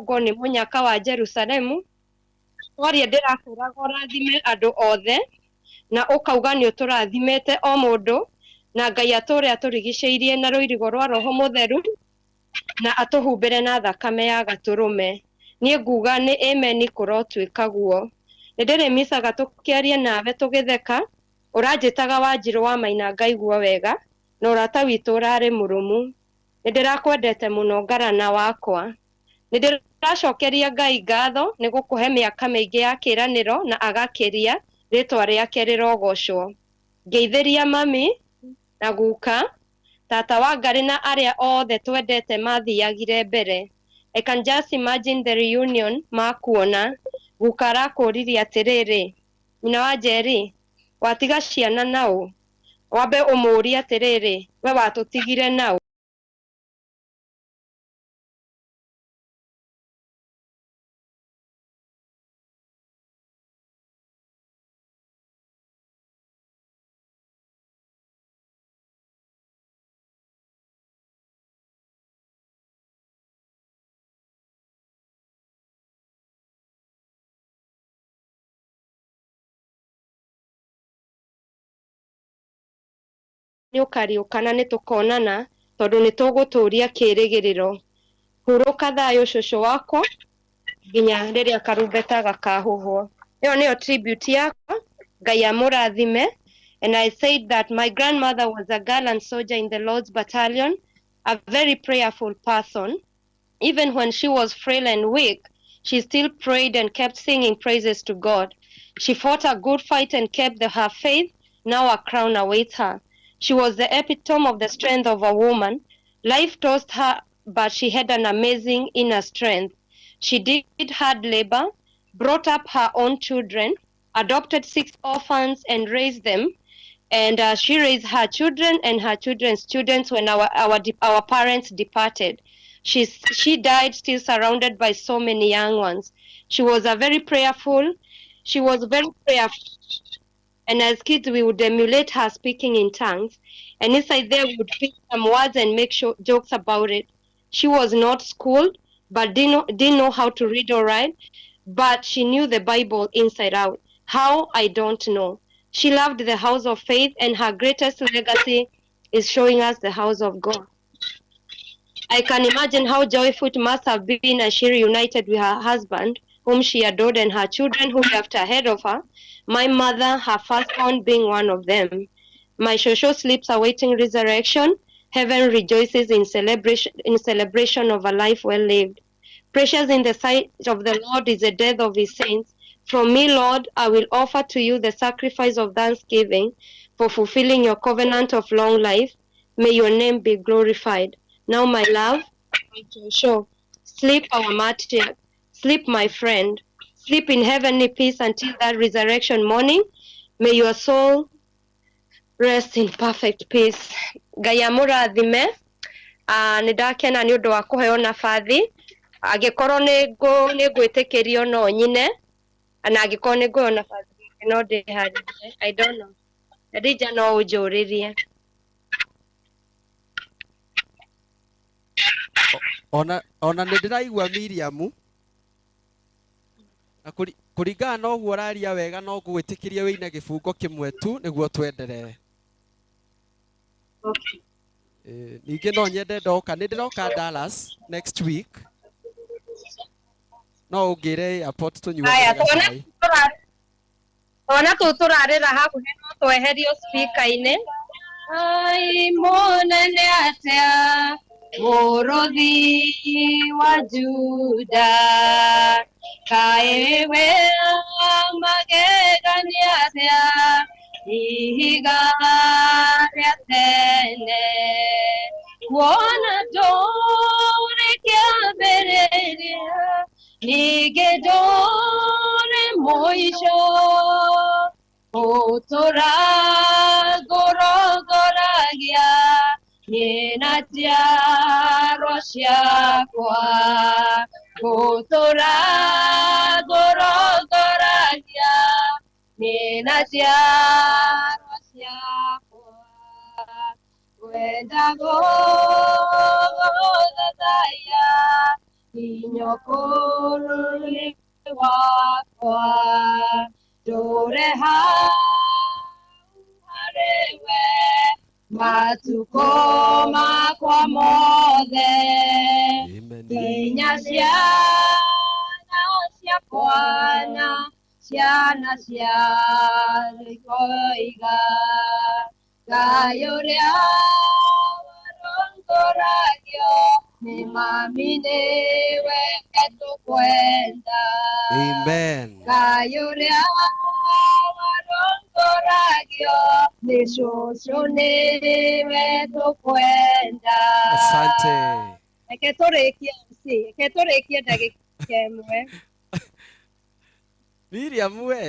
Kũrũngwo nĩ mũnyaka wa Jerusalemu. Twaria ndĩrakwĩraga ũrathime andũ othe na ũkauga nĩ ũtũrathimĩte o mũndũ, na Ngai atũre atũrigicĩirie na rũirigo rwa Roho Mũtheru na atũhumbĩre na thakame ya gatũrũme. Niĩ nguga nĩ amen, kũrotuĩka guo. Nĩ ndĩrĩmicaga tũkĩaria nawe tũgĩtheka, ũranjĩtaga Wanjirũ wa Maina ngaigua wega, na ũrata witũ ũrarĩ mũrũmu. Nĩ ndĩrakwendete mũno ngarana wakwa. Nĩ ndĩracokeria Ngai ngatho nĩ gũkũhe mĩaka mĩingĩ ya kĩĩranĩro na agakĩria, rĩtwa rĩake rĩrogocwo. Ngeithĩria mami na guka, tata wa Ngarĩ na arĩa othe twendete mathiagire mbere. I can just imagine the reunion makuona. Guka arakũririe atĩrĩrĩ, nyina wa Njeri, watiga ciana naũ? Wambe ũmũrie atĩrĩrĩ, we watũtigire naũ? Nĩ ũkariũka na nĩ tũkonana tondũ nĩ tũgũtũria kĩĩrĩgĩrĩro. Hurũka thayũ cũcũ wakwa nginya rĩrĩa karumbeta gakahuhwo. Ĩyo nĩyo tribute yakwa. Ngai amũrathime. And I said that my grandmother was a gallant soldier in the Lord's battalion, a very prayerful person. Even when she was frail and weak, she still prayed and kept singing praises to God. She fought a good fight and kept her faith. Now a crown awaits her. She was the epitome of the strength of a woman. Life tossed her, but she had an amazing inner strength. She did hard labor, brought up her own children, adopted 6 orphans and raised them. And she raised her children and her children's students when our parents departed. She died still surrounded by so many young ones. She was a very prayerful. She was very prayerful. And as kids, we would emulate her speaking in tongues. And inside there, we would pick some words and make jokes about it. She was not schooled, but didn't know how to read or write. But she knew the Bible inside out. How? I don't know. She loved the house of faith, and her greatest legacy is showing us the house of God. I can imagine how joyful it must have been as she reunited with her husband, whom she adored, and her children who left ahead of her, my mother, her firstborn, being one of them. My shosho sleeps awaiting resurrection. Heaven rejoices in celebration of a life well lived. Precious in the sight of the Lord is the death of his saints. From me, Lord, I will offer to you the sacrifice of thanksgiving for fulfilling your covenant of long life. May your name be glorified. Now, my love, my Joshua, sleep our martyr, sleep, my friend, sleep in heavenly peace until that resurrection morning. May your soul rest in perfect peace. Ngai amũrathime. Nĩ ndakena nĩ ũndũ wa kũheo nabathi. Angĩkorwo nĩ ngwĩtĩkĩrio no nyine, na angĩkorwo nĩ ngũheo nabathi no ndĩharĩrie. I don't know. Khadija no ũnjũrĩrie. Ona nĩ ndĩraigua Miriam na kũringana na ũguo ũraria wega no ngũgwĩtĩkĩrie wĩine gĩbungo kĩmwe tu nĩguo twenderee. Okay. Ningĩ no nyende ndoka, nĩ ndĩroka Dallas next week. No ũngĩre airport tũnyuanĩre Haya, gacai. Twana tũu tũrarĩra hakuhĩ no tweherio speaker-inĩ. Ai, mũnene atĩa, mũrũthi wa Juda, kaĩ we magegania atĩa, ihiga rĩa tene. Kuona ndũrĩ kĩambĩrĩria, ningĩ ndũrĩ mũico, ũtũra ngũrongoragia, niĩ na njiarwa ciakwa. Ngũtũra ngũrongoragia, niĩ na njiarwa ciakwa. Ngwenda gũgũthathaiya nginya ũkũrũ-inĩ wakwa ndũre hau harĩ we matukũ makwa mothe nginya ciana ciakwa na ciana cia ikoiga Ngai ũrĩa warongoragio nĩ mami nĩwe tũkwenda. Amen. Ngai ũrĩa warongoragio nĩ cũcũ nĩwe tũkwenda. Asante. Reke tũrĩkie MC, reke tũrĩkie ndagĩka ĩmwe. Miriam we.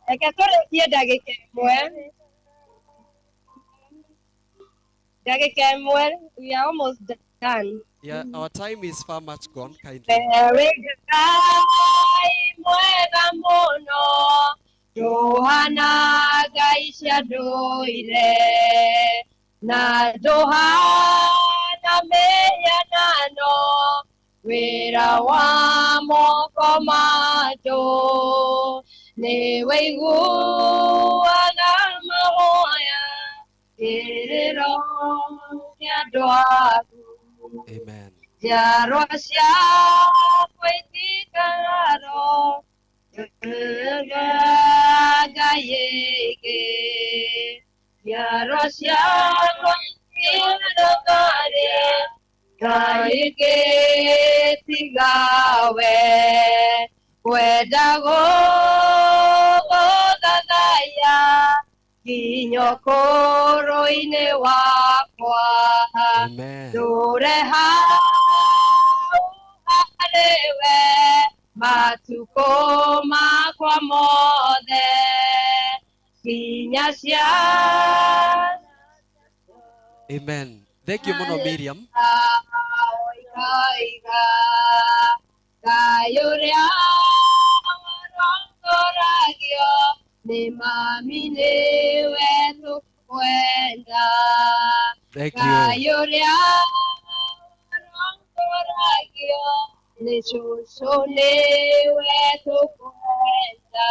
Reke tũrĩkie ndagĩka ĩmwe. Ndagĩka ĩmwe, we are almost done. Yeah, our time is far much gone, kindly. Ewe Ngai mwega mũno, ndũhana ngai cia ndũire, na ndũhana mĩhianano, wĩra wa moko ma andũ. Nĩwe iguaga mahoya, kĩrĩro kĩa andũ aku. Amen. Njiarwa ciakwa itikararo, ngai ĩngĩ. Njiarwa ciakwa itikararo, ngai ĩngĩ tigawe. Kwenda gũgũthathaiya nginya ũkũrũ-inĩ wakwa. Amen. Ndũre hau harĩ we matukũ makwa mothe nginya ciana. Amen. Thank you mũno Miriam. Oiga Ngai ũrĩa warongoragio nĩ mami nĩwe tũkwenda. Thank you. Ngai ũrĩa warongoragio nĩ cũcũ nĩwe tũkwenda.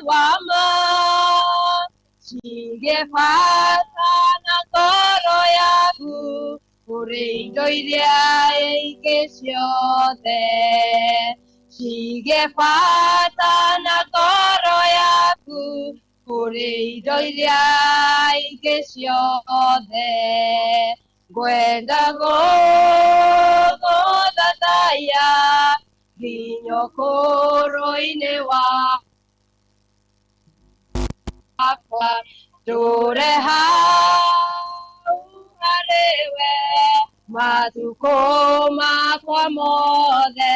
Wa ma cige bata na ngoro yaku kũrĩ indo iria ingĩ ciothe. Cige bata na ngoro yaku kũrĩ indo iria ingĩ ciothe. Ngwenda gũgũthathaiya nginya ũkũrũ-inĩ wakwa. Ndũre hau harĩ we matukũ makwa mothe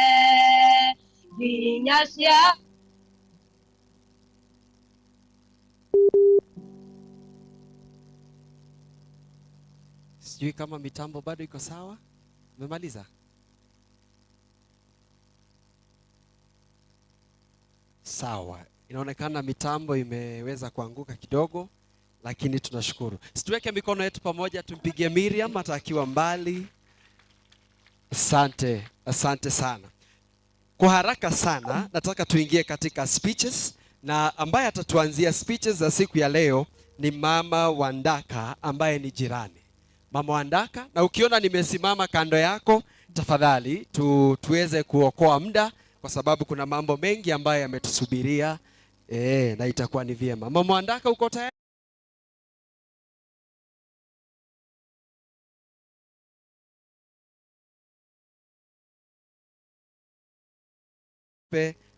nginya cia. Sijui kama mitambo bado iko sawa. Umemaliza? Sawa. Inaonekana mitambo imeweza kuanguka kidogo, lakini tunashukuru. Situweke mikono yetu pamoja, tumpigie Miriam hata akiwa mbali. Asante, asante sana. Kwa haraka sana, nataka tuingie katika speeches, na ambaye atatuanzia speeches za siku ya leo ni Mama Wandaka ambaye ni jirani. Mama Wandaka, na ukiona nimesimama kando yako, tafadhali tuweze kuokoa muda kwa sababu kuna mambo mengi ambayo yametusubiria, na itakuwa ni vyema. Mama Wandaka, uko tayari?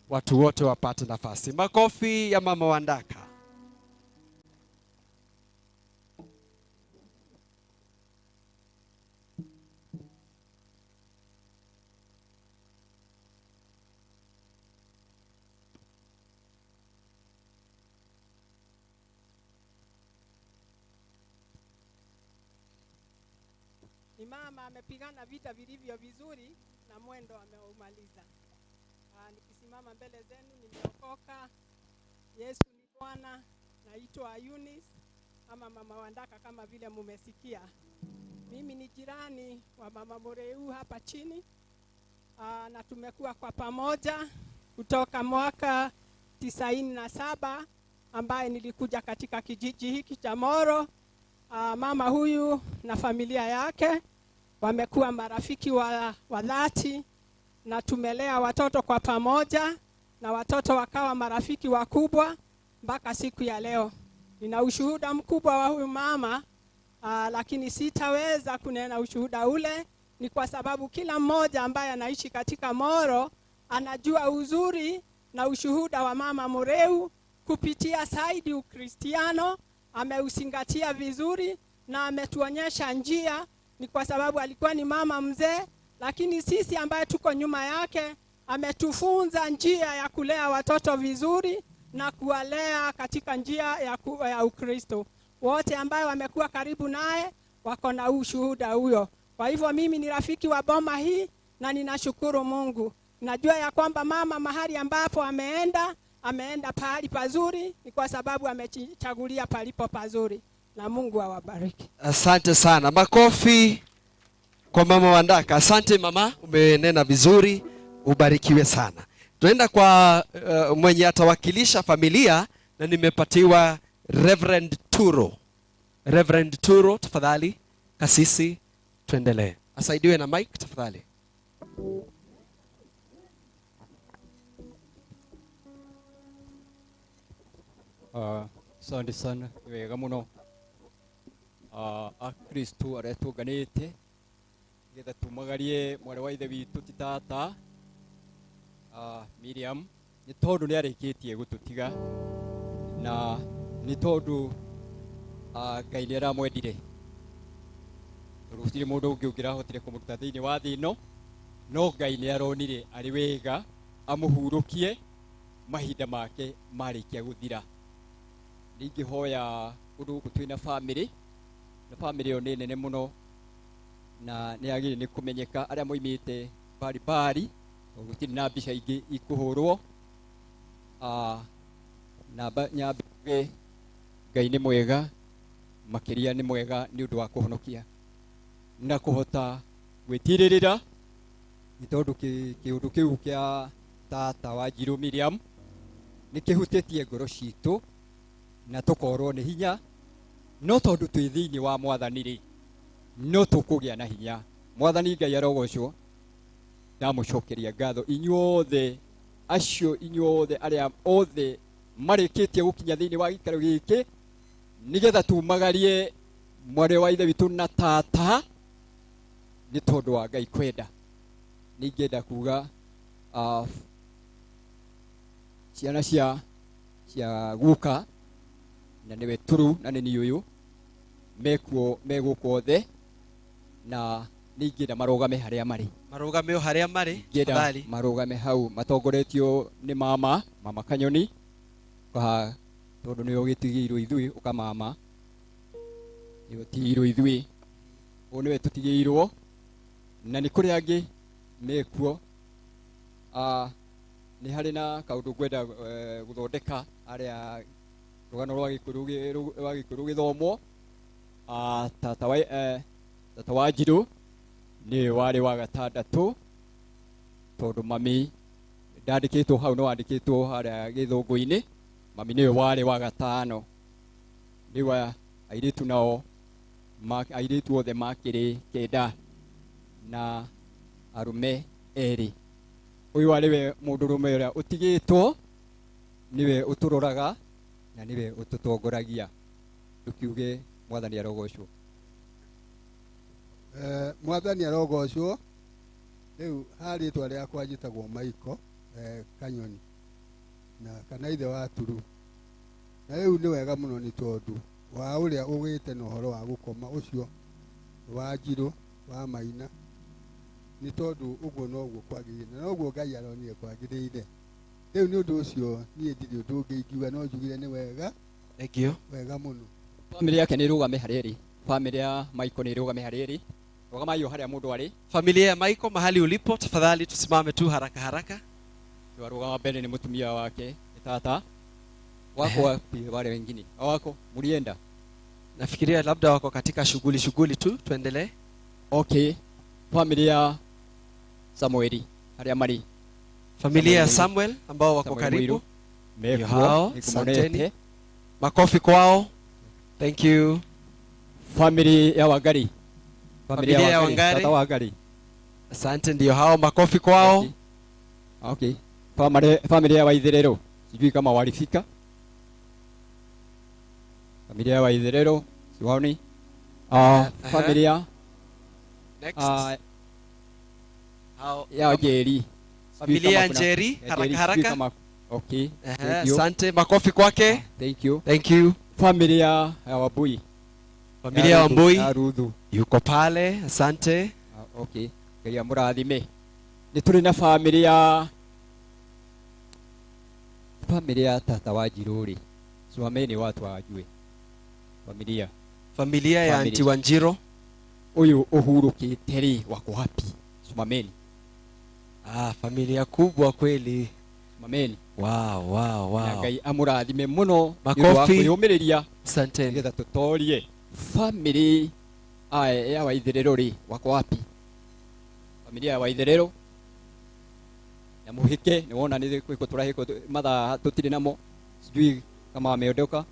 Watu wote wapate nafasi. Makofi ya Mama Wandaka. Ni mama amepigana vita vilivyo vizuri na mwendo ameumaliza. Nikisimama mbele zenu nimeokoka. Yesu ni Bwana. Naitwa Eunice ama Mama Wandaka kama vile mumesikia. Mimi ni jirani wa Mama Mureu hapa chini. Na tumekuwa kwa pamoja kutoka mwaka 97 ambaye nilikuja katika kijiji hiki cha Moro. Mama huyu na familia yake wamekuwa marafiki wa dhati, na tumelea watoto kwa pamoja na watoto wakawa marafiki wakubwa mpaka siku ya leo. Nina ushuhuda mkubwa wa huyu mama, lakini sitaweza kunena ushuhuda ule, ni kwa sababu kila mmoja ambaye anaishi katika Moro anajua uzuri na ushuhuda wa Mama Mureu kupitia saidi Ukristiano. Ameusingatia vizuri na ametuonyesha njia. Ni kwa sababu alikuwa ni mama mzee, lakini sisi ambaye tuko nyuma yake ametufunza njia ya kulea watoto vizuri na kuwalea katika njia ya Ukristo. Wote ambaye wamekuwa karibu naye wako na ushuhuda huyo. Kwa hivyo mimi ni rafiki wa boma hii na ninashukuru Mungu. Najua ya kwamba mama mahali ambapo ameenda, ameenda pahali pazuri, ni kwa sababu amechagulia palipo pazuri. Na Mungu awabariki. Asante sana. Makofi kwa Mama Wandaka. Asante mama, umenena vizuri, ubarikiwe sana. Tunaenda kwa mwenye atawakilisha familia, na nimepatiwa Reverend Turo. Reverend Turo, tafadhali kasisi, tuendelee. Asaidiwe na mic tafadhali. Asante sana, wega muno. Akristo aria tunganite getha tumagarie mwari wa ithe witu ti tata Miriam, ni tondu ni arikitie gututiga na ni tondu Ngai ni aramwendire. Gutiri mundu ungi ungirahotire kumuruta thiini wa thi ino, no Ngai ni aronire ari wega amuhurukie mahinda make marikia guthira. Ningihoya undu guku twina family, na family yo ni nene muno na ni agire ni kumenyeka aria moimite bari bari, gutiri na mbica ingi ikuhurwo. Na nyambe Ngai ni mwega, makiria ni mwega ni undu wa kuhonokia na kuhota gwitirira, ni tondu kiundu kiu kia tata wa Njiru Miriam ni kihutitie ngoro citu na tukorwo ni hinya, no tondu twi thiini wa Mwathani ri no tukugia na hinya. Mwathani Ngai arogocwo. Ndamucokeria ngatho inyuothe acio inyuothe aria othe marikitie gukinya thiini wa gikaro giki, nigetha tumagarie mwari wa ithe witu na tata, ni tondu wa Ngai kwenda. Ningĩenda kuga ciana cia guka na niwe Turu na nĩ niĩ ũyũ mekuo megũkũ othe, na ningĩenda marũgame harĩa marĩ. Marũgame o harĩa marĩ, Ngĩenda tafadhali. marũgame hau matongoretio nĩ mama, mama Kanyoni, tondũ nĩwe ũgĩtigĩirwo ithuĩ, ũka mama nĩwe ũtigĩirwo ithuĩ, ũyũ nĩwe tũtigĩirwo, na nĩ kũrĩ angĩ mekuo. Nĩ harĩ na kaũndũ ngwenda gũthondeka arĩa rũgano rwa gĩkũyũ rũgĩthomwo. Tata wa Njiru nĩwe warĩ wa gatandatũ, tondũ mami ndandĩkĩtwo hau, no andĩkĩtwo harĩa gĩthũngũ-inĩ. Mami nĩwe warĩ wa gatano. Rĩu airĩtu nao airĩtu othe makĩrĩ kenda na arũme erĩ. Ũyũ arĩ we mũndũrũme ũrĩa ũtigĩtwo, nĩwe ũtũroraga na nĩwe ũtũtongoragia. Tũkiuge Mwathani arogocwo. Mwathani arogocwo. Rĩu ha rĩtwa rĩakwa njĩtagwo Maiko Kanyoni na kana ithe wa Turu. Na rĩu nĩ wega mũno nĩ tondũ wa ũrĩa ũgĩte na ũhoro wa gũkoma ũcio wa Njiru wa Maina, nĩ tondũ ũguo noguo kwagĩrĩire na noguo Ngai aronire kwagĩrĩire. Rĩu nĩ ũndũ ũcio niĩ ndirĩ ũndũ ũngĩ ingiuga, no njugire nĩ wega. Thank you. Wega mũno. Family yake nĩ ĩrũgame harĩa ĩrĩ. Family ya Maiko nĩ ĩrũgame harĩa ĩrĩ. Rũgamai o harĩa mũndũ arĩ. Familia ya Michael, mahali ulipo, tafadhali tusimame tu haraka haraka. Warũgama mbere nĩ mũtumia wake, nĩ tata. Wako wapi wale wengine? Wako mulienda? Nafikiria labda wako katika shughuli shughuli tu, tuendelee. Okay. Familia Samueli harĩa marĩ. Familia ya Samuel ambao wako Samuel karibu. Muiru. Ndio Mekuo, hao, nĩngũmonete. asanteni. Makofi kwao. Thank you. Family ya Wangari. Familia ya Wangari. Tata Wangari. Asante, ndio hao, makofi kwao. Okay. Okay. Familia ya Waitherero. Sijui kama walifika. Familia ya Waitherero, siwaoni. Familia Next. Hao ya Njeri. Sijui Familia kama kuna- Njeri, ya haraka Njeri, sijui haraka. Okay. Ehe, Thank you. asante, makofi kwake. Thank you. Thank you. Familia ya Wambui. Familia ya Wambui Ya Ruthu. yuko pale, asante. Okay. Ngai amũrathime. Nĩ tũrĩ na familia ya tata wa Njirũ rĩ. Simameni watu wajue. Familia. Familia ya Family. Auntie Wanjiro. Ũyũ ũhurũkĩte rĩ wako wapi? Simameni. Familia kubwa kweli. Simameni. Wow, Na wow. Ngai amũrathime mũno nĩ ũndũ wa Makofi. kwĩyũmĩrĩria Asanteni. nĩgetha tũtorie. Family ya Waitherero rĩ wako wapi? Familia ya Waitherero. Na muhike nĩ wona nĩ kwĩko tũrahĩkwo mathaa tũtirĩ namo. Sijui kama wameondoka.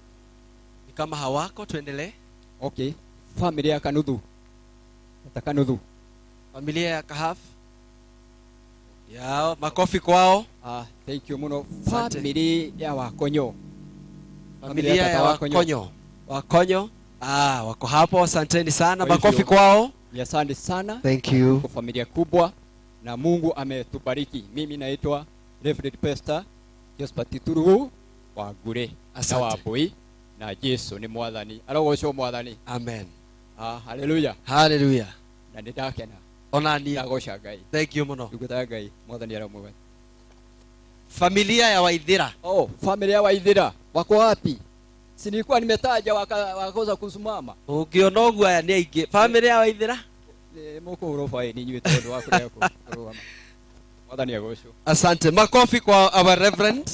Ni kama hawako, tuendelee. Okay. Familia ya Kanuthu. Tata Kanuthu. Familia ya Kahaf. Yao, makofi kwao. Thank you muno. Asante. Family ya Wakonyo. Familia ya Wakonyo. Wakonyo. Wako hapo, asanteni sana. Kwa hivyo, Makofi kwao. Ni asante sana. Thank you. Kwa familia kubwa na Mungu ametubariki. Mimi naitwa Reverend Pastor Josephat Turugu wa Ngure na Asante. wa Mbui na Jesu ni mwathani. Arogocwo mwathani. Amen. Hallelujah. Hallelujah. Na nĩ ndakena. Ona ni Ndagoca Ngai. Thank you muno. Ndungata ya Ngai, mwathani aromwega. Familia ya Waithira. Oh, familia ya Waithira wako wapi? Si nilikuwa nimetaja wakakosa kusimama. Ũngĩona ũguo aya nĩ aingĩ. Familia ya Waithira. Mũkũhũrwo faini inyuĩ tondũ wa kũrega kũrũgama. Mwathani agocwo. Asante. Makofi kwa our reverend.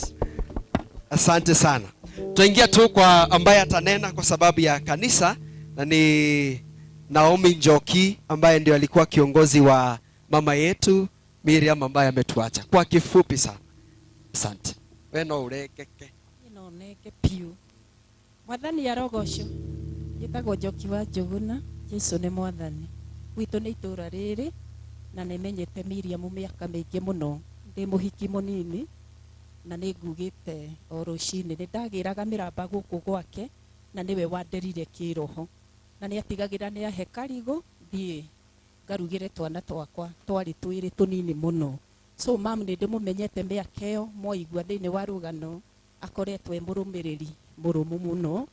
Asante sana. Tuingia tu kwa ambaye atanena kwa sababu ya kanisa, na ni Naomi Njoki ambaye ndio alikuwa kiongozi wa mama yetu Miriam ambaye ametuacha. Kwa kifupi sana. Asante. We no urekeke. No neke piu. Mwathani arogocwo. Njĩtagwo Njoki wa Njũgũna. Jesu nĩ mwathani. Gwitũ nĩ itũũra rĩrĩ na nĩmenyete Miriam mĩaka mĩingĩ mũno. Ndĩ mũhiki mũnini na nĩ ngugĩte o rũcinĩ nĩ ndagĩraga mĩramba gũkũ gwake na nĩwe wanderire kĩroho. Na nĩ atigagĩra nĩ ahe karigũ thiĩ ngarugĩre twana twakwa twarĩ twĩrĩ tũnini mũno. So mam nĩ ndĩmũmenyete mĩaka ĩyo mwaigua thĩinĩ wa rũgano akoretwo e mũrũmĩrĩri mũrũmu mũno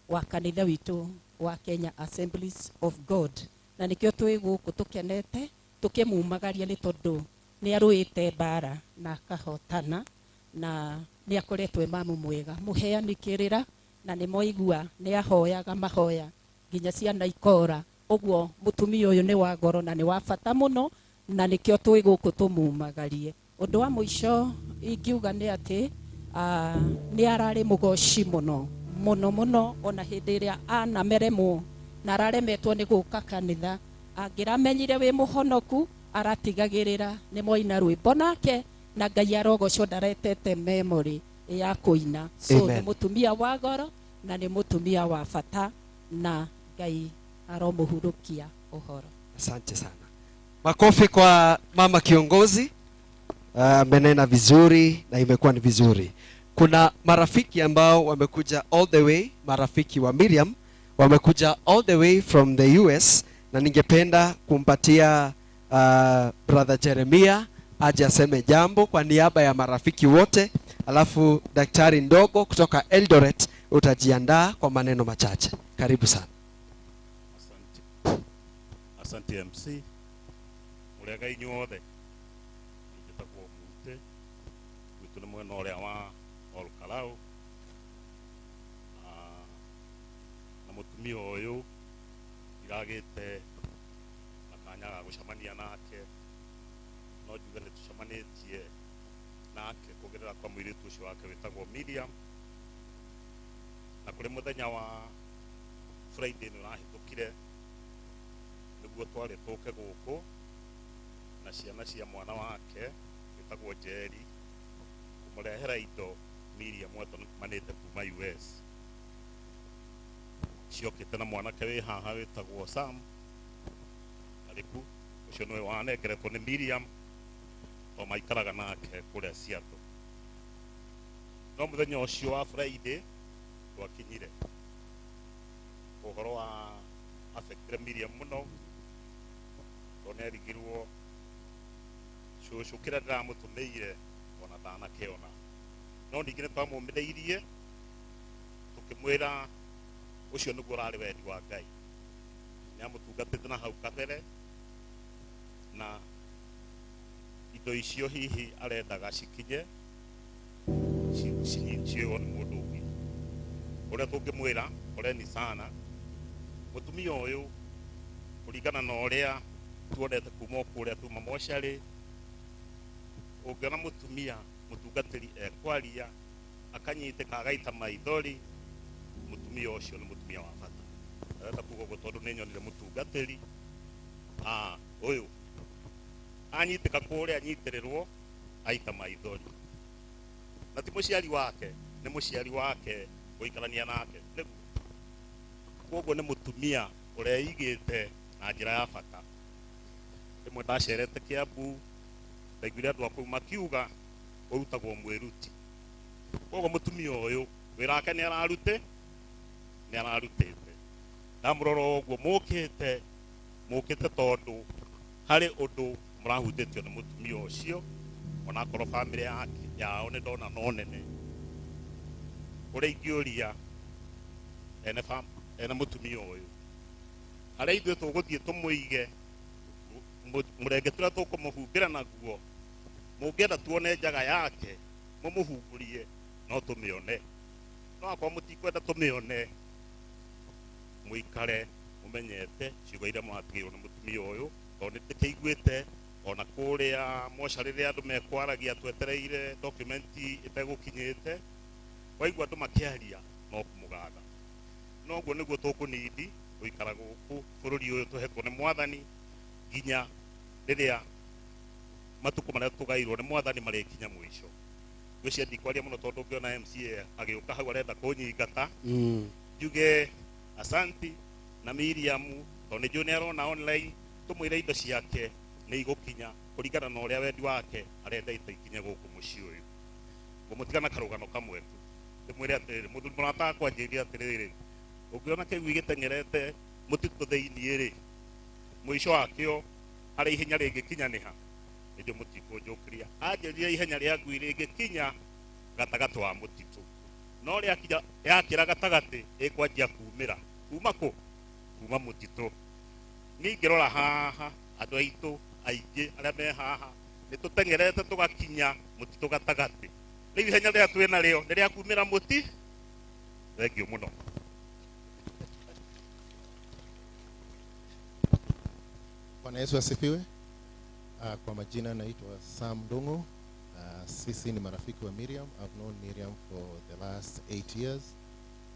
wa kanitha witũ wa Kenya Assemblies of God. Na nĩkĩo twĩ gũkũ tũkenete tũkĩmumagaria nĩ tondũ nĩ arũĩte mbara na akahotana na nĩ akoretwo e mamu mwega mũheani kĩrĩra na nĩ mwaigua nĩ ahoyaga mahoya nginya ciana ikora. Ũguo mũtumia ũyũ nĩ wa goro na nĩ wa bata mũno na nĩkĩo twĩ gũkũ tũmumagarie. Ũndũ wa mũico ingiuga nĩ atĩ nĩ ararĩ mũgoci mũno mũno mũno ona hĩndĩ ĩrĩa anameremwo na araremetwo nĩ gũka kanitha angĩramenyire wĩ mũhonoku aratigagĩrĩra nĩ mwaina rwĩmbo nake na Ngai arogocwo ndaretete memory ya kũina. So Amen. nĩ mũtumia wa goro na nĩ mũtumia wa bata na Ngai aromũhurũkia ũhoro. Asante sana. Makofi kwa mama kiongozi. Amenena vizuri na imekuwa ni vizuri. Kuna marafiki ambao wamekuja all the way, marafiki wa Miriam wamekuja all the way from the US, na ningependa kumpatia brother Jeremia aje aseme jambo kwa niaba ya marafiki wote, alafu daktari ndogo kutoka Eldoret utajiandaa kwa maneno machache. Karibu sana. Asante. Asante MC. Mũrĩega inyuothe. Njĩtagwo Mute. Gwitũ nĩ mwena ũrĩa wa Olkalau. Na mũtumia ũyũ iragĩte na Tũkinyaga gũcemania nake, no njuge nĩ tũcemanĩtie nake kũgerera kwa mũirĩtu ũcio wake wĩtagwo Miriam. Na kũrĩ mũthenya wa Friday nĩ ũrahĩtũkire, nĩguo twarĩ tũke gũkũ na ciana cia mwana wake wĩtagwo Njeri kũmũrehera indo Miriam atũmanĩte kuma US, ciokĩte na mwanake wĩ haha wĩtagwo Sam arĩku. Ũcio nĩwe wanengeretwo nĩ Miriam to maikaraga nake kũrĩa Seattle. No mũthenya ũcio wa Friday twakinyire, ũhoro wa affectire Miriam mũno tondũ nĩarigirwo cũcũ kĩrĩa ndĩramũtũmĩire ona ndanakĩona. No ningĩ nĩ twamũmĩrĩirie tũkĩmwĩra ũcio nĩguo ũrarĩ wendi wa Ngai. Nĩ amũtungatĩte na hau kabere, na indo icio hihi arendaga cikinye cioywo nĩ mũndũ ũngĩ. Ũrĩa tũngĩmwĩra, poleni sana mũtumia ũyũ, kũringana na ũrĩa tuonete kuma o kũrĩa tuma mocarĩ. Ũngĩona mũtumia mũtungatĩri ekwaria akanyitĩka agaita maithori, mũtumia ũcio nĩ mũtumia wa bata. Arenda kuga ũguo tondũ nĩ nyonire mũtungatĩri ũyũ anyitĩka kũrĩa anyitĩrĩrwo aita maithori, na ti mũciari wake, nĩ mũciari wake gũikarania nake nĩguo. Koguo nĩ mũtumia ũreigĩte na njĩra ya bata. Rĩmwe ndacerete Kiambu, ndaiguire andũ a kũu makiuga ũrutagwo mwĩruti. Koguo mũtumia ũyũ wĩra wake nĩ ararute, nĩ ararutĩte. Ndamũrora ũguo mũkĩte, mũkĩte tondũ harĩ ũndũ mũrahutĩtio nĩ mũtumia ũcio, onakorwo bamĩrĩ yake yao nĩ ndona no nene. Ũrĩa ingĩũria ene ene mũtumia ũyũ, harĩa ithuĩ tũgũthiĩ tũmũige mũrenge tũrĩa tũkũmũhumbĩra naguo, mũngĩenda tuone njaga yake mũmũhumbũrie no tũmĩone, no akorwo mũtikwenda tũmĩone, mũikare mũmenyete ciugo iria mũratigĩirwo nĩ mũtumia ũyũ, tondũ nĩ ndĩkĩiguĩte ona kũrĩa mocarĩ rĩrĩa andũ mekwaragia twetereire document ĩtegũkinyĩte, waigua andũ makĩaria no kũmũgatha. Noguo nĩguo tũkũnindi gũikara gũkũ bũrũri ũyũ tũhetwo nĩ Mwathani nginya rĩrĩa matukũ marĩa tũgairwo nĩ Mwathani marĩkinya mũico. Ngwĩciria ndikwaria mũno tondũ ngĩona MCA agĩũka hau arenda kũnyingata. Njuge asanti na Miriam tondũ nĩ njũĩ nĩ arona online, tũmwĩre indo ciake nĩ igũkinya kũringana na ũrĩa wendi wake arenda indo ikinye gũkũ mũciĩ ũyũ. Ngũmũtiga na karũgano kamwe tu, ndĩmwĩre atĩrĩrĩ, mũthuri mũrata wakwa anjĩrire atĩrĩrĩ, ũngĩona kĩgui gĩteng'erete mũtitũ thĩiniĩ rĩ, mũico wakĩo harĩa ihenya rĩngĩkinya nĩ ha? Nĩnjũ mũtikũnjũkĩria. Anjĩrire ihenya rĩa ngui rĩngĩkinya gatagatĩ wa mũtitũ, no rĩakinya yakĩra gatagatĩ ĩkwanjia kumĩra kuma kũ? Kuma mũtitũ. Niĩ ingĩrora haha andũ aitũ aingĩ arĩa me haha nĩ tũteng'erete tũgakinya mũtitũ gatagatĩ, rĩu ihenya rĩrĩa twĩ narĩo nĩ rĩa kumĩra mũti. Thengiũ mũno. Bwana Yesu asifiwe. Kwa majina naitwa Sam Ndungu. Sisi ni marafiki wa Miriam. I've known Miriam for the last 8 years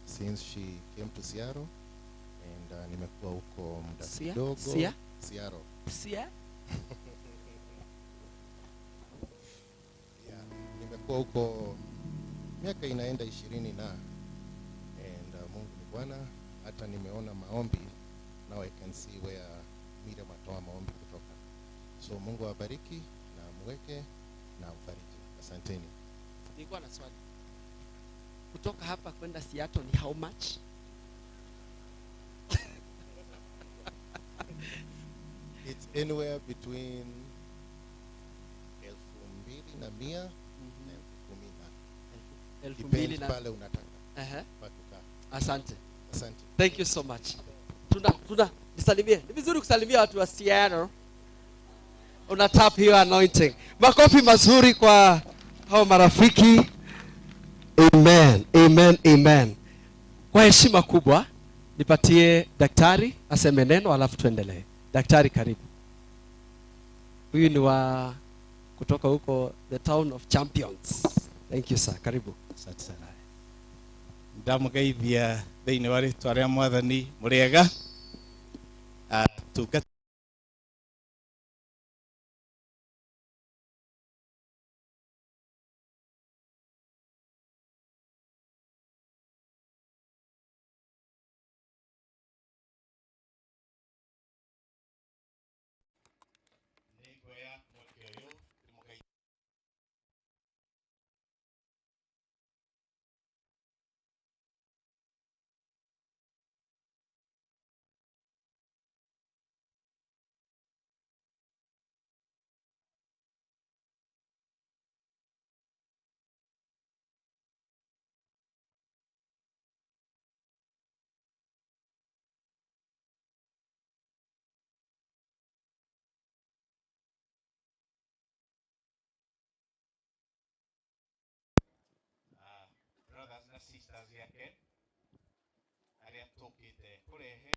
since she came to Seattle, and nimekuwa huko muda kidogo. Sia? Seattle. Sia? Yeah, nimekuwa huko miaka inaenda 20 na, and Mungu ni Bwana. Hata nimeona maombi, now I can see where Miriam atoa maombi kutoka. So Mungu awabariki na amweke na amfariji. Asanteni. Nilikuwa na swali. Kutoka hapa kwenda Seattle ni how much? It's anywhere between 2,100 na 10,000 na. Elfu mbili Depends na pale unataka. Pa kukaa. Asante. Asante. Thank you so much. Tuna nisalimie. Ni vizuri kusalimia watu wa Seattle. Una tap hiyo anointing. Makofi mazuri kwa hao marafiki. Amen. Amen. Amen. Kwa heshima kubwa nipatie daktari aseme neno alafu tuendelee. Daktari, karibu. Huyu ni wa kutoka huko the town of champions. Thank you sir, karibu. Asante sana. Ndamugeithia thiini wa ritwa ria Mwathani muriega. Tungata brothers na sisters yake aria tukite kurehe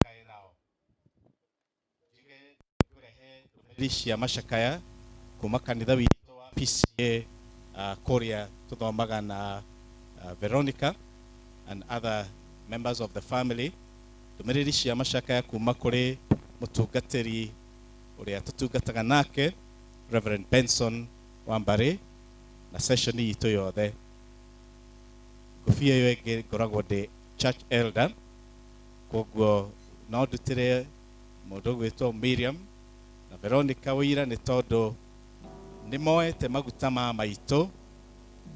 kae nao njige kurehe ndũmĩrĩri cia macakaya kuma kanitha witũ wa PCA kuria tuthomaga na Veronica and other members of the family. Ndũmĩrĩri cia macakaya kuma kuri mutungatĩri uria tutungataga nake Reverend Benson Wambari na session itũ yothe. Ngũbia ĩyo ĩngĩ ngoragwo ndĩ church elder, koguo no ndutĩre mũndũ ũgwĩtwo Miriam na Veronica wĩira nĩ tondũ nĩ moete maguta ma maitũ,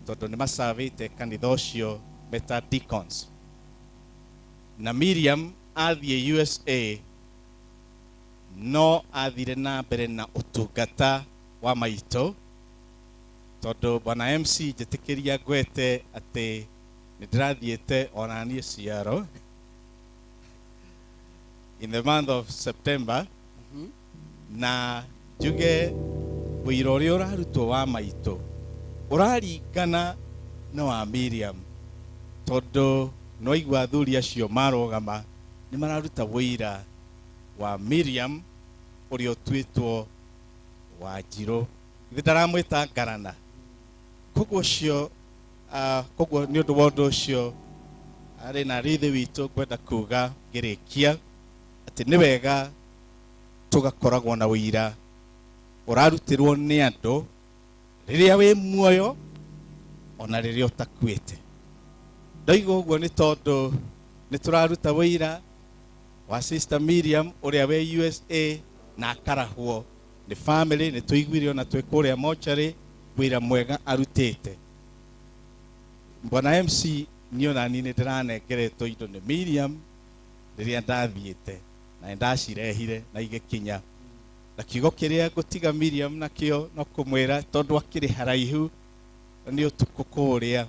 tondũ nĩ macavĩte kanitha ũcio meta deacons. Na Miriam athiĩ USA no athire na mbere na ũtungata wa maitũ, tondũ bwana MC njĩtĩkĩria ngwete atĩ nĩ ndĩrathiĩte ona niĩ Ciaro in the month of September. Na njuge wĩira ũrĩa ũrarutwo wa maitũ ũraringana na wa Miriam, tondũ no igua athuri acio marũgama nĩ mararuta wĩira wa Miriam ũrĩa ũtuĩtwo Wanjirũ. Ithe ndaramwĩta ngarana. Koguo ũcio koguo nĩ ũndũ wa ũndũ ũcio arĩ na rithe witũ ngwenda kuga ngĩrĩkia atĩ nĩ wega tũgakoragwo na wĩira ũrarutĩrwo nĩ andũ rĩrĩa wĩ muoyo ona rĩrĩa ũtakuĩte. Ndoiga ũguo nĩ tondũ nĩ tũraruta wĩira wa Sister Miriam ũrĩa wĩ USA na akarahwo nĩ family, nĩ tũiguire ona twĩ kũrĩa mocarĩ wĩra mwega arutĩte. Bwana MC niĩ ona niĩ nĩ ndĩranengeretwo indo nĩ Miriam rĩrĩa ndathiĩte na ndacirehire na igĩkinya. Na kiugo kĩrĩa ngũtiga Miriam nakĩo no kũmwĩra tondũ akĩrĩ haraihu nĩ ũtukũ kũrĩa.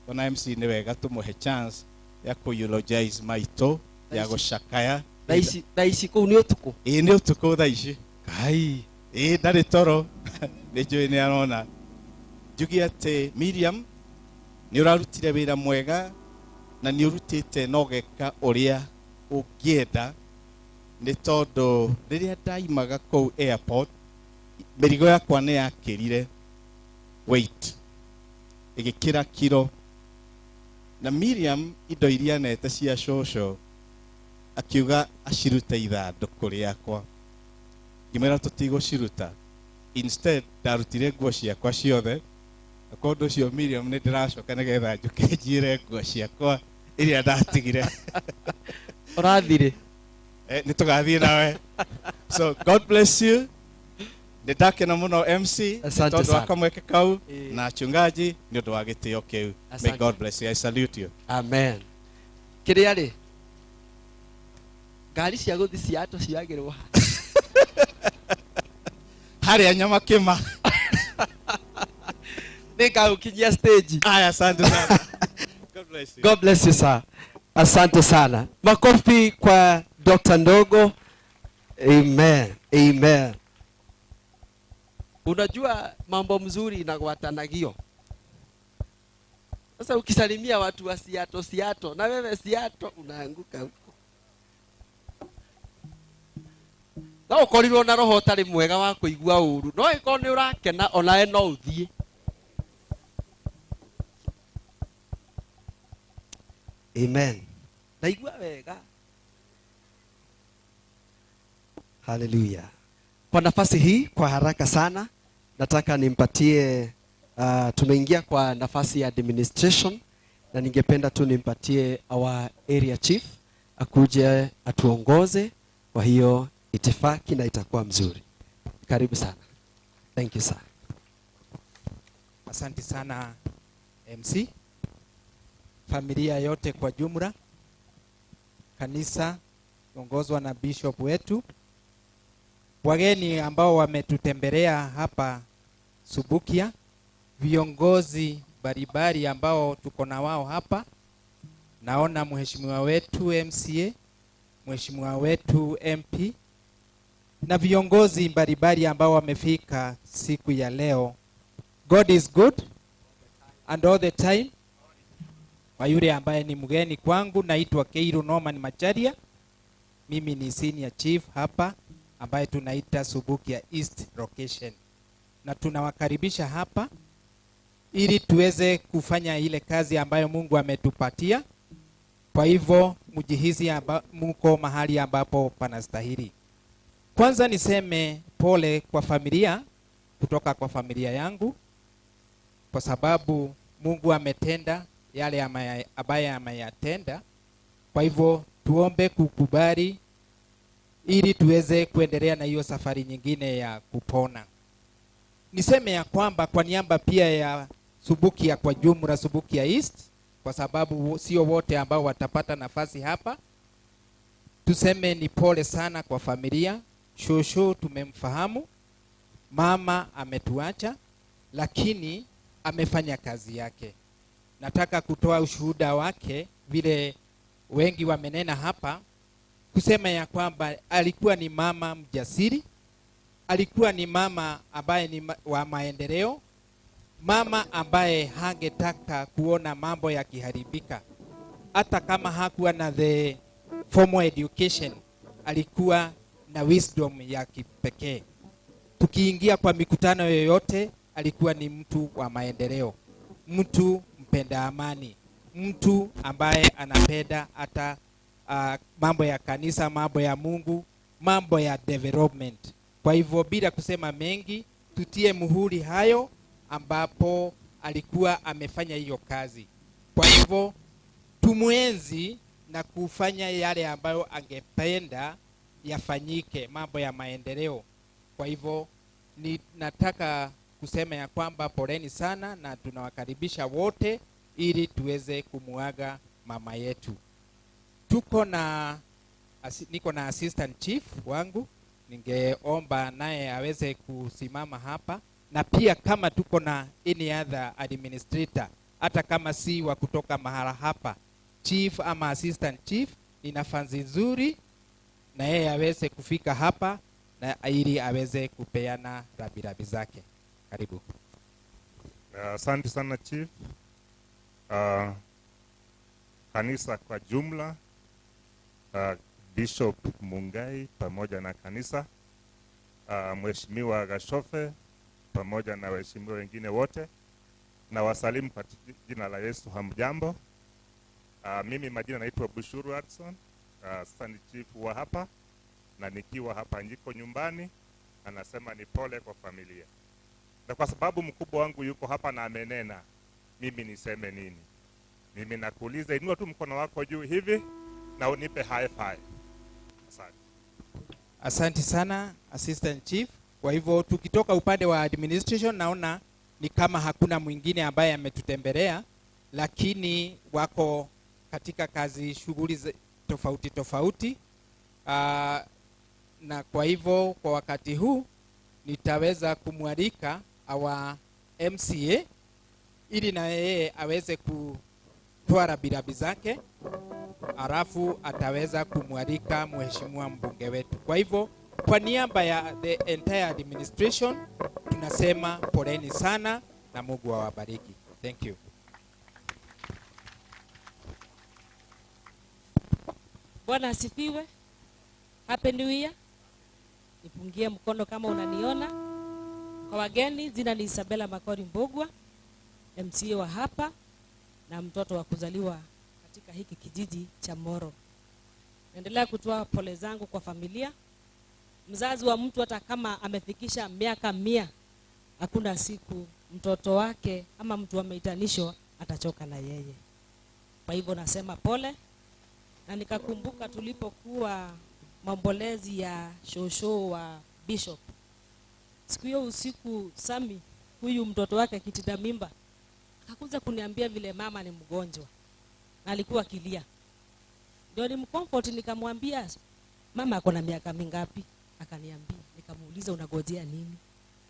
Bwana MC nĩ wega tũmũhe chance ya kũ eulogize maitũ ya gũcakaya. Thaa ici kũu nĩ ũtukũ? Ĩĩ nĩ ũtukũ thaa ici. Kai. Ĩĩ ndarĩ toro nĩ njũĩ nĩ arona. Njuge atĩ Miriam nĩ ũrarutire wĩra mwega na nĩ ũrutĩte na ũgeka ũrĩa ũngĩenda, nĩ tondũ rĩrĩa ndaimaga kũu airport mĩrigo yakwa nĩ yakĩrire weight ĩgĩkĩra kiro, na Miriam indo iria nete cia cũcũ akiuga acirute ithandũkũ rĩakwa. Ngĩmwĩra tũtigũciruta. Instead ndarutire nguo ciakwa ciothe. Na kwa ũndũ ũcio Miriam nĩ ndĩracoka nĩgetha njũke njire nguo ciakwa iria ndatigire. Ũrathire? Nĩ tũgathiĩ nawe. So God bless you. Nĩ ndakena mũno MC tondũ wa kamweke kau na chungaji nĩ ũndũ wa gĩtĩo kĩu. May God bless you. I salute you. Amen. Kĩrĩa rĩ ngari cia gũthiĩ Seattle ciagĩrwo ha? Harĩa Nyamakĩma. Nĩngagũkinyia stage. Aya, asante sana. God bless you. God bless you sir. Asante sana. Makofi kwa Dr. Ndogo. Amen. Amen. Unajua mambo mzuri inagwatanagio. Sasa ukisalimia watu wa Seattle, Seattle, na wewe Seattle unaanguka huko. No ũkorirwo na roho ũtarĩ mwega wa kũigua ũru, no ĩkorwo nĩ ũrakena onawe no ũthiĩ. Amen. Naigua wega. Hallelujah. Kwa nafasi hii kwa haraka sana nataka nimpatie tumeingia kwa nafasi ya administration na ningependa tu nimpatie our area chief akuje atuongoze kwa hiyo itifaki na itakuwa mzuri. Karibu sana. Thank you sir. Asante sana MC, familia yote kwa jumla, kanisa ongozwa na bishop wetu, wageni ambao wametutembelea hapa Subukia, viongozi mbalimbali ambao tuko na wao hapa. Naona mheshimiwa wetu MCA, mheshimiwa wetu MP na viongozi mbalimbali ambao wamefika siku ya leo. God is good and all the time. Kwa yule ambaye ni mgeni kwangu, naitwa Keiru Norman Macharia. Mimi ni senior chief hapa ambaye tunaita Subukia East Location, na tunawakaribisha hapa ili tuweze kufanya ile kazi ambayo Mungu ametupatia. Kwa hivyo mjihisi mko mahali ambapo panastahili. Kwanza niseme pole kwa familia, kutoka kwa familia yangu, kwa sababu Mungu ametenda yale ambaye ameyatenda. Kwa hivyo tuombe kukubali ili tuweze kuendelea na hiyo safari nyingine ya kupona. Niseme ya kwamba kwa niaba pia ya Subukia kwa jumla, Subukia East, kwa sababu sio wote ambao watapata nafasi hapa, tuseme ni pole sana kwa familia. Shosho tumemfahamu, mama ametuacha, lakini amefanya kazi yake. Nataka kutoa ushuhuda wake vile wengi wamenena hapa, kusema ya kwamba alikuwa ni mama mjasiri, alikuwa ni mama ambaye ni wa maendeleo, mama ambaye hangetaka kuona mambo yakiharibika. Hata kama hakuwa na the formal education, alikuwa na wisdom ya kipekee. Tukiingia kwa mikutano yoyote, alikuwa ni mtu wa maendeleo, mtu mpenda amani, mtu ambaye anapenda hata mambo ya kanisa, mambo ya Mungu, mambo ya development. Kwa hivyo bila kusema mengi, tutie muhuri hayo ambapo alikuwa amefanya hiyo kazi. Kwa hivyo tumuenzi na kufanya yale ambayo angependa yafanyike, mambo ya maendeleo. Kwa hivyo nataka kusema ya kwamba poleni sana na tunawakaribisha wote ili tuweze kumuaga mama yetu. Tuko na niko na assistant chief wangu, ningeomba naye aweze kusimama hapa, na pia kama tuko na any other administrator, hata kama si wa kutoka mahala hapa, chief ama assistant chief, ni nafasi nzuri na yeye aweze kufika hapa na ili aweze kupeana rabirabi zake. Karibu. Asante sana chief. Kanisa kwa jumla, Bishop Mungai pamoja na kanisa, Mheshimiwa Gashofe pamoja na waheshimiwa wengine wote, na wasalimu kwa jina la Yesu, hamjambo. Mimi majina naitwa Bushuru Hudson, assistant chief wa hapa, na nikiwa hapa niko nyumbani, anasema ni pole kwa familia. Na kwa sababu mkubwa wangu yuko hapa na amenena, mimi niseme nini? Mimi nakuuliza, inua tu mkono wako juu hivi na unipe high five. Asante. Asante sana assistant chief. Kwa hivyo tukitoka upande wa administration, naona ni kama hakuna mwingine ambaye ametutembelea, lakini wako katika kazi, shughuli tofauti tofauti. Na kwa hivyo kwa wakati huu nitaweza kumwalika our MCA ili na yeye aweze kutoa rabirabi zake, alafu ataweza kumwalika mheshimiwa mbunge wetu. Kwa hivyo kwa niaba ya the entire administration tunasema poleni sana na Mungu awabariki. Thank you. Bwana asifiwe. Happy New Year. Nipungie mkono kama unaniona. Kwa wageni, jina ni Isabella Makori Mbugua, MCA wa hapa na mtoto wa kuzaliwa katika hiki kijiji cha Moro. Naendelea kutoa pole zangu kwa familia. Mzazi wa mtu hata kama amefikisha miaka 100, hakuna siku mtoto wake ama mtu ameitanishwa atachoka na yeye. Kwa hivyo nasema pole. Na nikakumbuka tulipokuwa maombolezi ya shosho wa Bishop. Siku hiyo usiku Sami, huyu mtoto wake kitinda mimba, akakuja kuniambia vile mama ni mgonjwa. Na alikuwa akilia. Ndio nimcomfort nikamwambia mama ako na miaka mingapi? Akaniambia. Nikamuuliza unagojea nini?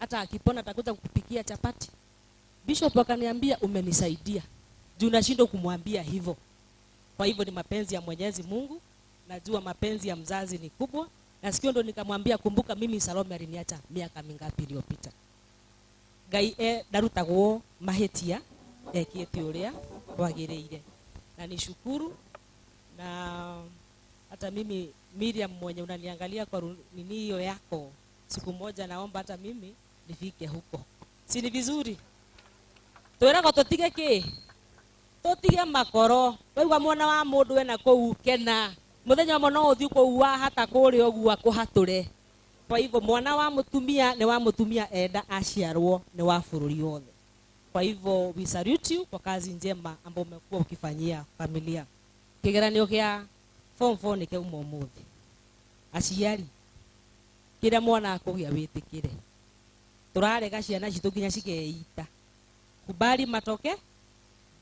Hata akipona atakuja kukupikia chapati. Bishop akaniambia umenisaidia. Juu nashindwa kumwambia hivyo. Kwa hivyo ni mapenzi ya Mwenyezi Mungu. Najua mapenzi ya mzazi ni kubwa. Na sikio ndo nikamwambia kumbuka mimi Salome aliniacha miaka mingapi iliyopita. Ngai ndarutagwo mahitia ekĩte ũrĩa kwagĩrĩire. Na nishukuru na hata mimi Miriam mwenye unaniangalia kwa nini hiyo yako, siku moja naomba hata mimi nifike huko. Si ni vizuri? Twĩragwo tũtige kĩ? Tũtige makoro. Waigua mwana wa mũndũ wena kũu kena. Mũthenya ũmwe no ũthiĩ kũu wahata kũrĩa ũguo akũhatũre. Kwa hivyo mwana wa mũtumia nĩ wa mũtumia enda aciarwo nĩ wa bũrũri wothe. Kwa hivyo we salute you kwa kazi njema ambayo umekuwa ukifanyia familia. Kigeranio kia form 4 nĩ kĩauma ũmũthĩ. Aciari kĩrĩa mwana akũgĩa wĩtĩkĩre. Tũrarega ciana citũ nginya cikeita. Kubali matoke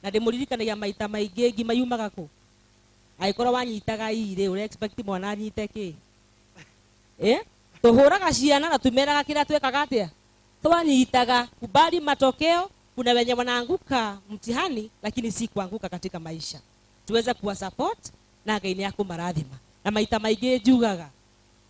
na ndĩmũririkanagia maita maingĩ ngima yumaga kũ. Angĩkorwo wanyitaga irĩ ũrĩa expect mwana anyite kĩ? Tũhũraga ciana na tumeraga kĩrĩa twekaga atĩa? Twanyitaga. Kubali matokeo. Kuna wenye wanaanguka mtihani lakini si kuanguka katika maisha. Tuweze kuwa support na Ngai nĩ akũmarathima. Na maita maingĩ njugaga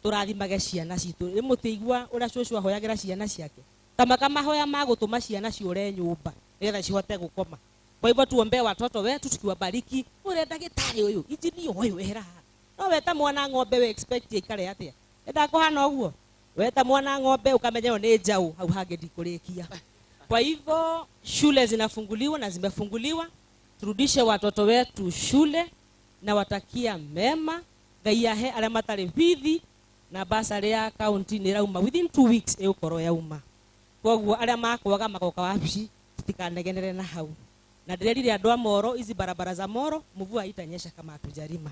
tũrathimage ciana citũ. Rĩmwe ũtĩigua ũrĩa cũcũ ahoyagĩra ciana ciake. Ta makamahoya ma gũtũma ciana ciũre nyũmba nĩgetha cihote gũkoma. Kwa hivyo tuombee watoto wetu tukiwabariki. Ule ndagĩtarĩ ũyũ, injinia ũyũ ehera haha. No weta mwana ng'ombe we expect ikare atĩa? Enda kũhana ũguo? Weta mwana ng'ombe ukamenya ĩyo nĩ njaũ hau hangĩ ndikũrĩkia. Kwa hivyo shule zinafunguliwa na zimefunguliwa. Turudishe watoto wetu shule na watakia mema. Ngai ahe arĩa matarĩ bithi na basarĩ ya county nĩ ĩrauma within 2 weeks ĩgũkorwo yauma. Koguo arĩa makwaga magoka wabici tutikanegenere na hau. Na ndĩrerire andũ a Moro, izi barabara za Moro mvua itanyesha kama hatujarima.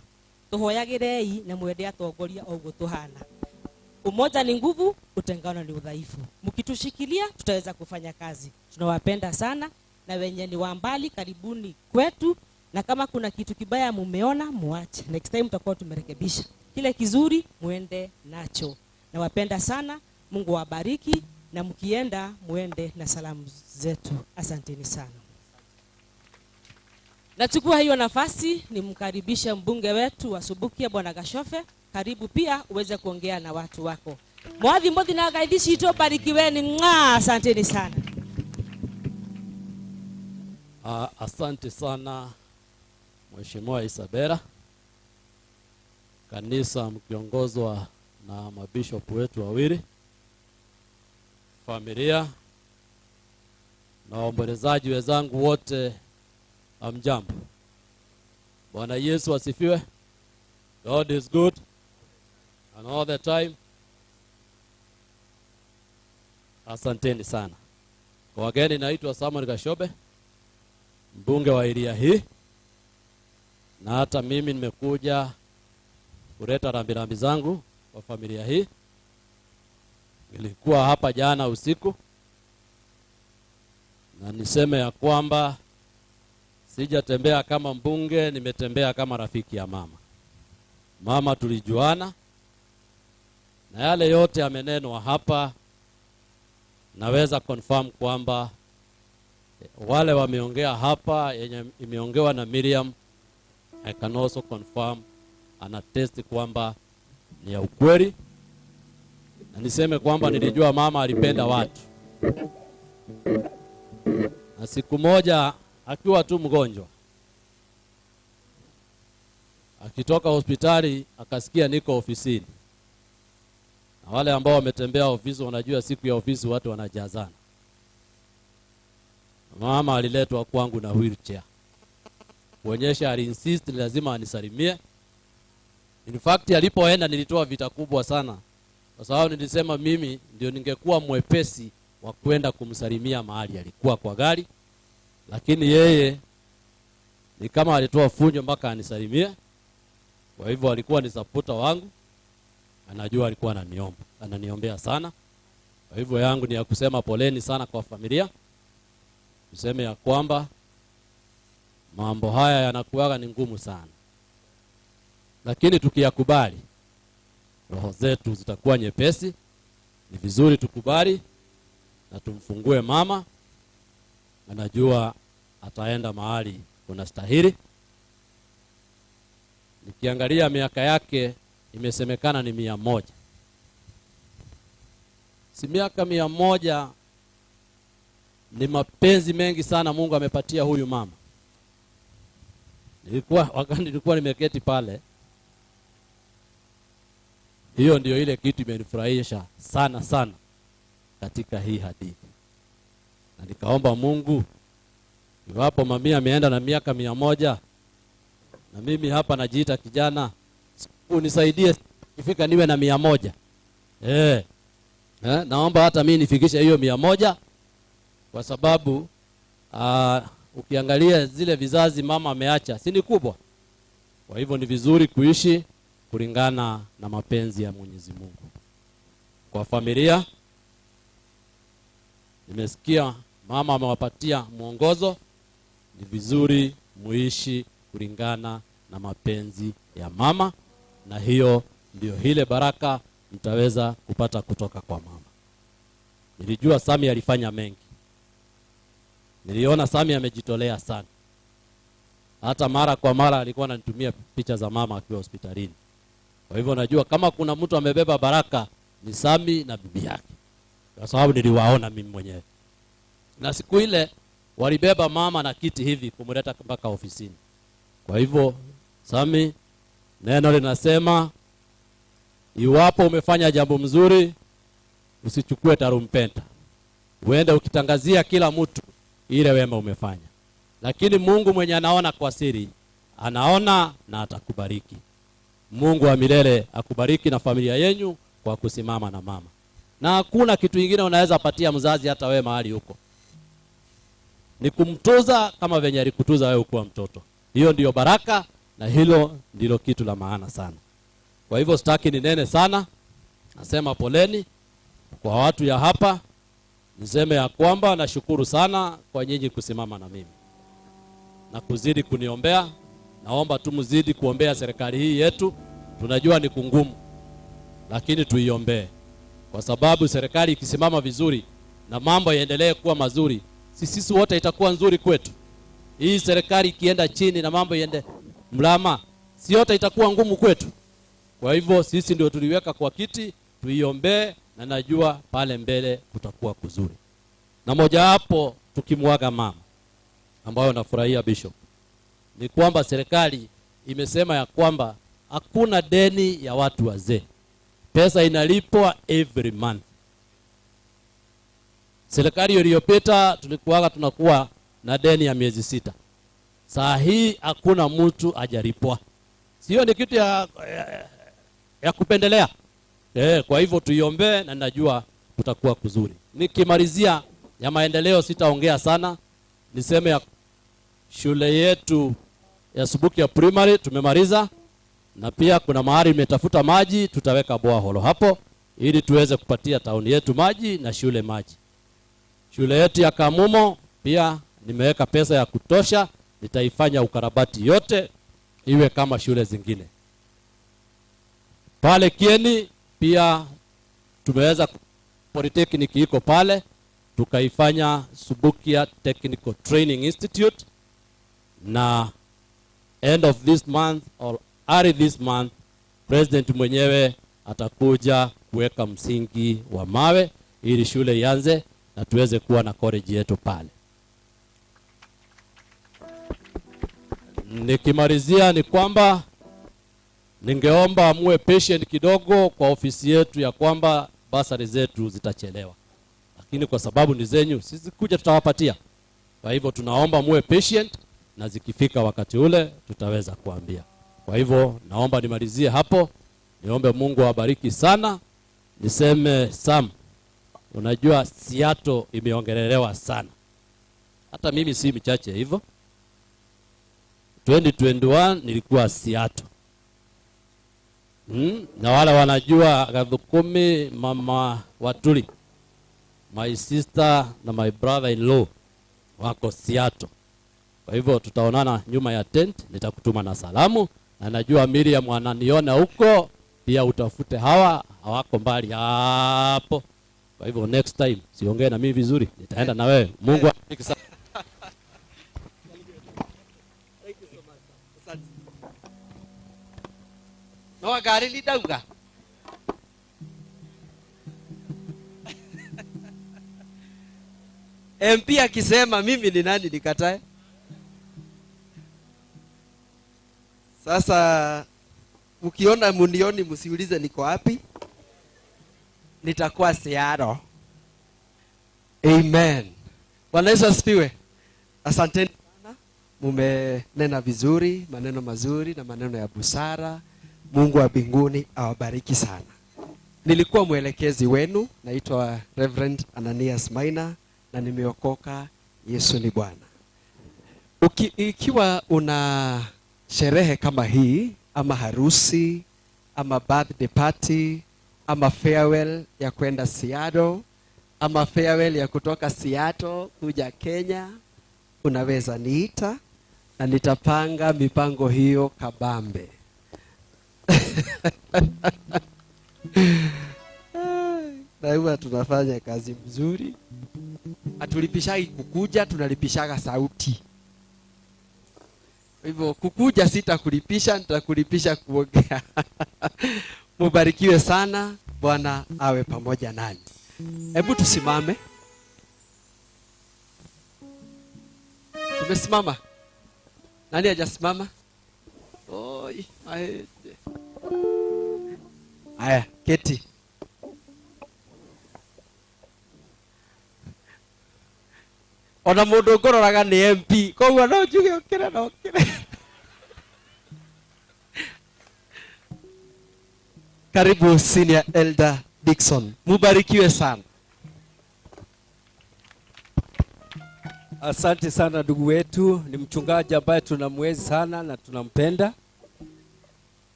Tuhoyagĩrei na mwende atongoria o ũguo tuhana. Umoja ni nguvu, utengano ni udhaifu. Mkitushikilia tutaweza kufanya kazi. Tunawapenda sana na wenye ni wa mbali karibuni kwetu, na kama kuna kitu kibaya mumeona muache. Next time tutakuwa tumerekebisha. Kile kizuri muende nacho. Nawapenda sana, Mungu awabariki na mkienda muende na salamu zetu. Asanteni sana. Nachukua hiyo nafasi nimkaribishe mbunge wetu wa Subukia Bwana Gashofe. Karibu pia uweze kuongea na watu wako. Mwathi mwathi na gaithici ito barikiweni. Mwa, asanteni sana. Asante sana Mheshimiwa Isabella. Kanisa mkiongozwa na mabishop wetu wawili, familia na waombolezaji wenzangu wote, hamjambo. Bwana Yesu asifiwe. God is good and all the time. Asanteni sana. Kwa wageni, naitwa Samuel Gashobe, mbunge wa area hii, na hata mimi nimekuja kuleta rambirambi zangu kwa familia hii. Nilikuwa hapa jana usiku, na niseme ya kwamba sijatembea kama mbunge, nimetembea kama rafiki ya mama. Mama tulijuana, na yale yote yamenenwa hapa, naweza confirm kwamba wale wameongea hapa, yenye imeongewa na Miriam, I can also confirm and attest kwamba ni ya ukweli. Na niseme kwamba nilijua mama alipenda watu. Na siku moja akiwa tu mgonjwa, akitoka hospitali akasikia niko ofisini. Na wale ambao wametembea ofisi wanajua siku ya ofisi watu wanajazana. Mama aliletwa kwangu na wheelchair kuonyesha aliinsist lazima anisalimie. In fact alipoenda nilitoa vita kubwa sana, kwa sababu nilisema mimi ndio ningekuwa mwepesi wa kwenda kumsalimia mahali alikuwa kwa gari, lakini yeye ni kama alitoa funjo mpaka anisalimie. Kwa hivyo alikuwa ni supporter wangu, anajua alikuwa ananiomba, ananiombea sana. Kwa hivyo yangu ni ya kusema poleni sana kwa familia. Tuseme ya kwamba mambo haya yanakuwaga ni ngumu sana, lakini tukiyakubali roho zetu zitakuwa nyepesi. Ni vizuri tukubali na tumfungue mama, anajua ataenda mahali kunastahili. Nikiangalia miaka yake imesemekana ni 100. Si miaka 100 ni mapenzi mengi sana Mungu amepatia huyu mama. Wakati nilikuwa nimeketi pale, hiyo ndio ile kitu imenifurahisha sana sana katika hii hadithi. Na nikaomba Mungu, iwapo mamia ameenda na miaka 100 na mimi hapa najiita kijana, unisaidie kifika niwe na 100. Naomba hata mimi nifikishe hiyo 100, kwa sababu ukiangalia zile vizazi mama ameacha si ni kubwa. Kwa hivyo ni vizuri kuishi kulingana na mapenzi ya Mwenyezi Mungu. Kwa familia, nimesikia mama amewapatia mwongozo, ni vizuri muishi kulingana na mapenzi ya mama, na hiyo ndio ile baraka mtaweza kupata kutoka kwa mama. Nilijua Sami alifanya mengi. Niliona Sami amejitolea sana. Hata mara kwa mara alikuwa ananitumia picha za mama akiwa hospitalini. Kwa hivyo najua kama kuna mtu amebeba baraka ni Sami na bibi yake, kwa sababu niliwaona mimi mwenyewe. Na siku ile walibeba mama na kiti hivi kumleta mpaka ofisini. Kwa hivyo Sami, neno linasema iwapo umefanya jambo mzuri usichukue tarumpeta, uende ukitangazia kila mtu ile wema umefanya. Lakini Mungu mwenye anaona kwa siri anaona na atakubariki. Mungu wa milele akubariki na familia yenu kwa kusimama na mama. Na hakuna kitu kingine unaweza patia mzazi hata wewe mahali huko, ni kumtuza kama venye alikutuza wewe ukiwa mtoto. Hiyo ndiyo baraka na hilo ndilo kitu la maana sana. Kwa hivyo sitaki ninene sana. Nasema poleni kwa watu ya hapa. Niseme ya kwamba nashukuru sana kwa nyinyi kusimama na mimi na kuzidi kuniombea. Naomba tu mzidi kuombea serikali hii yetu. Tunajua ni kungumu, lakini tuiombee, kwa sababu serikali ikisimama vizuri na mambo yaendelee kuwa mazuri, sisi wote itakuwa nzuri kwetu. Hii serikali ikienda chini na mambo iende mlama, si yote itakuwa ngumu kwetu. Kwa hivyo sisi ndio tuliweka kwa kiti, tuiombee, na najua pale mbele kutakuwa kuzuri. Na moja hapo tukimwaga mama, ambayo nafurahia Bishop, ni kwamba serikali imesema ya kwamba hakuna deni ya watu wazee. Pesa inalipwa every month. Serikali iliyopita tulikuwa tunakuwa na deni ya miezi 6. Saa hii hakuna mtu ajaripwa. Sio ni kitu ya kupendelea. Kwa hivyo tuiombee na najua kutakuwa kuzuri. Nikimalizia ya maendeleo sitaongea sana. Niseme ya shule yetu ya Subukia Primary tumemaliza, na pia kuna mahali imetafuta maji, tutaweka borehole hapo ili tuweze kupatia tauni yetu maji na shule maji. Shule yetu ya Kamumo pia nimeweka pesa ya kutosha, nitaifanya ukarabati yote iwe kama shule zingine. Pale Kieni pia tumeweza, Polytechnic iko pale, tukaifanya Subukia Technical Training Institute, na end of this month or early this month president mwenyewe atakuja kuweka msingi wa mawe ili shule ianze na tuweze kuwa na college yetu pale. Nikimalizia ni kwamba Ningeomba muwe patient kidogo kwa ofisi yetu ya kwamba basari zetu zitachelewa, lakini kwa sababu ni zenyu, sisi kuja tutawapatia. Kwa hivyo tunaomba muwe patient, na zikifika wakati ule tutaweza kuambia. Kwa hivyo naomba nimalizie hapo, niombe Mungu awabariki sana. Niseme Sam, unajua Seattle imeongelelewa sana, hata mimi si mchache hivyo. 2021 nilikuwa Seattle. Na wale wanajua Gathukumi, mama Watuli, my sister na my brother in law wako Seattle. Kwa hivyo tutaonana nyuma ya tent, nitakutuma na salamu, na najua Miriam ananiona huko pia, utafute hawa, hawako mbali hapo. Kwa hivyo next time siongee na mimi vizuri, nitaenda na wewe. Mungu akubariki sana. Thank you so much. Asante. No ngari ni ndauga. MP akisema mimi ni nani nikatae? Sasa mkiona munioni msiulize niko wapi. Nitakuwa Seattle. Amen. Bwana Yesu asifiwe. Asanteni sana. Mumenena vizuri, maneno mazuri na maneno ya busara. Mungu wa mbinguni awabariki sana. Nilikuwa mwelekezi wenu, naitwa Reverend Ananias Maina na nimeokoka. Yesu ni Bwana. Ikiwa una sherehe kama hii, ama harusi, ama birthday party, ama farewell ya kwenda Seattle, ama farewell ya kutoka Seattle kuja Kenya, unaweza niita na nitapanga mipango hiyo kabambe. Na huwa tunafanya kazi mzuri. Hatulipishagi kukuja, tunalipishaga sauti. Hivyo kukuja sitakulipisha, nitakulipisha kuongea. Mubarikiwe sana, Bwana awe pamoja nanyi. Hebu tusimame. Tumesimama. Nani hajasimama? Oi, aje. Aya, keti. Ona mundu ngororaga ni MP, koguo no njuge ukire na ukire. Karibu Senior Elder Dickson. Mubarikiwe sana. Asante sana ndugu wetu, ni mchungaji ambaye tunamwezi sana na tunampenda.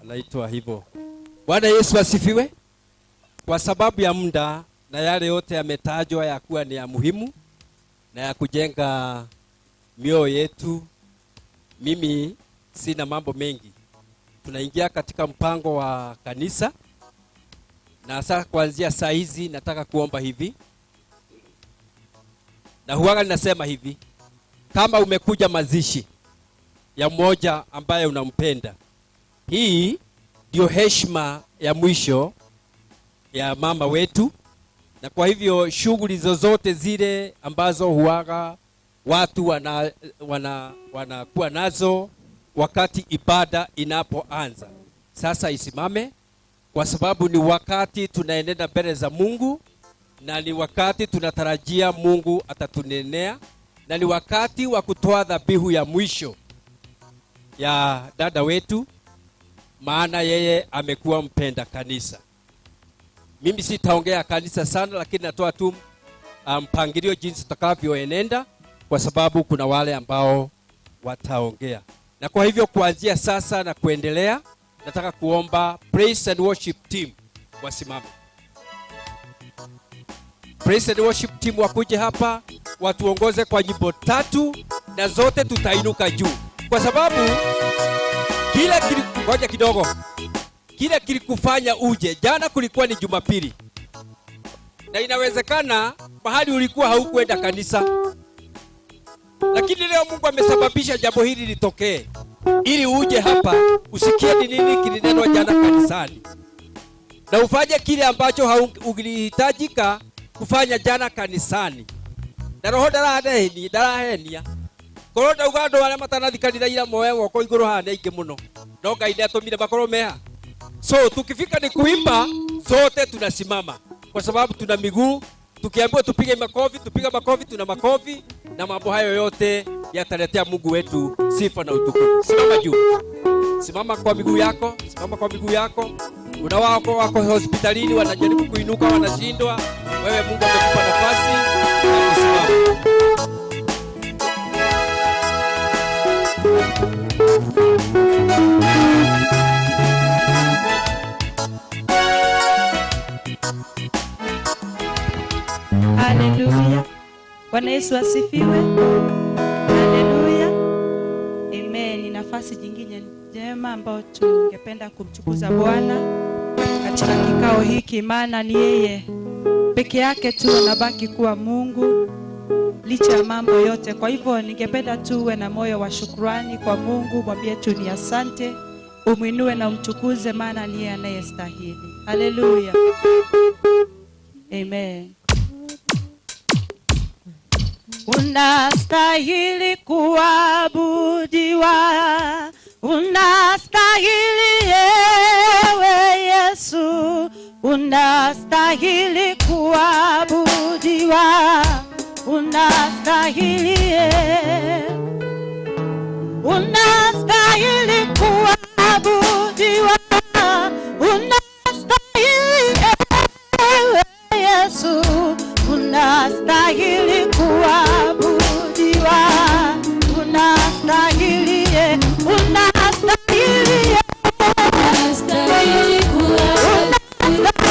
Anaitwa hivyo. Bwana Yesu asifiwe. Kwa sababu ya muda na yale yote yametajwa ya kuwa ni ya muhimu na ya kujenga mioyo yetu, mimi sina mambo mengi. Tunaingia katika mpango wa kanisa, na sasa kuanzia saa hizi nataka kuomba hivi. Na huwaga ninasema hivi, kama umekuja mazishi ya mmoja ambaye unampenda, hii ndio heshima ya mwisho ya mama wetu. Na kwa hivyo shughuli zozote zile ambazo huwaga watu wanakuwa nazo wakati ibada inapoanza, sasa isimame, kwa sababu ni wakati tunaenenda mbele za Mungu, na ni wakati tunatarajia Mungu atatunenea, na ni wakati wa kutoa dhabihu ya mwisho ya dada wetu, maana yeye amekuwa mpenda kanisa. Mimi sitaongea kanisa sana, lakini natoa tu mpangilio jinsi tutakavyoenenda, kwa sababu kuna wale ambao wataongea. Na kwa hivyo kuanzia sasa na kuendelea, nataka kuomba praise and worship team wasimame. Praise and worship team wakuje hapa watuongoze kwa nyimbo 3, na zote tutainuka juu. Kwa sababu kila ngoja kidogo. Kile kilikufanya uje jana kulikuwa ni Jumapili. Na inawezekana mahali ulikuwa haukwenda kanisa. Lakini leo Mungu amesababisha jambo hili litokee ili uje hapa usikie ni nini kilinenwa jana kanisani, na ufanye kile ambacho ulihitajika kufanya jana kanisani. Na roho ndarahenia. Korwo ndauga andu aria matanathi kanitha ira moe guoko iguru haha ni aingi muno. No Ngai nĩ atũmire makorwo meha. So tukifika ni kuimba, zote tunasimama kwa sababu tuna miguu. Tukiambiwa tupige makofi, tupiga makofi, tuna makofi, na mambo hayo yote yataletea Mungu wetu sifa na utukufu. Simama juu, simama kwa miguu yako, simama kwa miguu yako. Una wako wako hospitalini wanajaribu kuinuka, wanashindwa. Wewe Mungu amekupa nafasi ya kusimama. Haleluya. Bwana Yesu asifiwe. Haleluya. Amen. Ni nafasi nyingine njema ambayo tungependa kumtukuza Bwana katika kikao hiki, maana ni yeye peke yake tu anabaki kuwa Mungu licha ya mambo yote. Kwa hivyo ningependa tu uwe na moyo wa shukrani kwa Mungu, mwambie tu ni asante, umwinue na umtukuze, maana ni yeye anayestahili. Haleluya. Amen. Unastahili kuabudiwa, unastahili ewe Yesu, unastahili kuabudiwa, unastahili, unastahili kuabudiwa, unastahili ewe Yesu, unastahili kuabudiwa, unastahili, unastahili, unastahili kuabudiwa.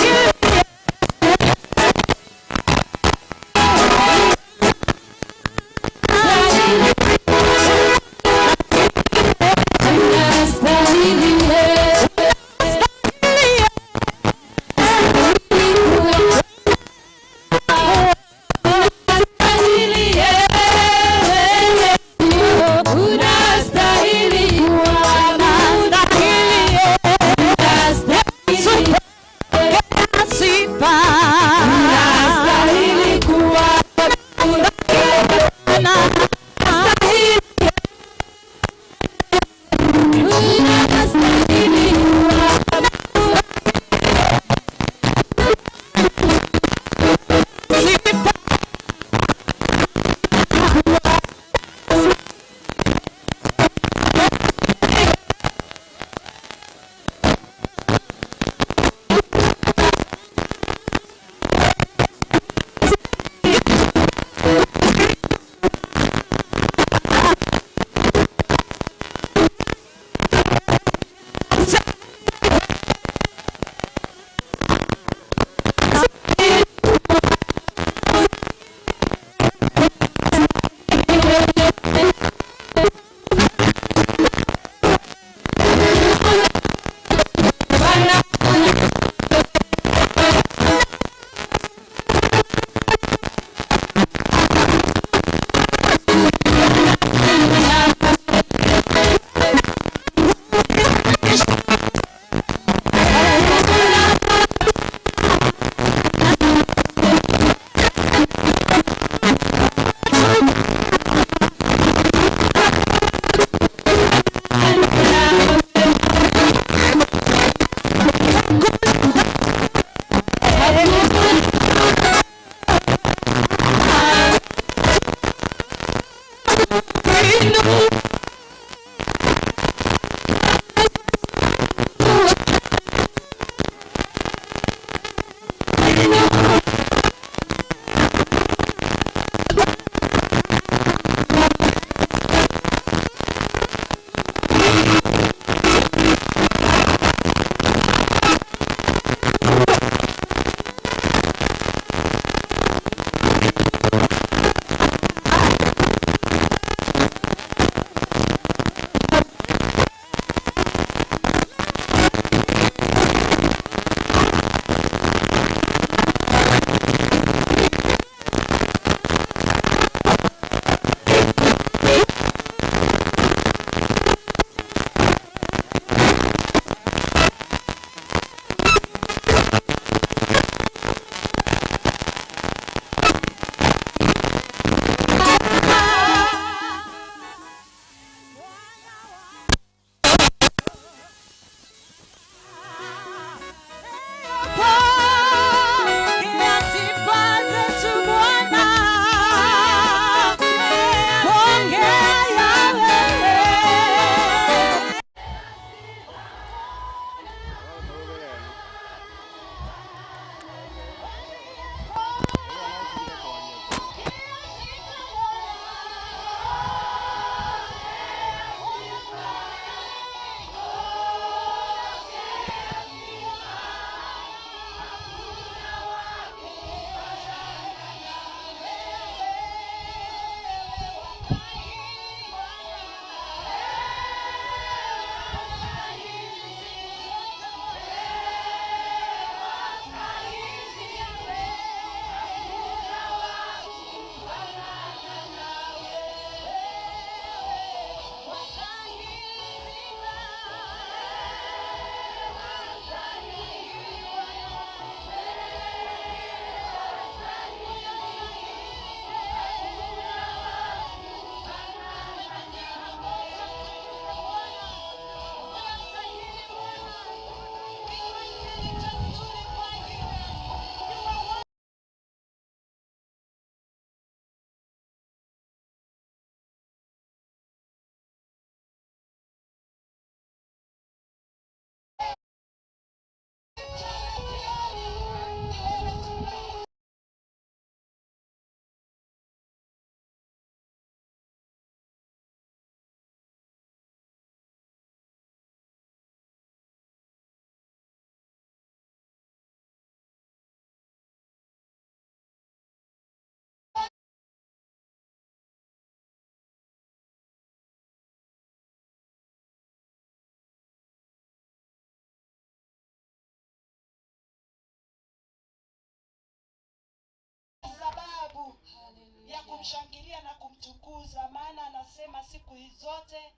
kumshangilia na kumtukuza, maana anasema siku hizi zote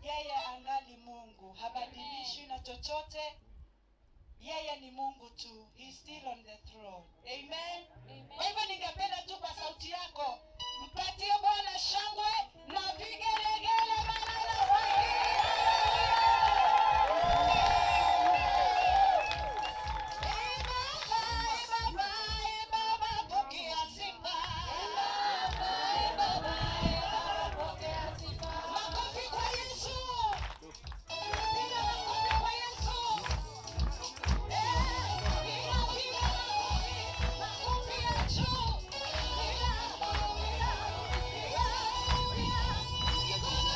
yeye angali Mungu, habadilishwi na chochote. Yeye ni Mungu tu, he is still on the throne. Amen. Kwa hivyo ningependa tu kwa sauti yako mpatie Bwana shangwe na vigelegele, maana anastahili. Makofi kwa Yesu. Piga makofi kwa Yesu. Piga, piga makofi. Makofi ya juu. Piga, piga, piga, piga.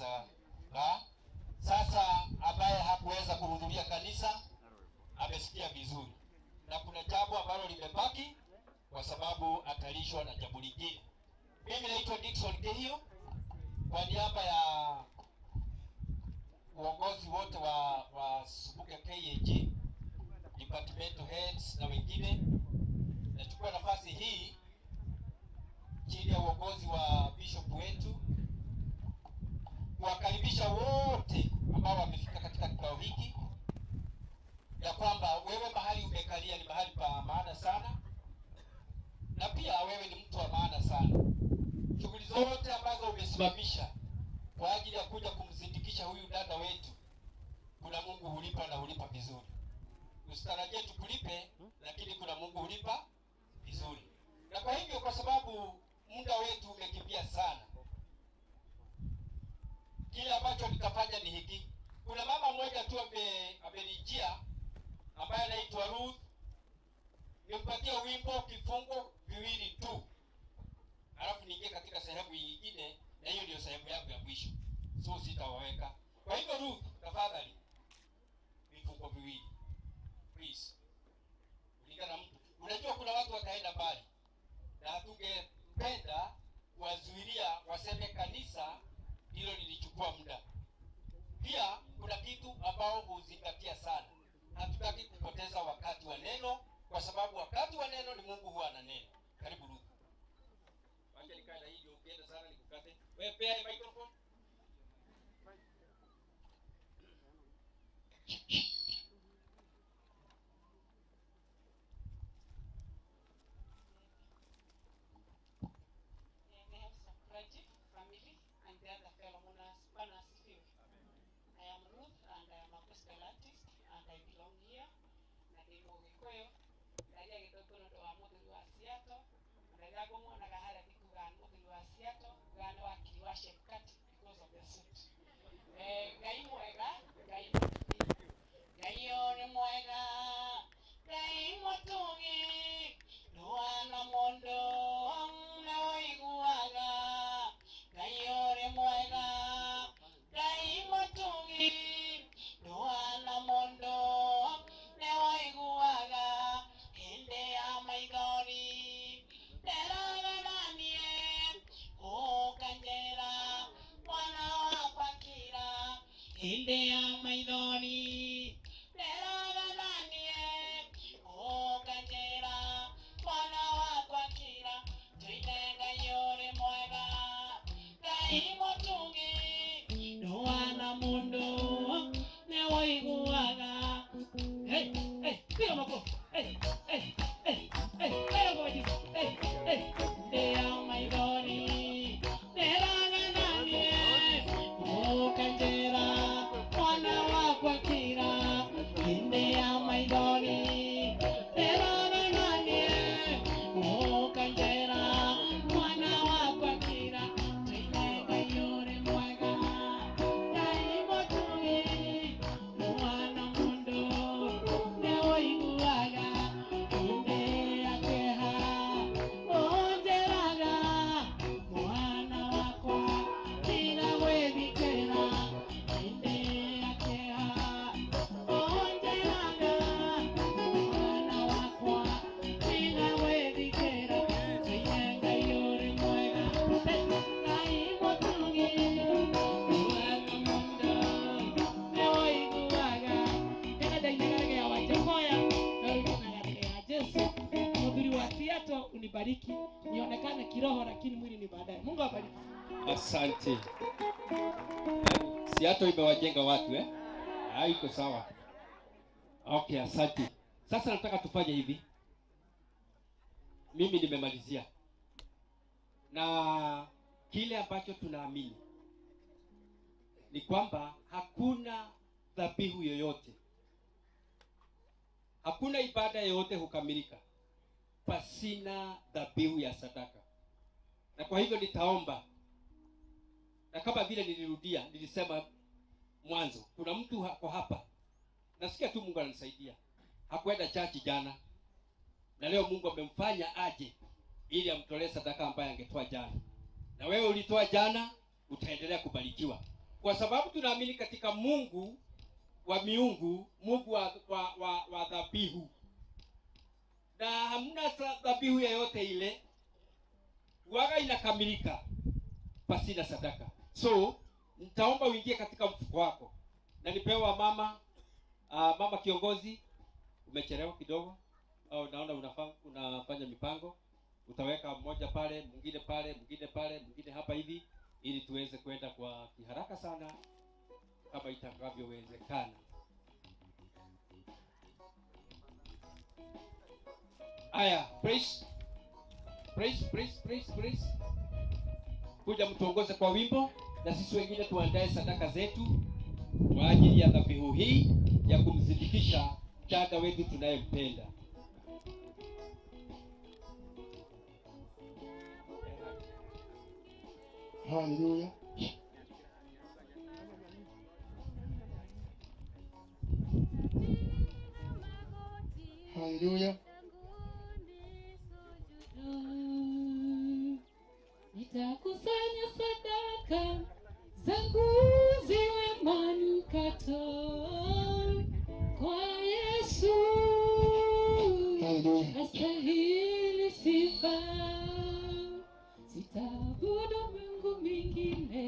hatukuweza kaa. Sasa ambaye hakuweza kuhudhuria kanisa amesikia vizuri, na kuna jambo ambalo limebaki kwa sababu atalishwa na jambo lingine. Mimi naitwa Dickson Kehio, kwa niaba ya uongozi wote wa Subukia KAG, departmental heads na wengine, nachukua nafasi hii chini ya uongozi wa bishop wetu kuwakaribisha wote ambao wamefika katika kikao hiki, ya kwamba wewe mahali umekalia ni mahali pa maana sana, na pia wewe ni mtu wa maana sana. Shughuli zote ambazo umesimamisha kwa ajili ya kuja kumzindikisha huyu dada wetu, kuna Mungu hulipa na hulipa vizuri. Usitarajie tukulipe, lakini kuna Mungu hulipa vizuri. Na kwa hivyo, kwa sababu muda wetu umekimbia sana, kile ambacho nitafanya ni hiki. Kuna mama mmoja tu amenijia ambaye anaitwa Ruth. Nimpatie wimbo kifungo viwili tu, alafu niingie katika sehemu nyingine, na hiyo ndio sehemu yangu ya mwisho, so sitawaweka. Kwa hivyo Ruth, tafadhali vifungo viwili please, kulingana na mtu. Unajua kuna watu wataenda mbali, na hatungependa kuwazuilia waseme kanisa hilo lilichukua muda. Pia kuna kitu ambao huzingatia sana, hatutaki kupoteza wakati wa neno, kwa sababu wakati wa neno ni Mungu huwa ananena. Karibu Ruth. Wacha nikae na hii ndio ukienda sana nikukate. Wewe pea hii microphone. Family and the other fellow mourners. Bwana asifiwe. I am Ruth and I am a gospel artist and I belong here. Na ndĩ Mũgĩkũyũ, ndaria Gĩthũngũ nĩ ũndũ wa mũthuri wa Seattle. Na rĩrĩa ngũmuonaga harĩa ndikugaga nĩ mũthuri wa Seattle, ngugaga nĩ wakiri wa Chebukati because of the suit. Ngai mwega, Ngai mũtugi. Ngai ũyũ nĩ mwega, Ngai mũtugi. Ndũhana mũndũ na ũiguaga. Ngai ũrĩ mwega, Ngai mũtugi. Ndũhana mũndũ nĩ ũiguaga. Hĩndĩ ya maithori nderaga naniĩ, ũkanjĩra mwana wakwa kira. Hĩndĩ ya maithori nderaga naniĩ, ũkanjĩra mwana wakwa kira. Tuine Ngai ũrĩ mwega, Ngai mũtugi. Ndũhana mũndũ nĩ ũiguaga. Hey, hey, piga makofi. Hey, hey, hey, hey, hey, hey, hey, hey. Ndĩ ya maithori nderaga naniĩ, ũkanjĩra mwana wakwa kira. Hĩndĩ ya maithori nderaga naniĩ, ũkanjĩra mwana wakwa kira. Tuine Ngai ũrĩ mwega, Ngai mũtugi. Ndũhana mũndũ nĩ ũiguaga. Hĩndĩ ya kĩeha ũnjĩraga, mwana wakwa tiga gwĩthikĩra. Hĩndĩ ya kĩeha ũnjĩraga, mwana wakwa tiga gwĩthikĩra. Tuine Ngai ũrĩ mwega, Ngai mũtugi. Ndũhana mũndũ nĩ ũiguaga. Tena ndainaga reggae ya Wajackoyah, na rĩu ndinaga reggae ya Jesu. Mũthuri wa Seattle unibariki, nionekane kiroho lakini mwili ni baadaye. Mungu awabariki. Asante. Seattle imewajenga watu eh? Ah, iko sawa. Okay, asante. Sasa nataka tufanye hivi. Mimi nimemalizia. Na kile ambacho tunaamini ni kwamba hakuna dhabihu yoyote, hakuna ibada yoyote hukamilika pasina dhabihu ya sadaka. Na kwa hivyo nitaomba, na kama vile nilirudia, nilisema mwanzo, kuna mtu hako hapa, nasikia tu Mungu ananisaidia, hakuenda chachi jana, na leo Mungu amemfanya aje ili amtolee sadaka ambaye angetoa jana. Na wewe ulitoa jana, utaendelea kubarikiwa. Kwa sababu tunaamini katika Mungu wa miungu, Mungu wa dhabihu. Na hamna dhabihu yoyote ile waga inakamilika pasina sadaka. So nitaomba uingie katika mfuko wako. Na nipewa mama, mama kiongozi, umechelewa kidogo au naona unafanya mipango. Utaweka mmoja pale, mwingine pale, mwingine pale, mwingine hapa hivi, ili tuweze kwenda kwa kiharaka sana kama itakavyowezekana. Aya, praise. Praise, praise, praise, praise. Kuja mtuongoze kwa wimbo na sisi wengine tuandae sadaka zetu kwa ajili ya dhabihu hii ya kumzindikisha dada wetu tunayempenda. Hallelujah. Hallelujah. Nitakusanya sadaka zangu ziwe manukato kwa Yesu. Astahili sifa. Sitaabudu Mungu mwingine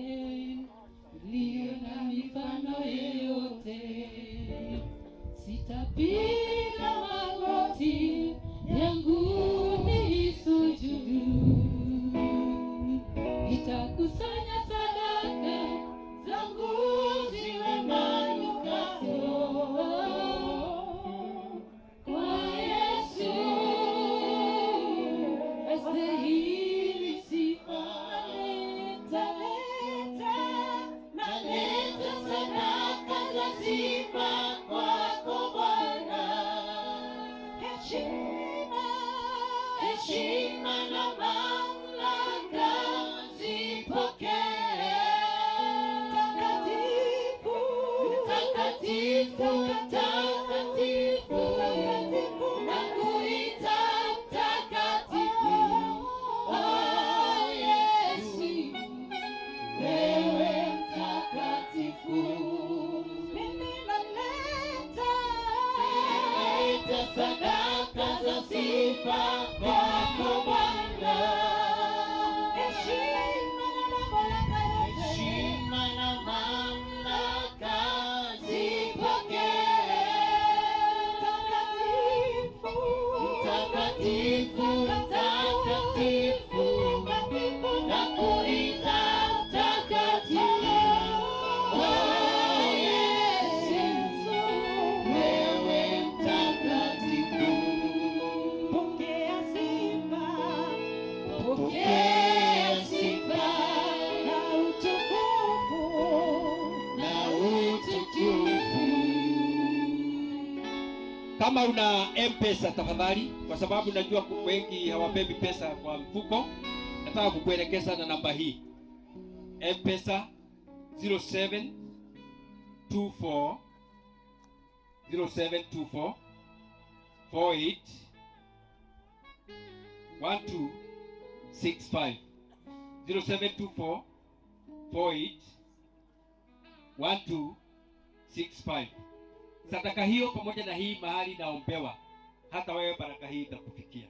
iliyo na mifano yeyote. Sitapiga magoti yangu nisujudu. Nitakusanya sadaka zangu ziwe manukato kwa Yesu. Astahili sifa. Naleta sadaka za sifa kwako Bwana. Heshima na mamlaka zipokee. Takatifu, takatifu, takatifu, nakuita mtakatifu. Oh Yesu, wewe mtakatifu. Mimi naleta sadaka za sifa kwako Bwana. Heshima na mamlaka zipokee. Takatifu, takatifu, takatifu, nakuita mtakatifu. Oh Yesu, wewe mtakatifu. Pokea sifa, pokea sifa na utukufu, na utukufu. Kama una M-Pesa tafadhali, kwa sababu najua wengi hawabebi pesa kwa mfuko, nataka kukuelekeza na namba hii. M-Pesa 0724 0724 48 1265 0724 48 1265. Sadaka hiyo pamoja na hii mahali naombewa, hata wewe baraka hii itakufikia.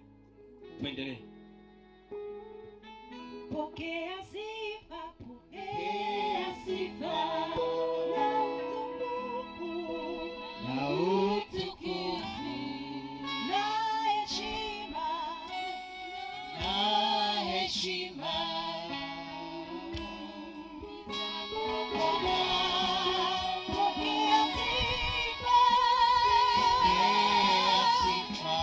Tuendelee. Pokea sifa, pokea sifa na utukufu, na utukufu, na heshima, na heshima. Pokea sifa, Pokea sifa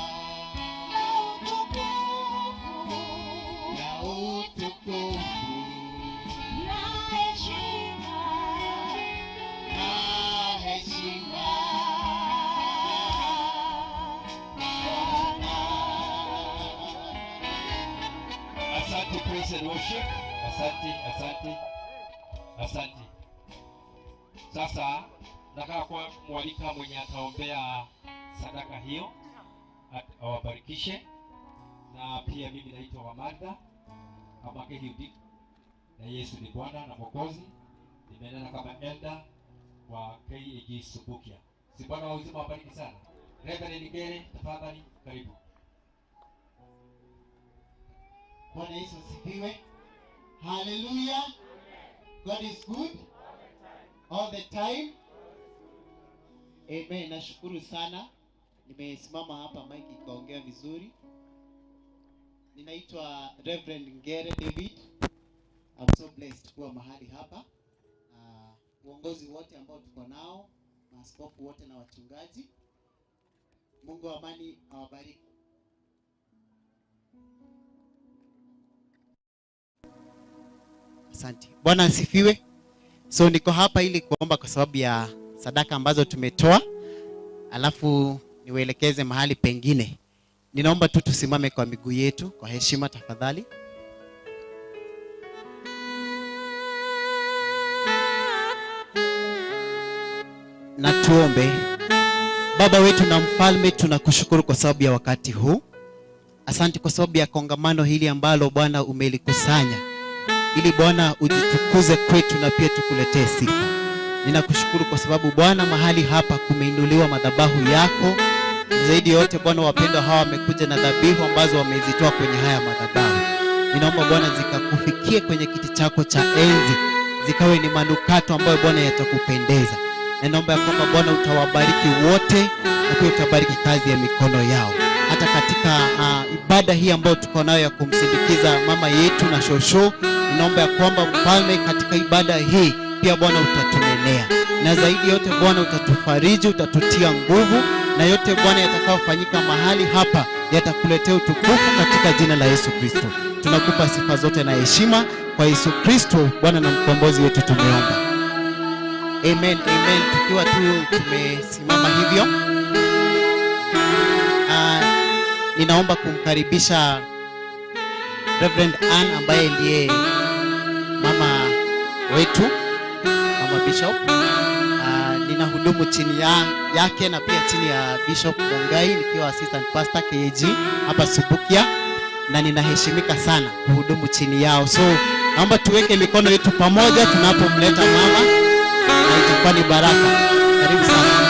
na utukufu, na utukufu, na heshima, na heshima. Asante praise and worship. Asante, asante, asante. Sasa nataka kwa mwalika mwenye ataombea sadaka hiyo awabarikishe. Na pia mimi naitwa Wamanda Amake Hiudi, na Yesu ni Bwana na Mwokozi. Nimenena kama elder wa KAG Subukia. Si Bwana wa uzima wabariki sana. Reverend Ngere, tafadhali karibu. Bwana Yesu asifiwe. Hallelujah. God is good all the time. Amen. Nashukuru sana. Nimesimama hapa mic ikaongea vizuri. Ninaitwa Reverend Ngere David. I'm so blessed kuwa mahali hapa. Uongozi wote ambao tuko nao, maaskofu wote na wachungaji. Mungu wa amani awabariki. Asante. Bwana asifiwe. So niko hapa ili kuomba kwa sababu ya sadaka ambazo tumetoa, alafu niwaelekeze mahali pengine. Ninaomba tu tusimame kwa miguu yetu kwa heshima tafadhali. Na tuombe. Baba wetu na mfalme, tunakushukuru kwa sababu ya wakati huu. Asante kwa sababu ya kongamano hili ambalo Bwana umelikusanya ili Bwana ujitukuze kwetu na pia tukuletee sifa. Ninakushukuru kwa sababu Bwana mahali hapa kumeinuliwa madhabahu yako. Zaidi yote Bwana, wapendwa hawa wamekuja na dhabihu ambazo wamezitoa kwenye haya madhabahu. Ninaomba Bwana zikakufikie kwenye kiti chako cha enzi, zikawe ni manukato ambayo Bwana yatakupendeza. Ninaomba ya kwamba Bwana utawabariki wote na pia utabariki kazi ya mikono yao. Hata katika ibada hii ambayo tuko nayo ya kumsindikiza mama yetu na shosho, ninaomba ya kwamba mfalme katika ibada hii pia Bwana utatunenea, na zaidi yote Bwana utatufariji, utatutia nguvu, na yote Bwana yatakayofanyika mahali hapa yatakuletea utukufu katika jina la Yesu Kristo. Tunakupa sifa zote na heshima kwa Yesu Kristo Bwana na mkombozi wetu tumeomba. Amen, amen. Tukiwa tu tumesimama hivyo, ninaomba kumkaribisha Reverend Ann ambaye ndiye mama wetu, mama Bishop. Ninahudumu chini yake na pia chini ya Bishop Bongai nikiwa assistant pastor KAG hapa Subukia, na ninaheshimika sana kuhudumu chini yao. So naomba tuweke mikono yetu pamoja tunapomleta mama, na itakuwa ni baraka. Karibu sana.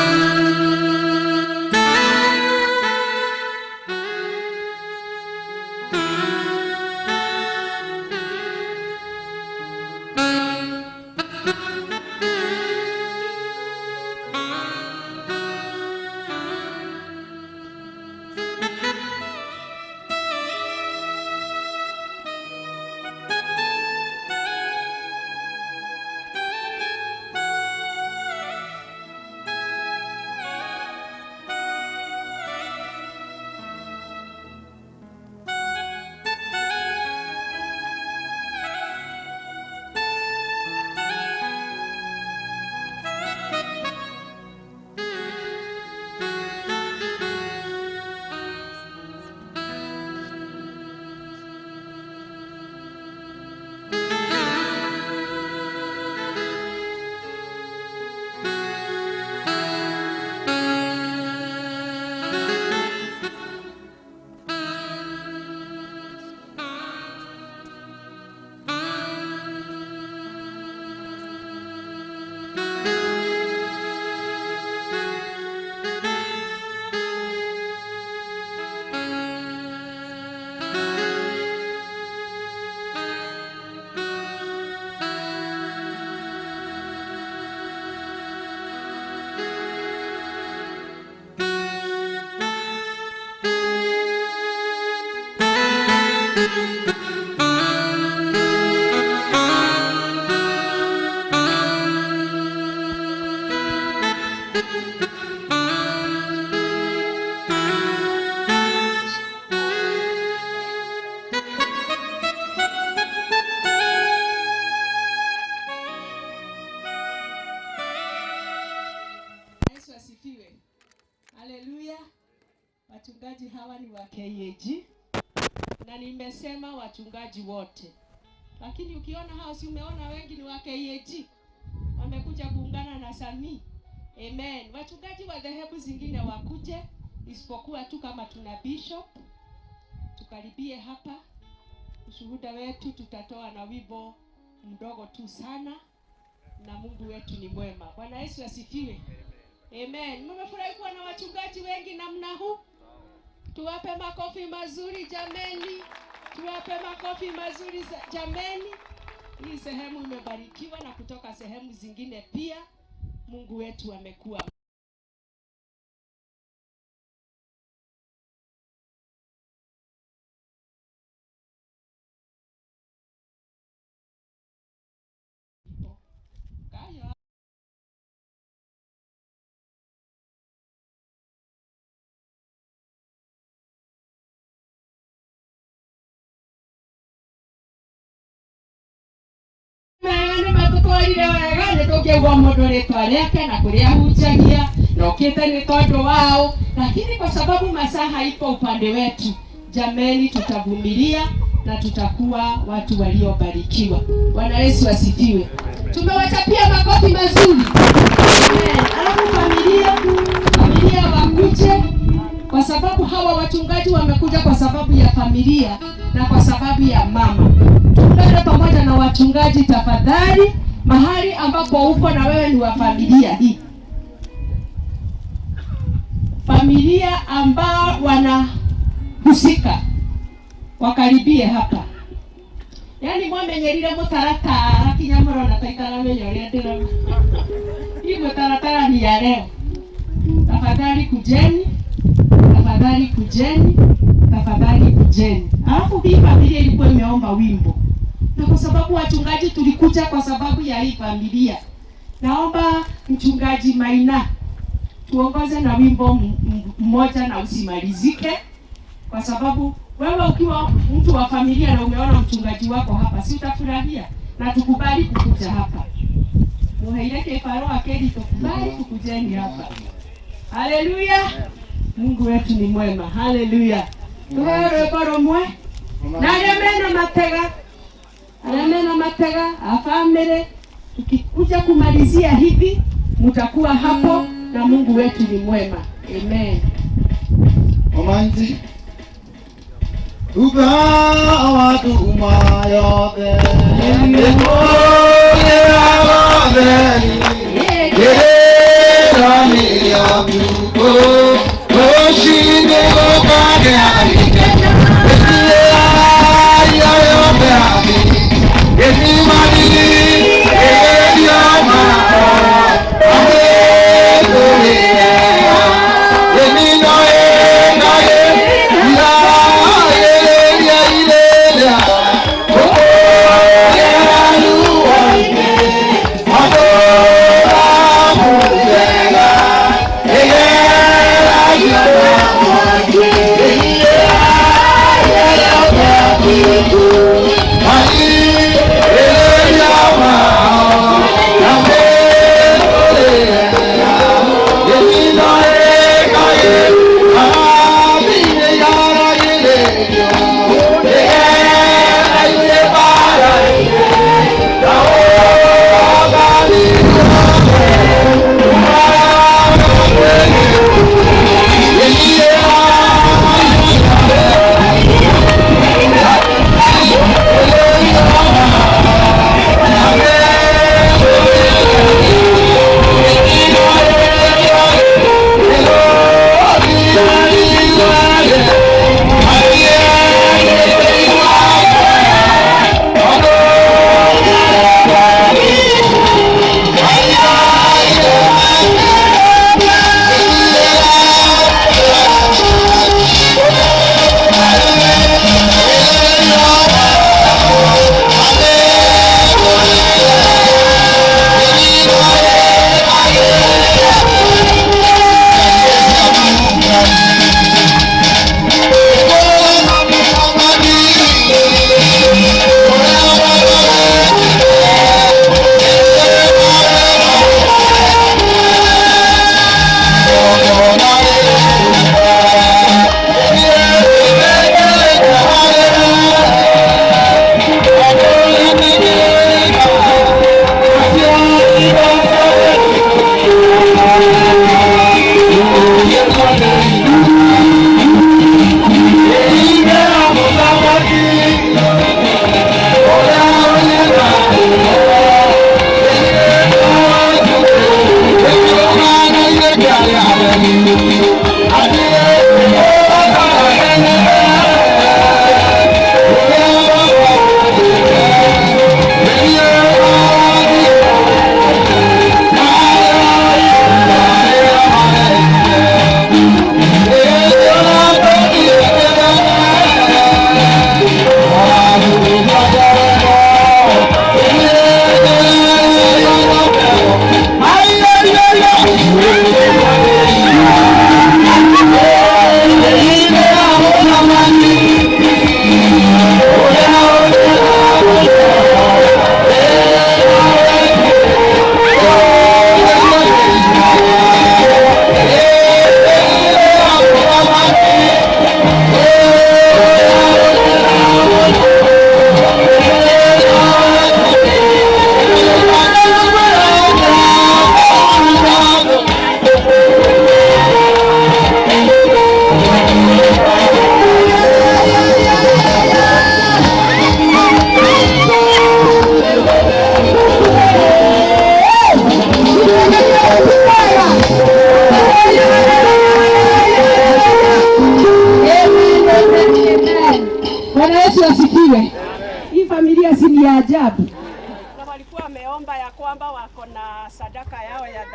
Yesu asifiwe. Haleluya. Wachungaji hawa ni wa KAG na nimesema wachungaji wote, lakini ukiona hao, si umeona wengi ni wa KAG wamekuja kuungana na Samii. Amen. Wachungaji wa dhehebu zingine wakuje, isipokuwa tu kama tuna bishop tukaribie hapa. Ushuhuda wetu tutatoa na wimbo mdogo tu sana, na Mungu wetu ni mwema. Bwana Yesu asifiwe. Amen. Mmefurahi kuwa na wachungaji wengi namna huu? Tuwape makofi mazuri jameni, tuwape makofi mazuri jameni. Hii sehemu imebarikiwa na kutoka sehemu zingine pia. Mungu wetu amekuwa nĩmatũtwarire wega nĩtũngĩigua mũndũ rĩtwa rĩake na kũrĩa ahunjagia na ũkĩte nĩ tondũ wao, lakini kwa sababu masaa haipo upande wetu, jameni, tutavumilia na tutakuwa watu waliobarikiwa. Bwana Yesu asifiwe. Tumewachapia makofi mazuri. Amen. Alafu familia wakuje, kwa sababu hawa wachungaji wamekuja kwa sababu ya familia na kwa sababu ya mama. Tuungane pamoja na wachungaji tafadhali, mahali ambapo uko na wewe ni wa familia hii, familia ambao wanahusika wakaribie hapa. Yani mwamenyerire mutaratara kinya murona ta itaramenya uria ndirona. Hii mutaratara ni ya leo. Tafadhali kujeni, tafadhali kujeni, tafadhali kujeni. Alafu hii familia ilikuwa imeomba wimbo, na kwa sababu wachungaji tulikuja kwa sababu ya hii familia, naomba mchungaji Maina tuongoze na wimbo mmoja na usimalizike, kwa sababu wewe ukiwa mtu wa familia na umeona mchungaji wako hapa, si utafurahia? Na tukubali kukuja hapa. Muhaireke faro akedi, tukubali kukujeni hapa. Haleluya. Mungu wetu ni mwema. Haleluya. Tuhere rwĩmbo rũmwe na arĩa mena matega, arĩa mena matega a family, tukikuja kumalizia hivi mtakuwa hapo, na Mungu wetu ni mwema. Amen. Omanzi Uga watu umayothe Yeah.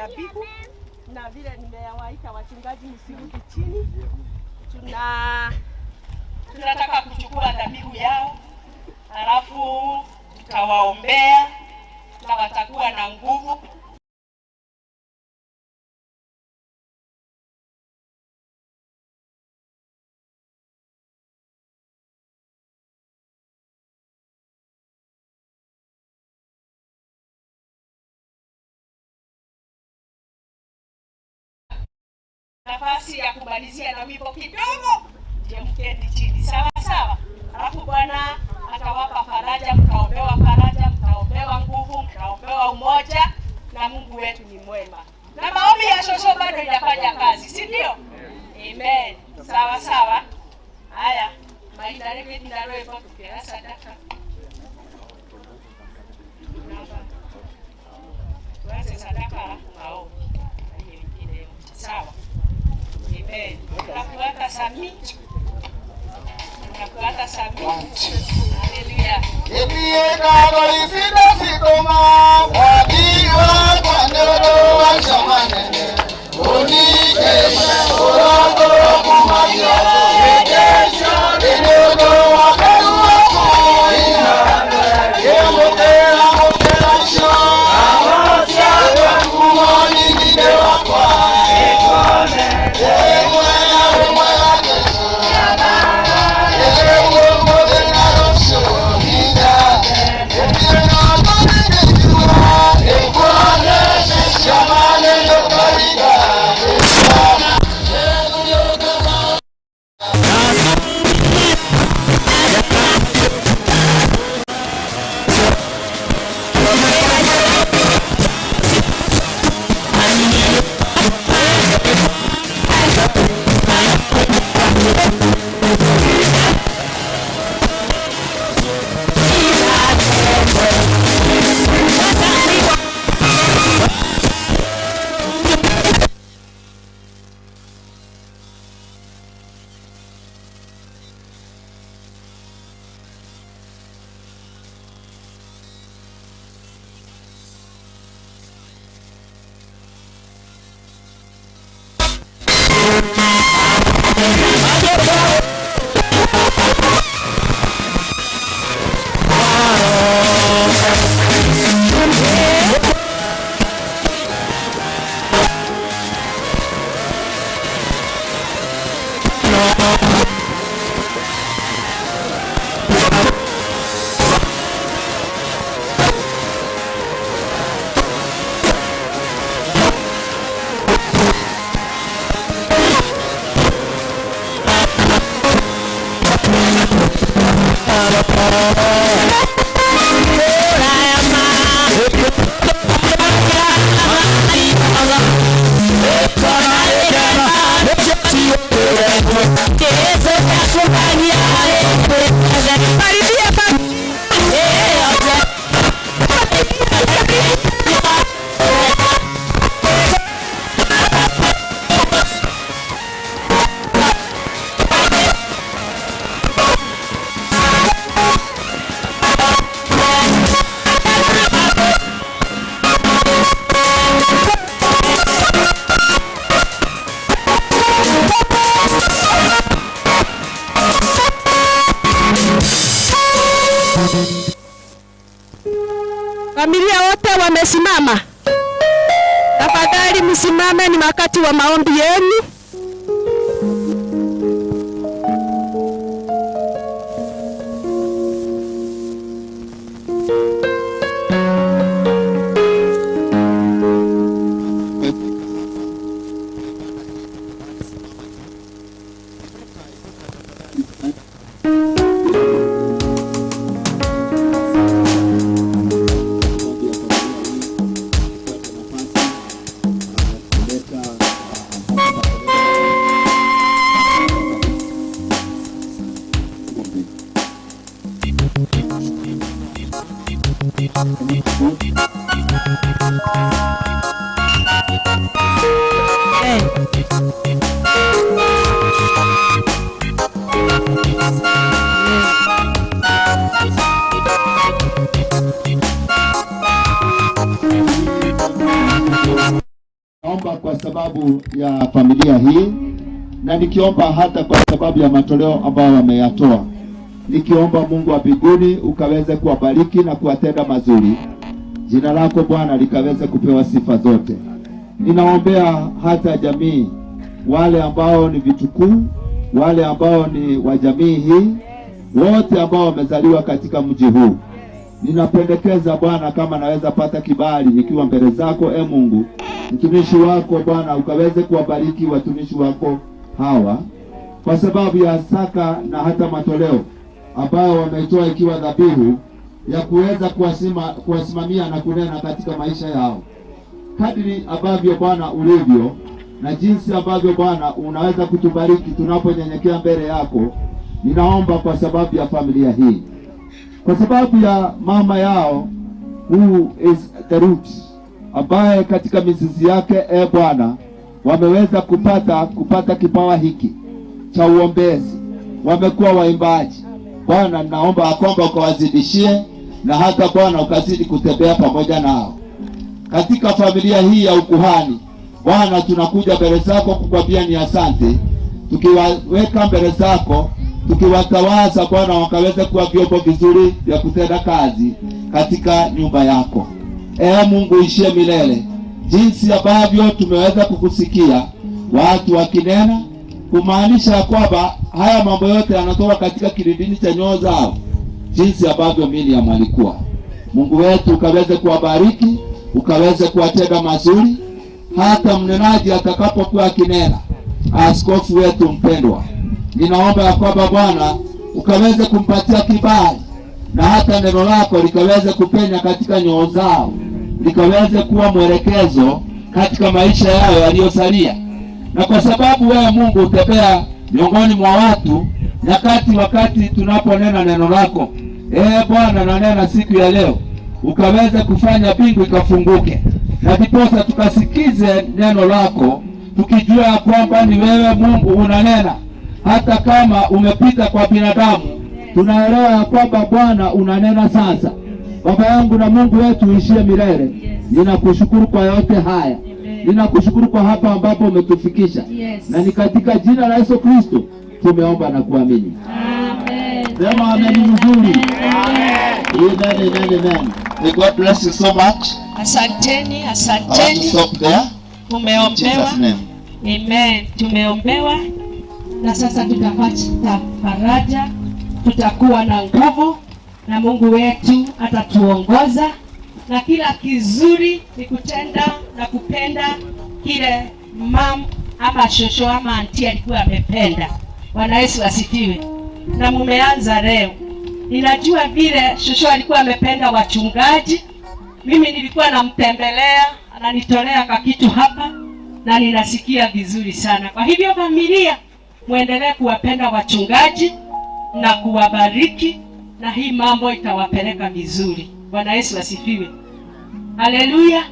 dhabihu, na vile nimewaita wachungaji msirudi chini. Tunataka kuchukua dhabihu yao, halafu tutawaombea na watakuwa na nguvu. Nafasi ya kumalizia na wimbo kidogo, ndio mketi chini, sawa sawa. Alafu Bwana atawapa faraja, mtaombewa faraja, mtaombewa nguvu, mtaombewa umoja, na Mungu wetu ni mwema. Na maombi ya shosho bado inafanya kazi, si ndio? Amen. Sawa sawa. Haya, maina rege ndaro tukera sadaka. Tuanze sadaka alafu maombi. Na hiyo ingine yote. Sawa. Amen. Tunafuata Sami. Tunafuata Sami. Haleluya. Familia wote wamesimama. Tafadhali msimame, ni wakati wa maombi yenu. Nikiomba kwa sababu ya familia hii na nikiomba hata kwa sababu ya matoleo ambayo wameyatoa, nikiomba Mungu wa mbinguni ukaweze kuwabariki na kuwatenda mazuri, jina lako Bwana likaweze kupewa sifa zote. Ninaombea hata jamii, wale ambao ni vitukuu, wale ambao ni wa jamii hii, wote ambao wamezaliwa katika mji huu. Ninapendekeza Bwana, kama naweza pata kibali nikiwa mbele zako, e Mungu, mtumishi wako Bwana, ukaweze kuwabariki watumishi wako hawa kwa sababu ya saka na hata matoleo ambayo wameitoa ikiwa dhabihu ya kuweza kuwasimamia na kunena katika maisha yao, kadri ambavyo Bwana ulivyo na jinsi ambavyo Bwana unaweza kutubariki tunaponyenyekea mbele yako. Ninaomba kwa sababu ya familia hii, kwa sababu ya mama yao who is the root, ambaye katika mizizi yake, e Bwana, wameweza kupata kipawa hiki cha uombezi, wamekuwa waimbaji. Bwana, naomba kwamba ukawazidishie na hata Bwana ukazidi kutembea pamoja nao katika familia hii ya ukuhani. Bwana, tunakuja mbele zako kukwambia ni asante, tukiwaweka mbele zako, tukiwatawaza Bwana, wakaweze kuwa vyombo vizuri vya kutenda kazi katika nyumba yako. Ee Mungu ishie milele, jinsi ambavyo tumeweza kukusikia watu wakinena, kumaanisha kwamba haya mambo yote yanatoka katika kilindini cha nyoyo zao, jinsi ambavyo Miriam alikuwa. Mungu wetu ukaweze kuwabariki, ukaweze kuwatenda mazuri, hata mnenaji atakapokuwa akinena, askofu wetu mpendwa, ninaomba ya kwamba Bwana ukaweze kumpatia kibali na hata neno lako likaweze kupenya katika nyoyo zao, likaweze kuwa mwelekezo katika maisha yao yaliyosalia. Na kwa sababu wewe Mungu utembea miongoni mwa watu nyakati, wakati tunaponena neno lako, Bwana, nanena siku ya leo, ukaweze kufanya mbingu ikafunguke, na ndiposa tukasikize neno lako, tukijua kwamba ni wewe Mungu unanena. Hata kama umepita kwa binadamu, tunaelewa ya kwamba Bwana unanena sasa. Baba yangu na Mungu wetu uishie milele, ninakushukuru kwa yote haya, ninakushukuru kwa hapa ambapo umetufikisha, na ni katika jina la Yesu Kristo tumeomba na kuamini. Amen. Sema amen mzuri. Amen. Amen, amen. May God bless you so much. Asanteni, I want to asanteni. stop there. In Tumeombewa. Jesus' name. Amen. Tumeombewa na sasa tutapata faraja, tutakuwa na nguvu na Mungu wetu atatuongoza, na kila kizuri ni kutenda na kupenda kile mam ama shosho ama anti alikuwa amependa. Bwana Yesu asifiwe. Na mumeanza leo. Ninajua vile shosho alikuwa amependa wachungaji. Mimi nilikuwa namtembelea, ananitolea kakitu hapa na ninasikia vizuri sana. Kwa hivyo familia, muendelee kuwapenda wachungaji na kuwabariki, na hii mambo itawapeleka vizuri. Bwana Yesu asifiwe. Haleluya.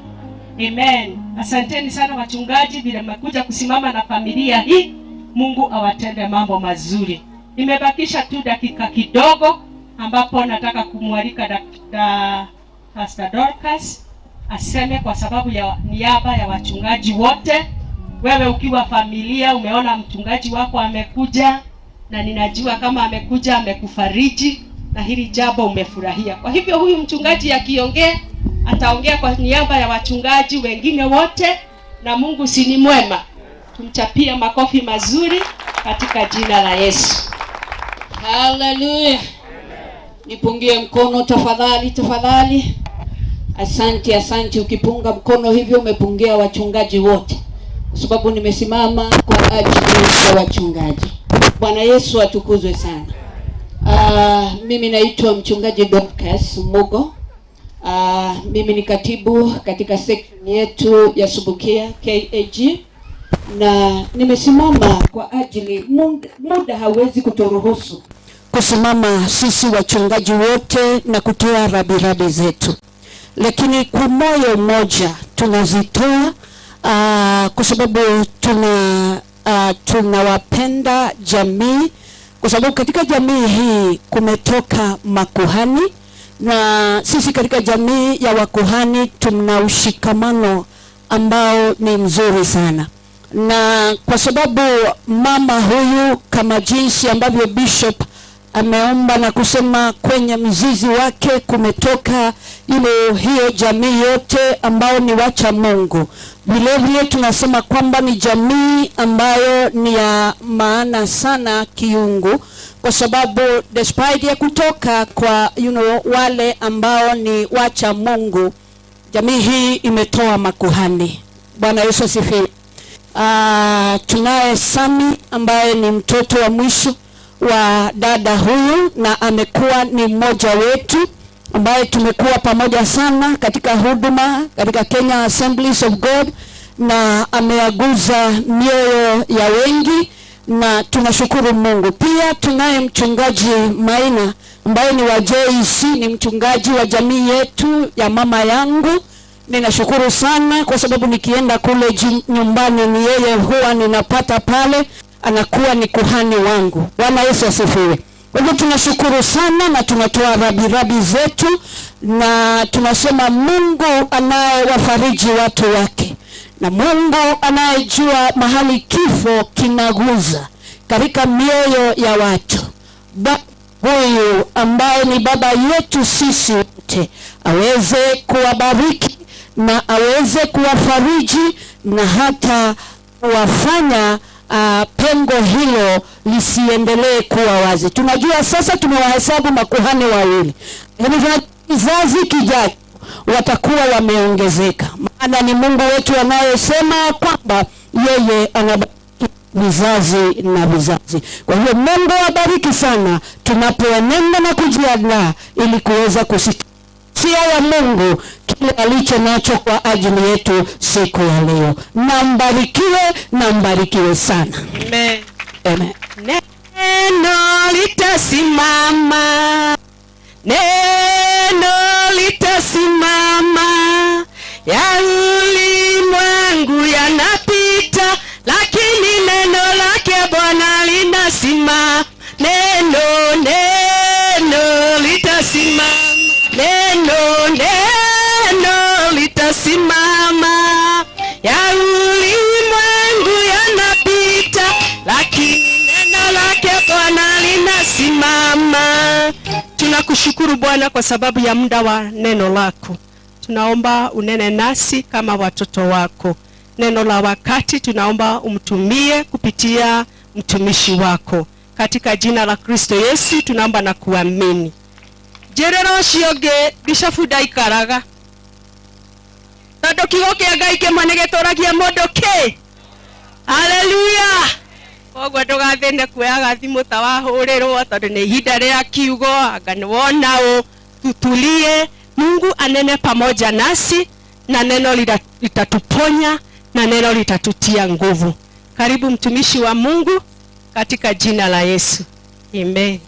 Amen. Asanteni sana wachungaji vile mmekuja kusimama na familia hii. Mungu awatende mambo mazuri. Nimebakisha tu dakika kidogo ambapo nataka kumwalika Dr. Pastor Dorcas aseme kwa sababu ya niaba ya wachungaji wote. Wewe ukiwa familia umeona mchungaji wako amekuja, na ninajua kama amekuja amekufariji na hili jambo umefurahia. Kwa hivyo huyu mchungaji akiongea ataongea kwa niaba ya wachungaji wengine wote, na Mungu si ni mwema. Tumchapie makofi mazuri katika jina la Yesu. Haleluya. Nipungie mkono tafadhali, tafadhali. Asante, asante. Ukipunga mkono hivyo umepungia wachungaji wote, kwa sababu nimesimama kwa ajili ya wachungaji. Bwana Yesu atukuzwe sana. Mimi naitwa mchungaji Dorcas Mugo. Mimi ni katibu katika section yetu ya Subukia KAG, na nimesimama kwa ajili muda hawezi kuturuhusu kusimama sisi wachungaji wote na kutoa rabirabi zetu, lakini kwa moyo mmoja tunazitoa, kwa sababu tunawapenda jamii, kwa sababu katika jamii hii kumetoka makuhani, na sisi katika jamii ya wakuhani tuna ushikamano ambao ni mzuri sana. Na kwa sababu mama huyu, kama jinsi ambavyo Bishop ameomba na kusema, kwenye mzizi wake kumetoka ile hiyo jamii yote ambao ni wacha Mungu. Vile vile tunasema kwamba ni jamii ambayo ni ya maana sana kiungu, kwa sababu despite ya kutoka kwa wale ambao ni wacha Mungu, jamii hii imetoa makuhani. Bwana Yesu asifiwe. Tunaye Sami ambaye ni mtoto wa mwisho wa dada huyu, na amekuwa ni mmoja wetu ambaye tumekuwa pamoja sana katika huduma katika Kenya Assemblies of God, na ameaguza mioyo ya wengi na tunashukuru Mungu. Pia tunaye mchungaji Maina ambaye ni wa JEC, ni mchungaji wa jamii yetu ya mama yangu. Ninashukuru sana kwa sababu nikienda kule nyumbani ni yeye huwa ninapata pale, anakuwa ni kuhani wangu. Bwana Yesu asifiwe. Kwa hivyo tunashukuru sana na tunatoa rabirabi zetu, na tunasema Mungu anayewafariji watu wake na Mungu anayejua mahali kifo kinaguza katika mioyo ya watu, huyu ambaye ni baba yetu sisi wote aweze kuwabariki na aweze kuwafariji na hata kuwafanya pengo hilo lisiendelee kuwa wazi. Tunajua sasa tumewahesabu makuhani wawili, lakini kizazi kijacho watakuwa wameongezeka, maana ni Mungu wetu anayesema kwamba yeye anabariki vizazi na vizazi. Kwa hiyo Mungu awabariki sana tunapoenenda na kujiandaa ili kuweza kusikia ya Mungu kile alicho nacho kwa ajili yetu siku ya leo. Na mbarikiwe, na mbarikiwe sana. Amen. Amen. Neno litasimama, neno litasimama, ya ulimwengu yanapita, lakini neno lake Bwana linasimama. Neno, neno litasimama, neno, neno litasimama, ya ulimwengu yanapita, lakini neno lake Bwana linasimama. Tunakushukuru Bwana kwa sababu ya muda wa neno lako. Tunaomba unene nasi kama watoto wako. Neno la wakati tunaomba umtumie kupitia mtumishi wako. Katika jina la Kristo Yesu tunaomba na kuamini. Jerero cioge Bishop ndaikaraga. Tondu kiugo kia Ngai kimwe nigituragia mundu ki. Haleluya. Koguo ndugathine kuoyaga thimu ta wahurirwo, tondu ni ihinda ria kiugo, anga ni wona ũ. Tutulie, Mungu anene pamoja nasi, na neno litatuponya na neno litatutia nguvu. Karibu mtumishi wa Mungu katika jina la Yesu. Amen.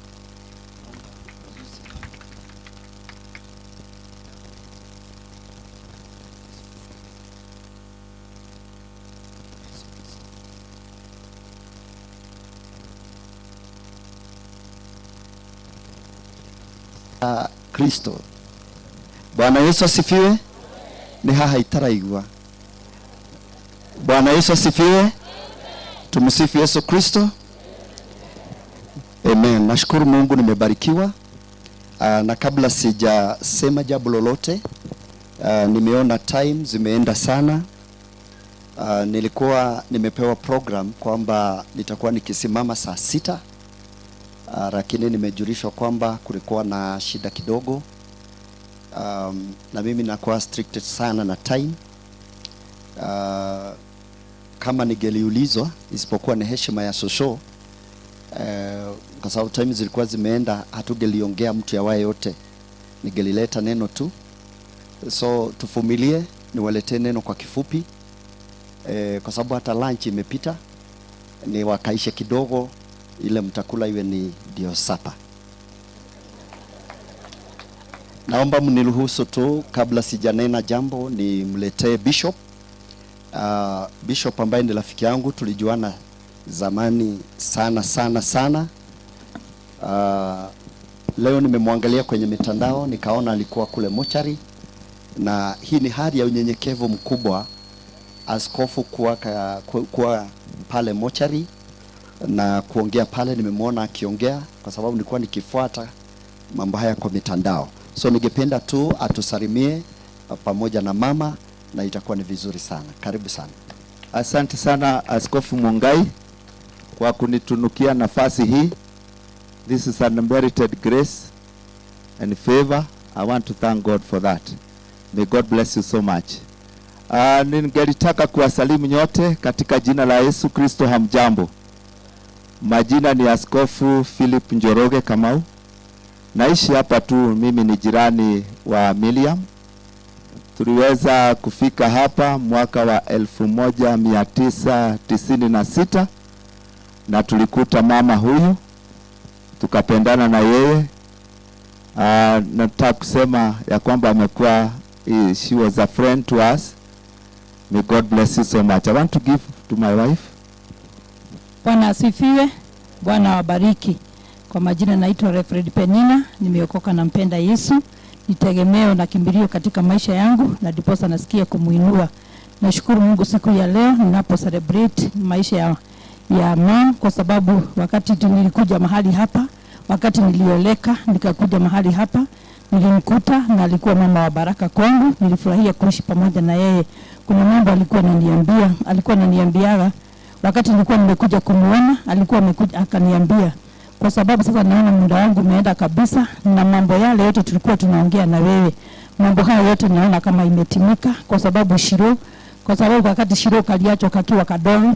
Kristo. Bwana Yesu asifiwe. Ni haha itaraigwa. Bwana Yesu asifiwe. Tumsifu Yesu Kristo. Amen. Nashukuru Mungu nimebarikiwa. Na kabla sijasema jambo lolote, nimeona time zimeenda sana. Nilikuwa nimepewa program kwamba nitakuwa nikisimama saa 6. Lakini nimejulishwa kwamba kulikuwa na shida kidogo. Na mimi nakuwa strict sana na time. Kama ningeliulizwa, isipokuwa ni heshima ya shosho, kwa sababu time zilikuwa zimeenda, hatungeliongea mtu yawaye yote, ningelileta neno tu. So tuvumilie, niwaletee neno kwa kifupi, kwa sababu hata lunch imepita, ni wakaishe kidogo, ile mtakula iwe ni ndio sapa. Naomba mniruhusu tu kabla sijanena jambo nimletee Bishop. Bishop ambaye ni rafiki yangu, tulijuana zamani sana sana sana. Leo nimemwangalia kwenye mitandao nikaona alikuwa kule mochari, na hii ni hali ya unyenyekevu mkubwa askofu kuwa pale mochari na kuongea pale. Nimemwona akiongea kwa sababu nilikuwa nikifuata mambo haya kwa mitandao, so ningependa tu atusalimie pamoja na mama na itakuwa ni vizuri sana. Karibu sana. Asante sana Askofu Mungai kwa kunitunukia nafasi hii. This is an unmerited grace and favor. I want to thank God for that. May God bless you so much. Ningelitaka kuwasalimu nyote katika jina la Yesu Kristo. Hamjambo. Majina ni Askofu Philip Njoroge Kamau. Naishi hapa tu, mimi ni jirani wa Miriam. Tuliweza kufika hapa mwaka wa 1996 na tulikuta mama huyu, tukapendana na yeye. Nataka kusema ya kwamba amekuwa, she was a friend to us. May God bless you so much. I want to give to my wife. Bwana asifiwe. Bwana awabariki. Kwa majina naitwa Reverend Penina, nimeokoka na mpenda Yesu. Ni tegemeo na kimbilio katika maisha yangu na ndiposa nasikia kumuinua. Nashukuru Mungu siku ya leo ninapo celebrate maisha ya mom, kwa sababu wakati nilikuja mahali hapa, wakati nilioleka nikakuja mahali hapa, nilimkuta na alikuwa mama wa baraka kwangu. Nilifurahia kuishi pamoja na yeye. Kuna mambo alikuwa ananiambia, alikuwa ananiambiaga wakati nilikuwa nimekuja kumuona, alikuwa amekuja akaniambia, kwa sababu sasa naona muda wangu umeenda kabisa na mambo yale yote tulikuwa tunaongea na wewe, mambo haya yote naona kama imetimika, kwa sababu Shiro, kwa sababu wakati Shiro kaliachwa kakiwa kadogo,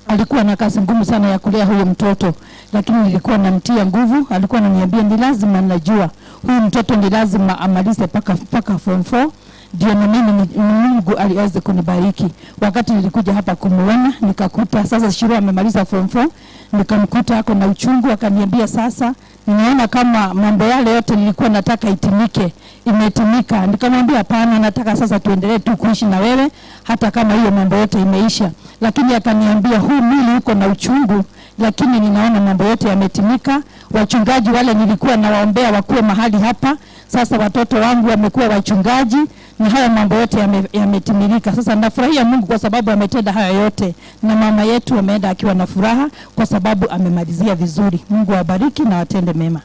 alikuwa na kazi ngumu sana ya kulea huyo mtoto, lakini nilikuwa namtia nguvu. Alikuwa ananiambia ni lazima, najua huyu mtoto ni lazima amalize paka form 4 ndio na mimi Mungu aliweze kunibariki. Wakati nilikuja hapa kumuona nikakuta sasa Shiro amemaliza form 4, nikamkuta ako na uchungu, akaniambia sasa ninaona kama mambo yale yote nilikuwa nataka itimike imetimika. Nikamwambia hapana, nataka sasa tuendelee tu kuishi na wewe hata kama hiyo mambo yote imeisha. Lakini akaniambia huu mwili uko na uchungu, lakini ninaona mambo yote yametimika. Wachungaji wale nilikuwa nawaombea wakuwe mahali hapa, sasa watoto wangu wamekuwa wachungaji na haya mambo yote yametimilika. Sasa nafurahia Mungu kwa sababu ametenda haya yote, na mama yetu ameenda akiwa na furaha kwa sababu amemalizia vizuri. Mungu awabariki na atende mema.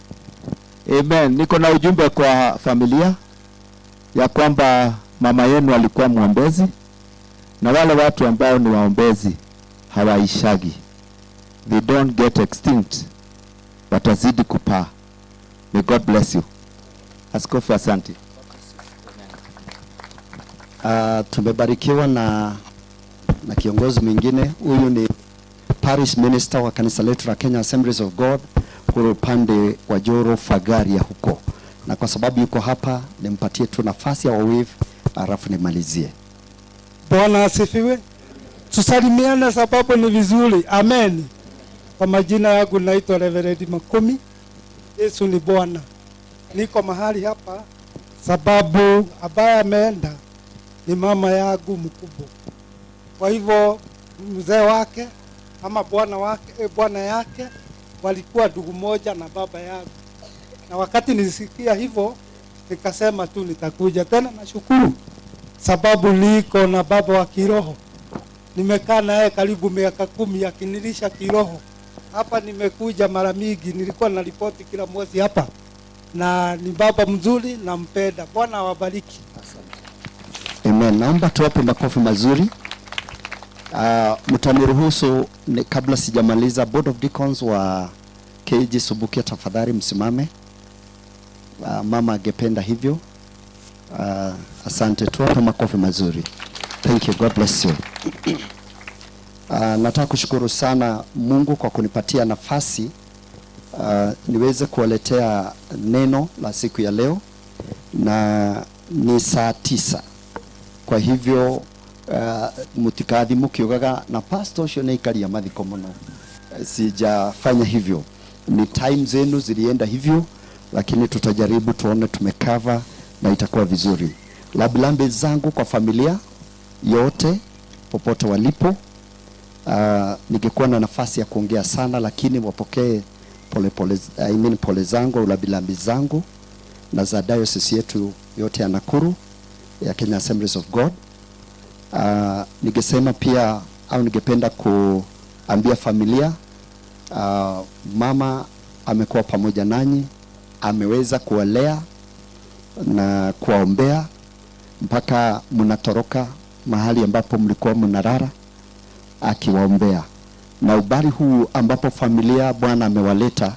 Amen. Niko na ujumbe kwa familia ya kwamba mama yenu alikuwa mwombezi, na wale watu ambao ni waombezi hawaishagi. They don't get extinct. Watazidi kupaa. May God bless you. Askofu, asante. Tumebarikiwa na kiongozi mwingine. Huyu ni Parish Minister wa kanisa letu la Kenya Assemblies of God kule upande wa Joro Fagaria huko. Na kwa sababu yuko hapa nimpatie tu nafasi ya wave alafu nimalizie. Bwana asifiwe. Tusalimiane sababu ni vizuri. Amen. Kwa majina yangu naitwa Reverend Makumi. Yesu ni Bwana. Niko mahali hapa sababu ambaye ameenda ni mama yangu mkubwa. Kwa hivyo mzee wake ama bwana wake, bwana yake walikuwa ndugu moja na baba yangu. Na wakati nilisikia hivyo nikasema tu nitakuja tena. Nashukuru sababu niko na baba wa kiroho. Nimekaa naye karibu miaka 10 akinilisha kiroho. Hapa nimekuja mara mingi, nilikuwa na ripoti kila mwezi hapa. Na ni baba mzuri, nampenda. Bwana awabariki. Amen. Naomba tuwape makofi mazuri. Mtaniruhusu kabla sijamaliza, Board of Deacons wa KG Subukia tafadhali msimame. Mama angependa hivyo. Asante, tuwape makofi mazuri. Thank you. God bless you. Nataka kushukuru sana Mungu kwa kunipatia nafasi niweze kuwaletea neno la siku ya leo, na ni saa 9. Kwa hivyo mutikathi mukiugaga na pastor ucio ni ikaria mathiko muno. Sijafanya hivyo, ni time zenu zilienda hivyo, lakini tutajaribu tuone tumekava na itakuwa vizuri. Labilambe zangu kwa familia yote popote walipo. Ningekuwa na nafasi ya kuongea sana, lakini wapokee pole, I mean pole zangu au labilambi zangu na za diocese yetu yote ya Nakuru ya Kenya Assemblies of God. Ningesema pia au ningependa kuambia familia, mama amekuwa pamoja nanyi, ameweza kuwalea na kuwaombea mpaka mnatoroka mahali ambapo mlikuwa mnarara, akiwaombea. Na ubali huu ambapo familia Bwana amewaleta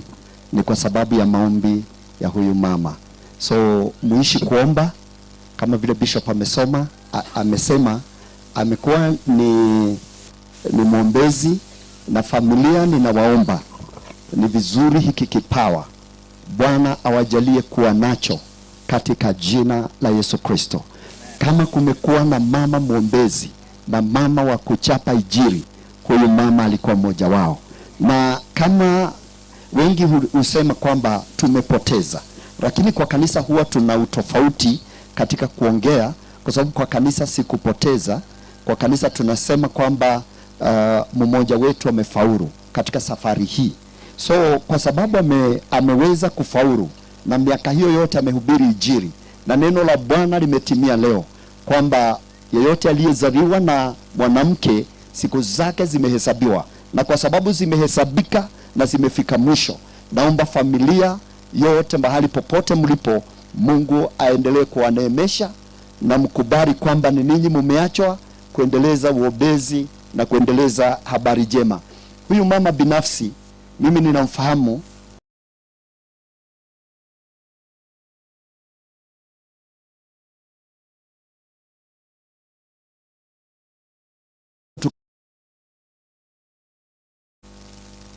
ni kwa sababu ya maombi ya huyu mama. So muishi kuomba kama vile Bishop amesoma, amesema amekuwa ni mwombezi, na familia ninawaomba, ni vizuri hiki kipawa Bwana awajalie kuwa nacho katika jina la Yesu Kristo. Kama kumekuwa na mama mwombezi na mama wa kuchapa injili, huyu mama alikuwa mmoja wao. Na kama wengi husema kwamba tumepoteza, lakini kwa kanisa huwa tuna utofauti katika kuongea, kwa sababu kwa kanisa si kupoteza. Kwa kanisa tunasema kwamba mmoja wetu amefaulu katika safari hii. So kwa sababu ameweza kufaulu na miaka hiyo yote amehubiri injili, na neno la Bwana limetimia leo kwamba yeyote aliyezaliwa na mwanamke siku zake zimehesabiwa, na kwa sababu zimehesabika na zimefika mwisho, naomba familia yote mahali popote mlipo, Mungu aendelee kuwaneemesha na mkubali kwamba ni ninyi mumeachwa kuendeleza uombezi na kuendeleza habari njema. Huyu mama binafsi mimi ninamfahamu.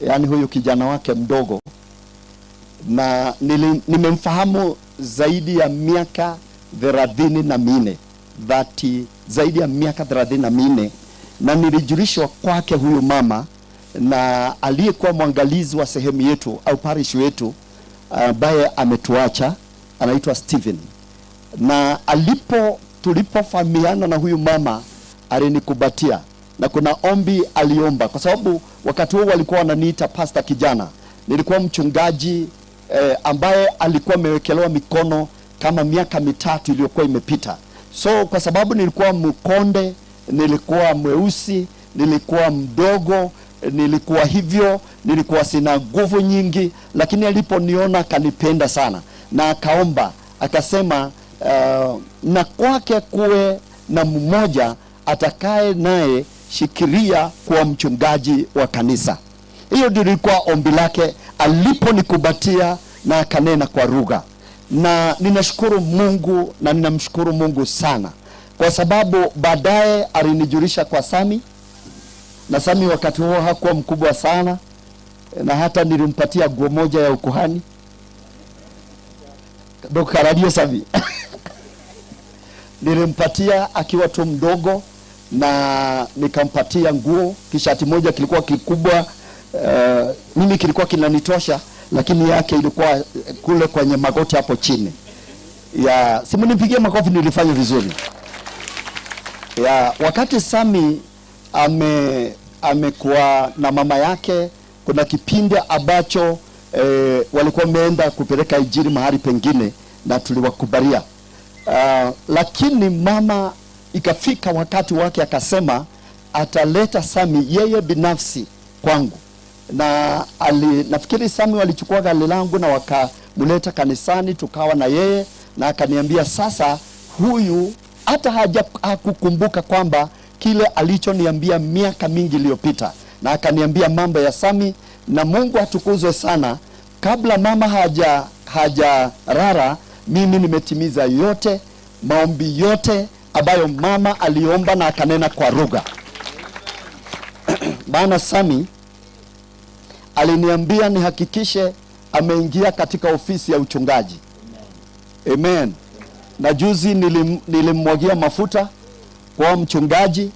Yaani huyu kijana wake mdogo, na nimemfahamu zaidi ya miaka 34, zaidi ya miaka 34, na nilijulishwa kwake huyu mama na aliyekuwa mwangalizi wa sehemu yetu au parish yetu ambaye ametuacha, anaitwa Steven. Na tulipofahamiana na huyu mama alinikubatia, na kuna ombi aliomba, kwa sababu wakati huo walikuwa wananiita pastor kijana. Nilikuwa mchungaji ambaye alikuwa amewekelewa mikono kama miaka 3 iliyokuwa imepita. So kwa sababu nilikuwa mkonde, nilikuwa mweusi, nilikuwa mdogo, nilikuwa hivyo, nilikuwa sina nguvu nyingi, lakini aliponiona akanipenda sana na akaomba, akasema na kwake kuwe na mmoja atakaye naye shikilia kuwa mchungaji wa kanisa. Hiyo ndio ilikuwa ombi lake aliponikubatia na akanena kwa lugha. Na ninashukuru Mungu, na ninamshukuru Mungu sana kwa sababu baadaye alinijulisha kwa Sami, na Sami wakati huo hakuwa mkubwa sana, na hata nilimpatia nguo moja ya ukuhani. Dokaradio Sami. Nilimpatia akiwa tu mdogo, na nikampatia nguo, kishati moja kilikuwa kikubwa, mimi kilikuwa kinanitosha, lakini yake ilikuwa kule kwenye magoti hapo chini. Ya, simu nipigie makofi, nilifanya vizuri. Ya, wakati Sami amekuwa na mama yake, kuna kipindi ambacho walikuwa wameenda kupeleka injili mahali pengine na tuliwakubalia. Lakini mama ikafika wakati wake akasema ataleta Sami yeye binafsi kwangu. Na nafikiri Sami walichukua gari langu na wakamleta kanisani, tukawa na yeye, na akaniambia sasa huyu hata hakukumbuka kwamba kile alichoniambia miaka mingi iliyopita, na akaniambia mambo ya Sami. Na Mungu atukuzwe sana, kabla mama hajarara mimi nimetimiza yote maombi yote ambayo mama aliomba na akanena kwa lugha. Maana Sami aliniambia nihakikishe ameingia katika ofisi ya uchungaji. Amen. Na juzi nilimwagia mafuta kwa mchungaji,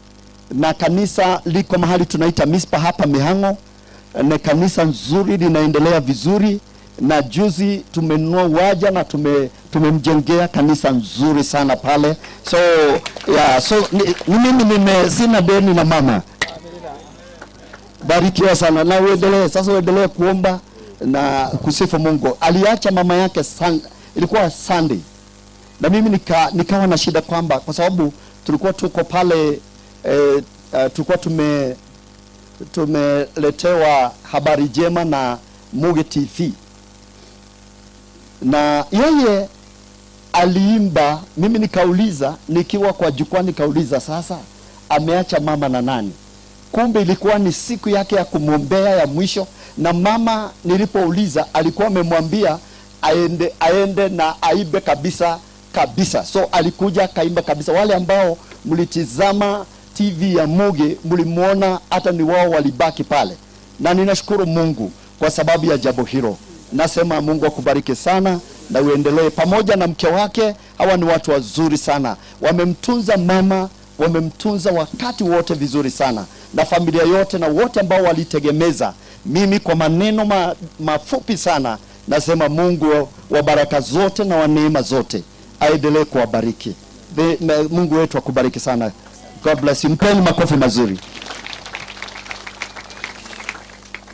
na kanisa liko mahali tunaita Mispa hapa Mihango, na kanisa nzuri linaendelea vizuri. Na juzi tumenunua uwanja na tumemjengea kanisa nzuri sana pale. So yeah, so mimi sina deni na mama. Barikiwa sana na uendelee sasa, uendelee kuomba na kusifu Mungu. Aliacha mama yake ilikuwa Sunday. Na mimi nikawa na shida kwamba kwa sababu tulikuwa tuko pale Tulikuwa tumeletewa habari njema na Muge TV, na yeye aliimba. Mimi nikauliza nikiwa kwa jukwaa, nikauliza sasa ameacha mama na nani? Kumbe ilikuwa ni siku yake ya kumwombea ya mwisho, na mama nilipouliza alikuwa amemwambia aende na aibe kabisa kabisa. So alikuja akaimba kabisa. Wale ambao mlitizama TV ya Muge mlimuona, hata ni wao walibaki pale, na ninashukuru Mungu kwa sababu ya jambo hilo. Nasema Mungu akubariki sana na uendelee pamoja na mke wake. Hawa ni watu wazuri sana, wamemtunza mama, wamemtunza wakati wote vizuri sana, na familia yote na wote ambao walitegemeza. Mimi kwa maneno mafupi sana nasema Mungu wa baraka zote na wa neema zote aendelee kuwabariki. Mungu wetu akubariki sana. God bless you. Mpeni makofi mazuri.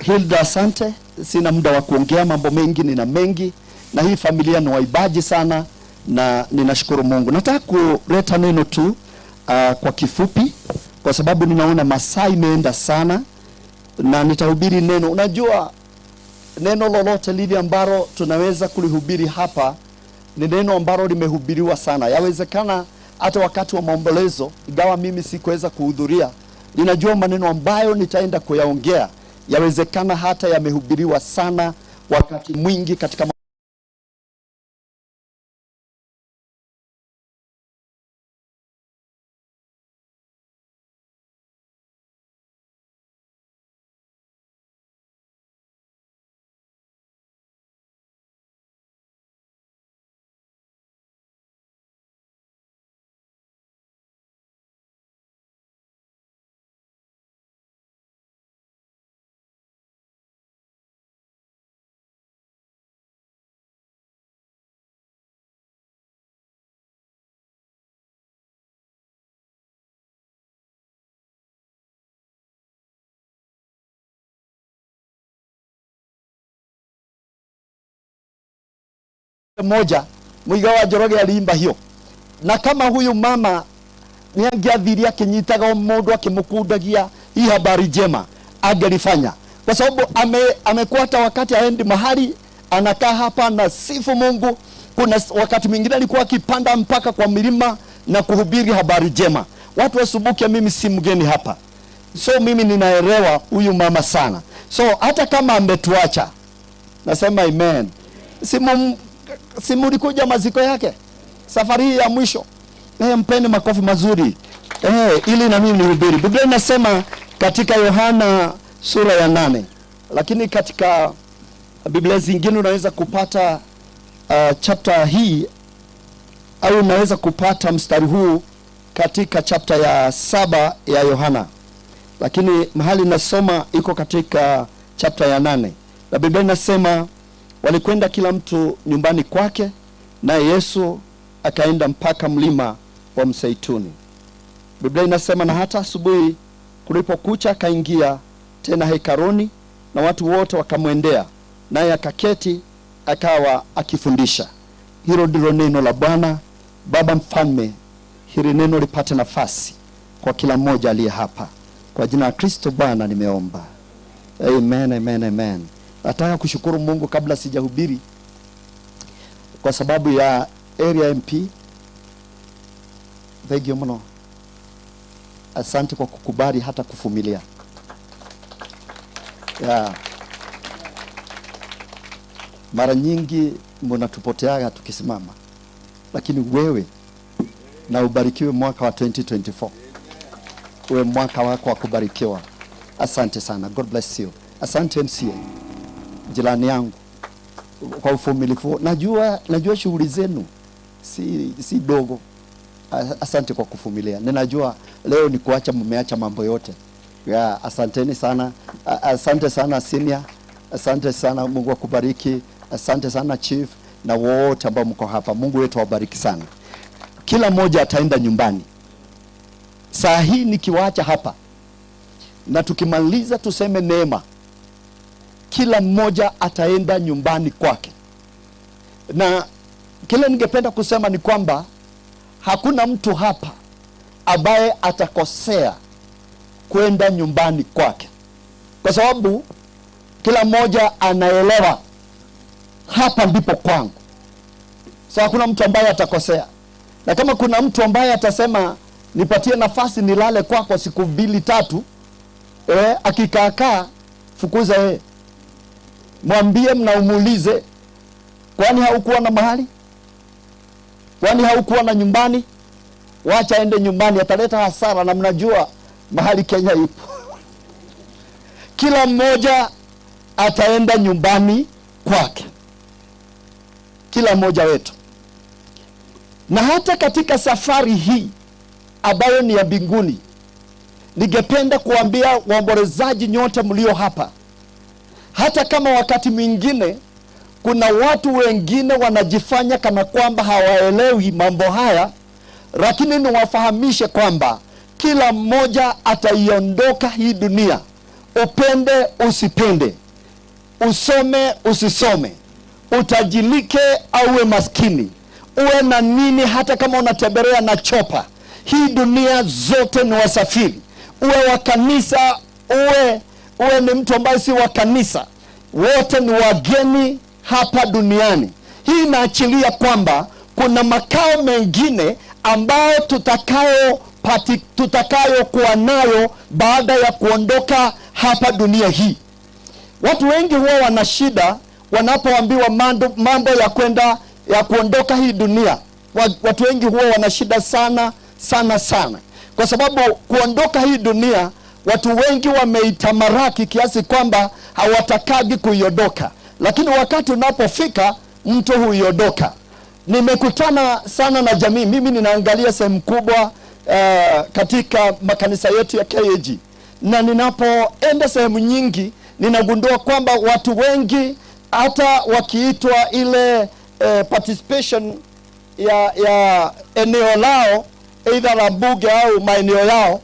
Hilda, asante. Sina muda wa kuongea mambo mengi, nina mengi, na hii familia ni waibaji sana, na ninashukuru Mungu. Nataka kuleta neno tu kwa kifupi, kwa sababu ninaona masaa imeenda sana, na nitahubiri neno. Unajua neno lolote lile ambalo tunaweza kulihubiri hapa ni neno ambalo limehubiriwa sana. Yawezekana hata wakati wa maombolezo, ingawa mimi sikuweza kuhudhuria, ninajua maneno ambayo nitaenda kuyaongea yawezekana hata yamehubiriwa sana wakati mwingi katika moja. Muiga wa Njoroge aliimba hiyo, na kama huyu mama niangiathirie akinyitaga mundu akimukundagia hii habari njema angelifanya, kwa sababu amekuwa hata wakati aendi mahali anakaa hapa na sifu Mungu. Kuna wakati mwingine alikuwa akipanda mpaka kwa milima na kuhubiri habari njema. Watu wasubuke, mimi si mgeni hapa, so mimi ninaelewa huyu mama sana. So hata kama ametuacha, nasema amen. Simulikuja maziko yake safari hii ya mwisho. Mpeni makofi mazuri ili na mimi nihubiri. Biblia inasema katika Yohana sura ya 8, lakini katika Biblia zingine unaweza kupata chapter hii, au unaweza kupata mstari huu katika chapter ya 7 ya Yohana, lakini mahali nasoma iko katika chapter ya 8. Na Biblia inasema walikwenda kila mtu nyumbani kwake, naye Yesu akaenda mpaka mlima wa Mseituni. Biblia inasema na hata asubuhi kulipokucha akaingia tena hekaluni, na watu wote wakamwendea, naye akaketi akawa akifundisha. Hilo ndilo neno la Bwana. Baba Mfalme, hili neno lipate nafasi kwa kila mmoja aliye hapa. Kwa jina la Kristo Bwana nimeomba. Amen, amen, amen. Nataka kushukuru Mungu kabla sijahubiri kwa sababu ya area MP. Thank you mno. Asante kwa kukubali hata kuvumilia. Yeah. Mara nyingi mnatupoteaga tukisimama, lakini wewe na ubarikiwe mwaka wa 2024. Uwe mwaka wako wa kubarikiwa. Asante sana. God bless you. Asante MCA, jirani yangu, kwa uvumilivu. Najua shughuli zenu si dogo. Asante kwa kuvumilia. Ninajua leo ni kuacha, mmeacha mambo yote. Yeah, asanteni sana. Asante sana senior. Asante sana, Mungu akubariki. Asante sana chief na wote ambao mko hapa. Mungu wetu awabariki sana. Kila mmoja ataenda nyumbani. Saa hii nikiwaacha hapa na tukimaliza tuseme neema, kila mmoja ataenda nyumbani kwake. Na kile ningependa kusema ni kwamba hakuna mtu hapa ambaye atakosea kwenda nyumbani kwake, kwa sababu kila mmoja anaelewa hapa ndipo kwangu. So hakuna mtu ambaye atakosea. Na kama kuna mtu ambaye atasema nipatie nafasi nilale kwako siku 2 3, akikaakaa fukuza yeye. Mwambie mnaumulize, kwani haukuwa na mahali? Kwani haukuwa na nyumbani? Wacha aende nyumbani, ataleta hasara, na mnajua mahali Kenya ipo. Kila mmoja ataenda nyumbani kwake, kila mmoja wetu. Na hata katika safari hii ambayo ni ya mbinguni, ningependa kuambia waombolezaji nyote mlio hapa, hata kama wakati mwingine kuna watu wengine wanajifanya kana kwamba hawaelewi mambo haya, lakini niwafahamishe kwamba kila mmoja ataiondoka hii dunia, upende usipende, usome usisome, utajilike au uwe maskini, uwe na nini, hata kama unatembelea na chopa, hii dunia zote ni wasafiri. Uwe wa kanisa, uwe ni mtu ambaye si wa kanisa, wote ni wageni hapa duniani. Hii inaachilia kwamba kuna makao mengine ambayo tutakayo kuwa nayo baada ya kuondoka hapa dunia hii. Watu wengi huwa wana shida wanapoambiwa mambo ya kwenda ya kuondoka hii dunia. Watu wengi huwa wana shida sana sana sana, kwa sababu kuondoka hii dunia watu wengi wameitamaraki kiasi kwamba hawatakagi kuiondoka, lakini wakati unapofika mtu huiondoka. Nimekutana sana na jamii, mimi ninaangalia sehemu kubwa katika makanisa yetu ya KAG, na ninapoenda sehemu nyingi ninagundua kwamba watu wengi hata wakiitwa ile participation ya eneo lao, either la bunge au maeneo yao,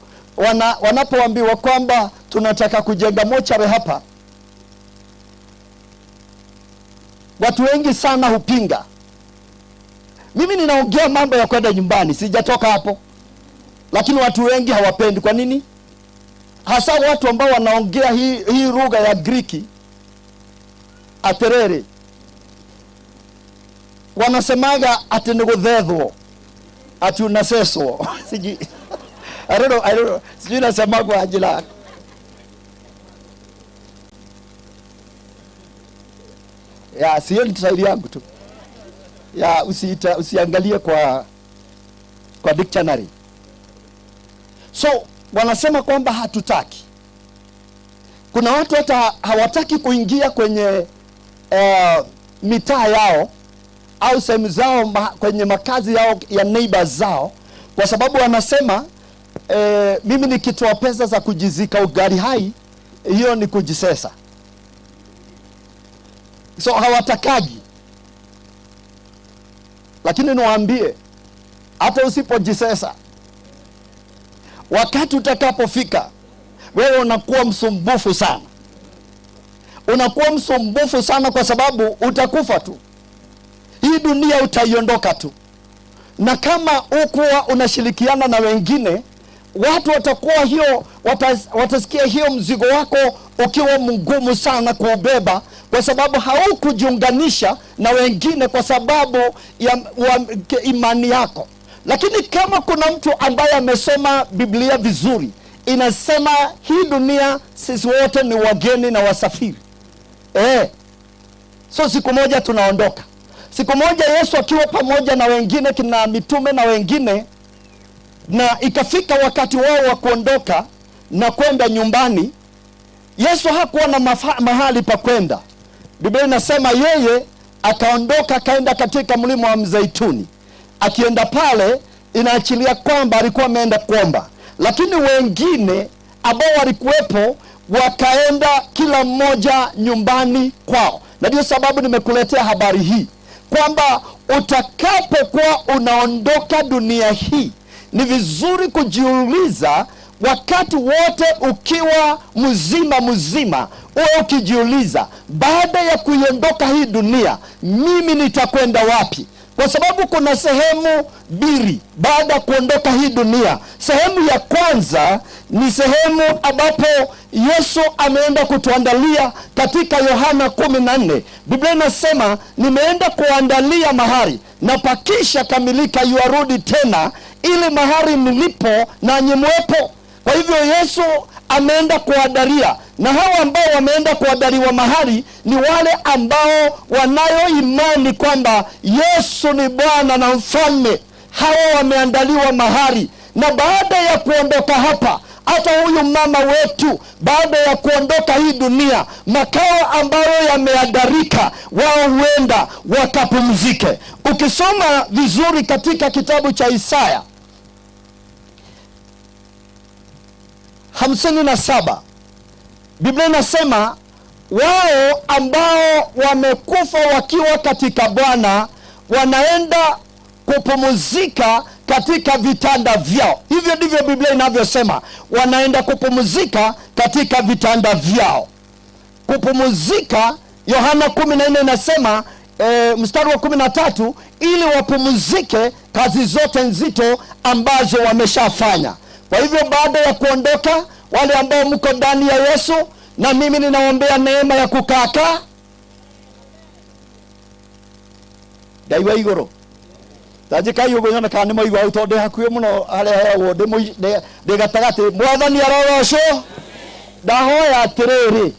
wanapoambiwa kwamba tunataka kujenga mochari hapa, watu wengi sana hupinga. Mimi ninaongea mambo ya kwenda nyumbani, sijatoka hapo, lakini watu wengi hawapendi. Kwa nini? Hasa watu ambao wanaongea hii lugha ya Greeki aterere, wanasemaga ati niguthethwo, ati unaseswo. Sijui, I don't know, sijui nasema kwa ajili ya sio ni Kiswahili yangu tu ya usiangalie kwa dictionary. So wanasema kwamba hatutaki. Kuna watu hata hawataki kuingia kwenye mitaa yao au sehemu zao, kwenye makazi yao ya neighbors zao, kwa sababu wanasema mimi nikitoa pesa za kujizika ugali hai, hiyo ni kujisesa. So hawatakaji. Lakini niwaambie, hata usipojisesa, wakati utakapofika wewe unakuwa msumbufu sana. Unakuwa msumbufu sana kwa sababu utakufa tu. Hii dunia utaiondoka tu. Na kama ukuwa unashirikiana na wengine, watu watakuwa hiyo, watasikia hiyo mzigo wako ukiwa mgumu sana kuubeba, kwa sababu haukujiunganisha na wengine kwa sababu ya imani yako. Lakini kama kuna mtu ambaye amesoma Biblia vizuri, inasema hii dunia sisi wote ni wageni na wasafiri. So siku moja tunaondoka. Siku moja Yesu akiwa pamoja na wengine, kina mitume na wengine, na ikafika wakati wao wa kuondoka na kwenda nyumbani, Yesu hakuwa na mahali pa kwenda. Biblia inasema yeye akaondoka akaenda katika mlima wa Mzeituni. Akienda pale inaachilia kwamba alikuwa ameenda kuomba. Lakini wengine ambao walikuwepo wakaenda kila mmoja nyumbani kwao. Na ndio sababu nimekuletea habari hii, kwamba utakapokuwa unaondoka dunia hii, ni vizuri kujiuliza wakati wote ukiwa mzima mzima, uwe ukijiuliza baada ya kuiondoka hii dunia mimi nitakwenda wapi? Kwa sababu kuna sehemu mbili baada ya kuondoka hii dunia. Sehemu ya kwanza ni sehemu ambapo Yesu ameenda kutuandalia katika Yohana 14. Biblia inasema nimeenda kuandalia mahali na pakisha kamilika yuarudi tena ili mahali nilipo nanyi mwepo. Kwa hivyo Yesu ameenda kuandalia, na hawa ambao wameenda kuandaliwa mahali ni wale ambao wanayo imani kwamba Yesu ni Bwana na Mfalme. Hawa wameandaliwa mahali, na baada ya kuondoka hapa, hata huyu mama wetu baada ya kuondoka hii dunia, makao ambayo yameandarika, wao huenda wakapumzike. Ukisoma vizuri katika kitabu cha Isaya 57, Biblia inasema wao ambao wamekufa wakiwa katika Bwana wanaenda kupumzika katika vitanda vyao. Hivyo ndivyo Biblia inavyosema, wanaenda kupumzika katika vitanda vyao. Kupumzika, Yohana 14 inasema mstari wa 13, ili wapumzike kazi zote nzito ambazo wameshafanya. Kwa hivyo baada ya kuondoka, wale ambao mko ndani ya Yesu, na mimi ninaombea neema ya kukaa Ngai wa iguru. Tanjikai uguo nyone kana nĩ mwaigua hau tondũ ndĩ hakuhĩ mũno harĩa heagwo ndĩ gatagatĩ. Mwathani arogocwo. Ndahoya atĩrĩrĩ,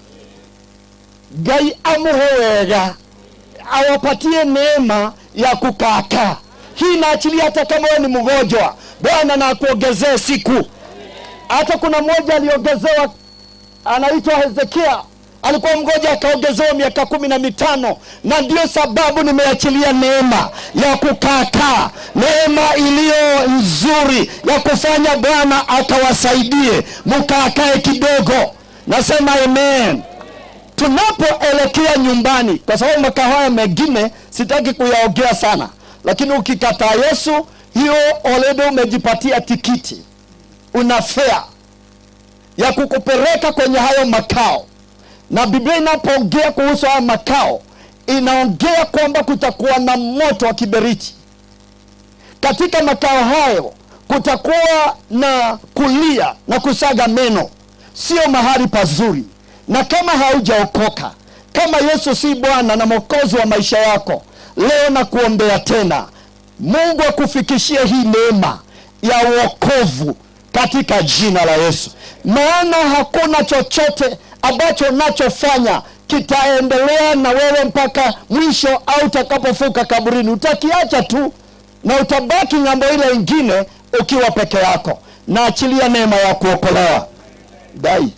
Ngai amũhe wega, awapatie neema ya kukaa. Hii naachilia hata kama wewe ni mgonjwa, Bwana na akuongezee siku. Hata kuna mmoja aliongezewa, anaitwa Hezekia, alikuwa mgonjwa akaongezewa miaka 15. Na ndio sababu nimeachilia neema ya kukaa, neema iliyo nzuri ya kufanya Bwana akawasaidie mkaakae kidogo. Nasema amen. Tunapoelekea nyumbani, kwa sababu makao haya mengine sitaki kuyaongea sana, lakini ukikataa Yesu, hiyo already umejipatia tikiti, una fare ya kukupeleka kwenye hayo makao. Na Biblia inapoongea kuhusu haya makao, inaongea kwamba kutakuwa na moto wa kiberiti. Katika makao hayo kutakuwa na kulia na kusaga meno. Sio mahali pazuri. Na kama haujaokoka, kama Yesu si Bwana na Mwokozi wa maisha yako, leo na kuombea tena, Mungu akufikishie hii neema ya wokovu katika jina la Yesu. Maana hakuna chochote ambacho unachofanya kitaendelea na wewe mpaka mwisho au utakapofuka kaburini. Utakiacha tu na utabaki ng'ambo ile ingine ukiwa peke yako. Na achilia neema ya kuokolewa. Dai.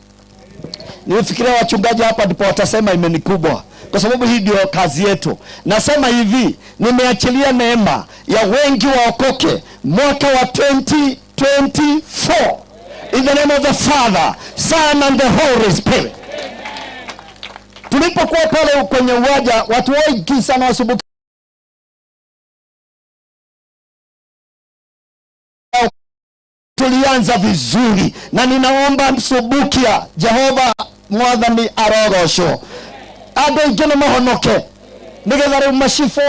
Nifikiria wachungaji hapa ndipo watasema imenikubwa, kwa sababu hii ndio kazi yetu. Nasema hivi, nimeachilia neema ya wengi waokoke mwaka wa 2024. In the name of the Father, Son and the Holy Spirit. Tulipokuwa pale kwenye uwanja, watu wengi sana wasubuki tulianza vizuri, na ninaomba msubukia Jehova mwathani arogocwo, andũ aingĩ nĩ mahonoke nĩgetha rĩu macibũ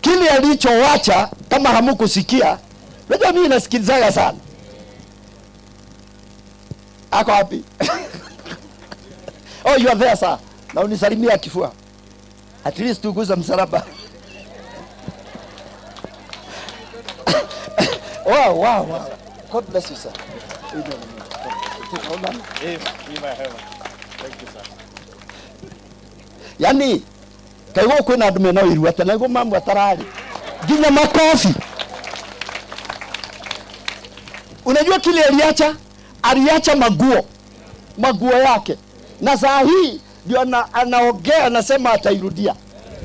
Kile alichowacha kama hamukusikia, unajua mimi nasikilizaga sana. Ako wapi? Oh, you are there sir. Na unisalimia kifua. At least tuguza msalaba. Wow, wow, wow. God bless you sir. Thank you sir. Yani kaigo kwina andu mena wiru ata naguo mamu atarari nginya makofi. Unajua kile aliacha? Aliacha maguo yake, na saa hii ndio anaongea anasema atairudia,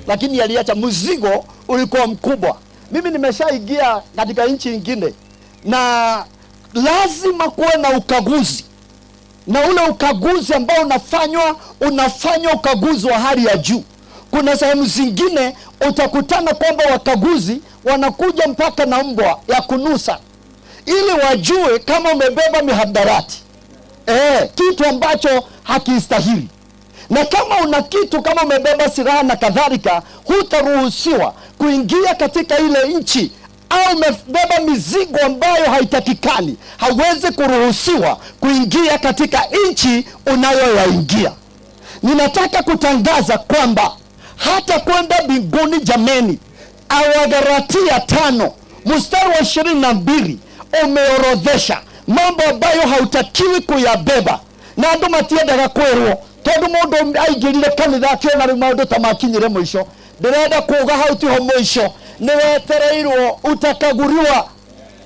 lakini aliacha mzigo ulikuwa mkubwa. Mimi nimeshaingia katika nchi nyingine na lazima kuwe na ukaguzi, na ule ukaguzi ambao unafanywa ukaguzi wa hali ya juu. Kuna sehemu zingine utakutana kwamba wakaguzi wanakuja mpaka na mbwa ya kunusa ili wajue kama umebeba mihadarati, kitu ambacho hakistahili. Na kama una kitu kama umebeba silaha na kadhalika, hutaruhusiwa kuingia katika ile nchi. Au umebeba mizigo ambayo haitakikani, hauwezi kuruhusiwa kuingia katika nchi unayoyaingia. Ninataka kutangaza kwamba hata kwenda mbinguni jameni, Wagalatia 5:22 umeorodhesha mambo ambayo hautakiwi kuyabeba. Na andu matiendaga kwirwo tondu mundu aingirire kanitha akiona riu maundu ta makinyire mwisho. Ndirenda kuuga hau tiho mwisho, niwetereirwo utakaguriwa.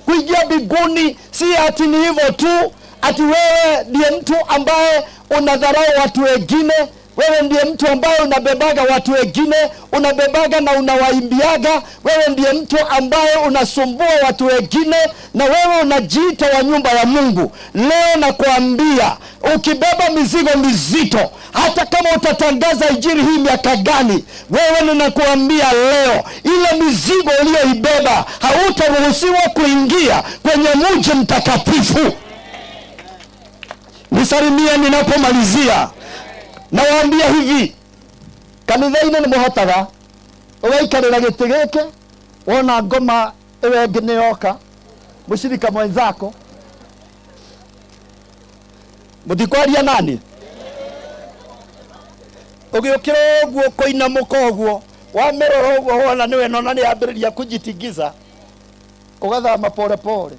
Kuingia mbinguni si ati ni hivyo tu, ati wewe ndiye mtu ambaye unadharau watu wengine, wewe ndiye mtu ambaye unabebaga watu wengine, unabebaga na unawaimbiaga, wewe ndiye mtu ambaye unasumbua watu wengine, na wewe unajiita wa nyumba ya Mungu. Leo nakuambia, ukibeba mizigo mizito, hata kama utatangaza injili hii miaka gani, wewe ninakuambia leo, ile mizigo uliyoibeba hautaruhusiwa kuingia kwenye mji mtakatifu. Nisalimie ninapomalizia. Nawaambia hivi, kanitha-inĩ nĩ mũhotaga ũgaikarĩra gĩtĩ gĩkĩ, wona ngoma ĩyo ĩngĩ nĩ yoka, mũshirika mwenzako mũtikwaria nani, ũgĩũkĩra ũguo kũinamũka ũguo, wamĩrora ũguo wona nĩwe nona nĩ yambĩrĩria kũnjitingiza, ũgathama pole pole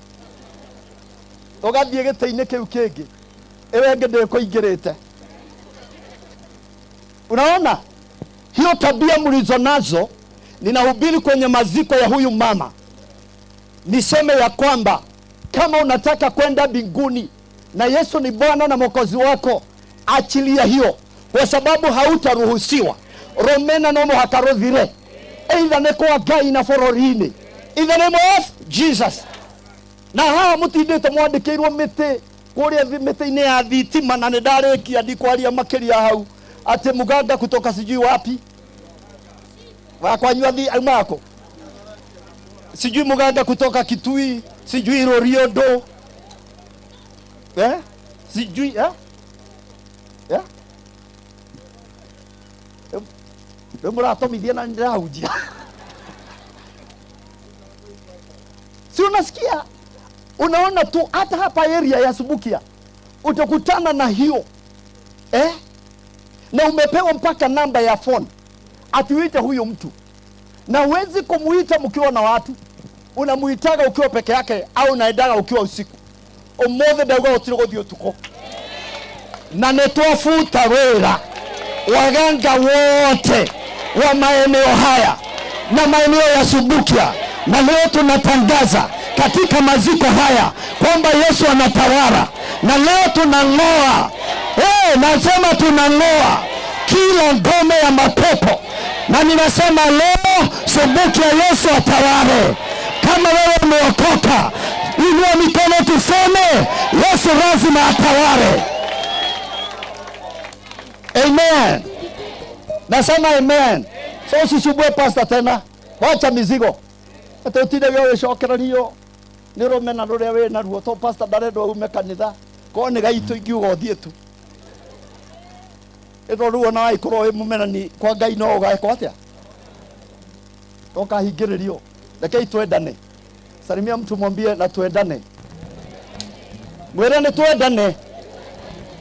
ũgathiĩ gĩtĩ-inĩ kĩu kĩngĩ, ĩyo ĩngĩ ndĩkũingĩrĩte. Unaona hiyo tabia mlizo nazo. Ninahubiri kwenye maziko ya huyu mama, niseme ya kwamba kama unataka kwenda mbinguni na Yesu ni Bwana na Mwokozi wako, achilia hiyo, kwa sababu hautaruhusiwa. Romena no mũhaka rũthire, either nĩ kwa Ngai na bũrũri-inĩ, in the name of Jesus. Na haha mũtindĩte mwandĩkĩirwo mĩtĩ kũrĩa mĩtĩ-inĩ ya thitima, na nĩ ndarĩkia ndikwaria makĩria hau, ati muganga kutoka sijui wapi wakwanyua thi aumako, sijui muganga kutoka Kitui, sijui Roriondo, sijui rĩu mũratomithia na ndĩrahunjia. Si unasikia, unaona tu hata hapa area ya Subukia utakutana na hiyo na umepewa mpaka namba ya phone atiuite huyo mtu, na huwezi kumuita mkiwa na watu, unamuitaga ukiwa peke yake au unaendaga ukiwa usiku. Umothe ndauga gutiri guthii utuku, na nitwabuta wira waganga wote wa maeneo haya na maeneo ya Subukia, na leo tunatangaza katika maziko haya kwamba Yesu anatawala, na leo tunang'oa, nasema tunang'oa kila ngome ya mapepo, na ninasema leo Subukia Yesu atawale. Kama wewe umeokoka, inua mikono tuseme Yesu lazima atawale. Amen. Nasema amen. So usisumbue pastor tena, wacha mizigo. Ate utinde wewe cokererio ni rumena ruria wi naruo, to pastor ndarendwo ume kanitha, ko ni gaitu ingiuga uthie tu. Ĩno ruo na waikorwo wĩ mũmenani kwa Ngai no ũgekwo atĩa? Ukahingĩrĩrio. Rekei twendane. Salimia mtu mwambie na twendane. Mwĩre nĩ twendane.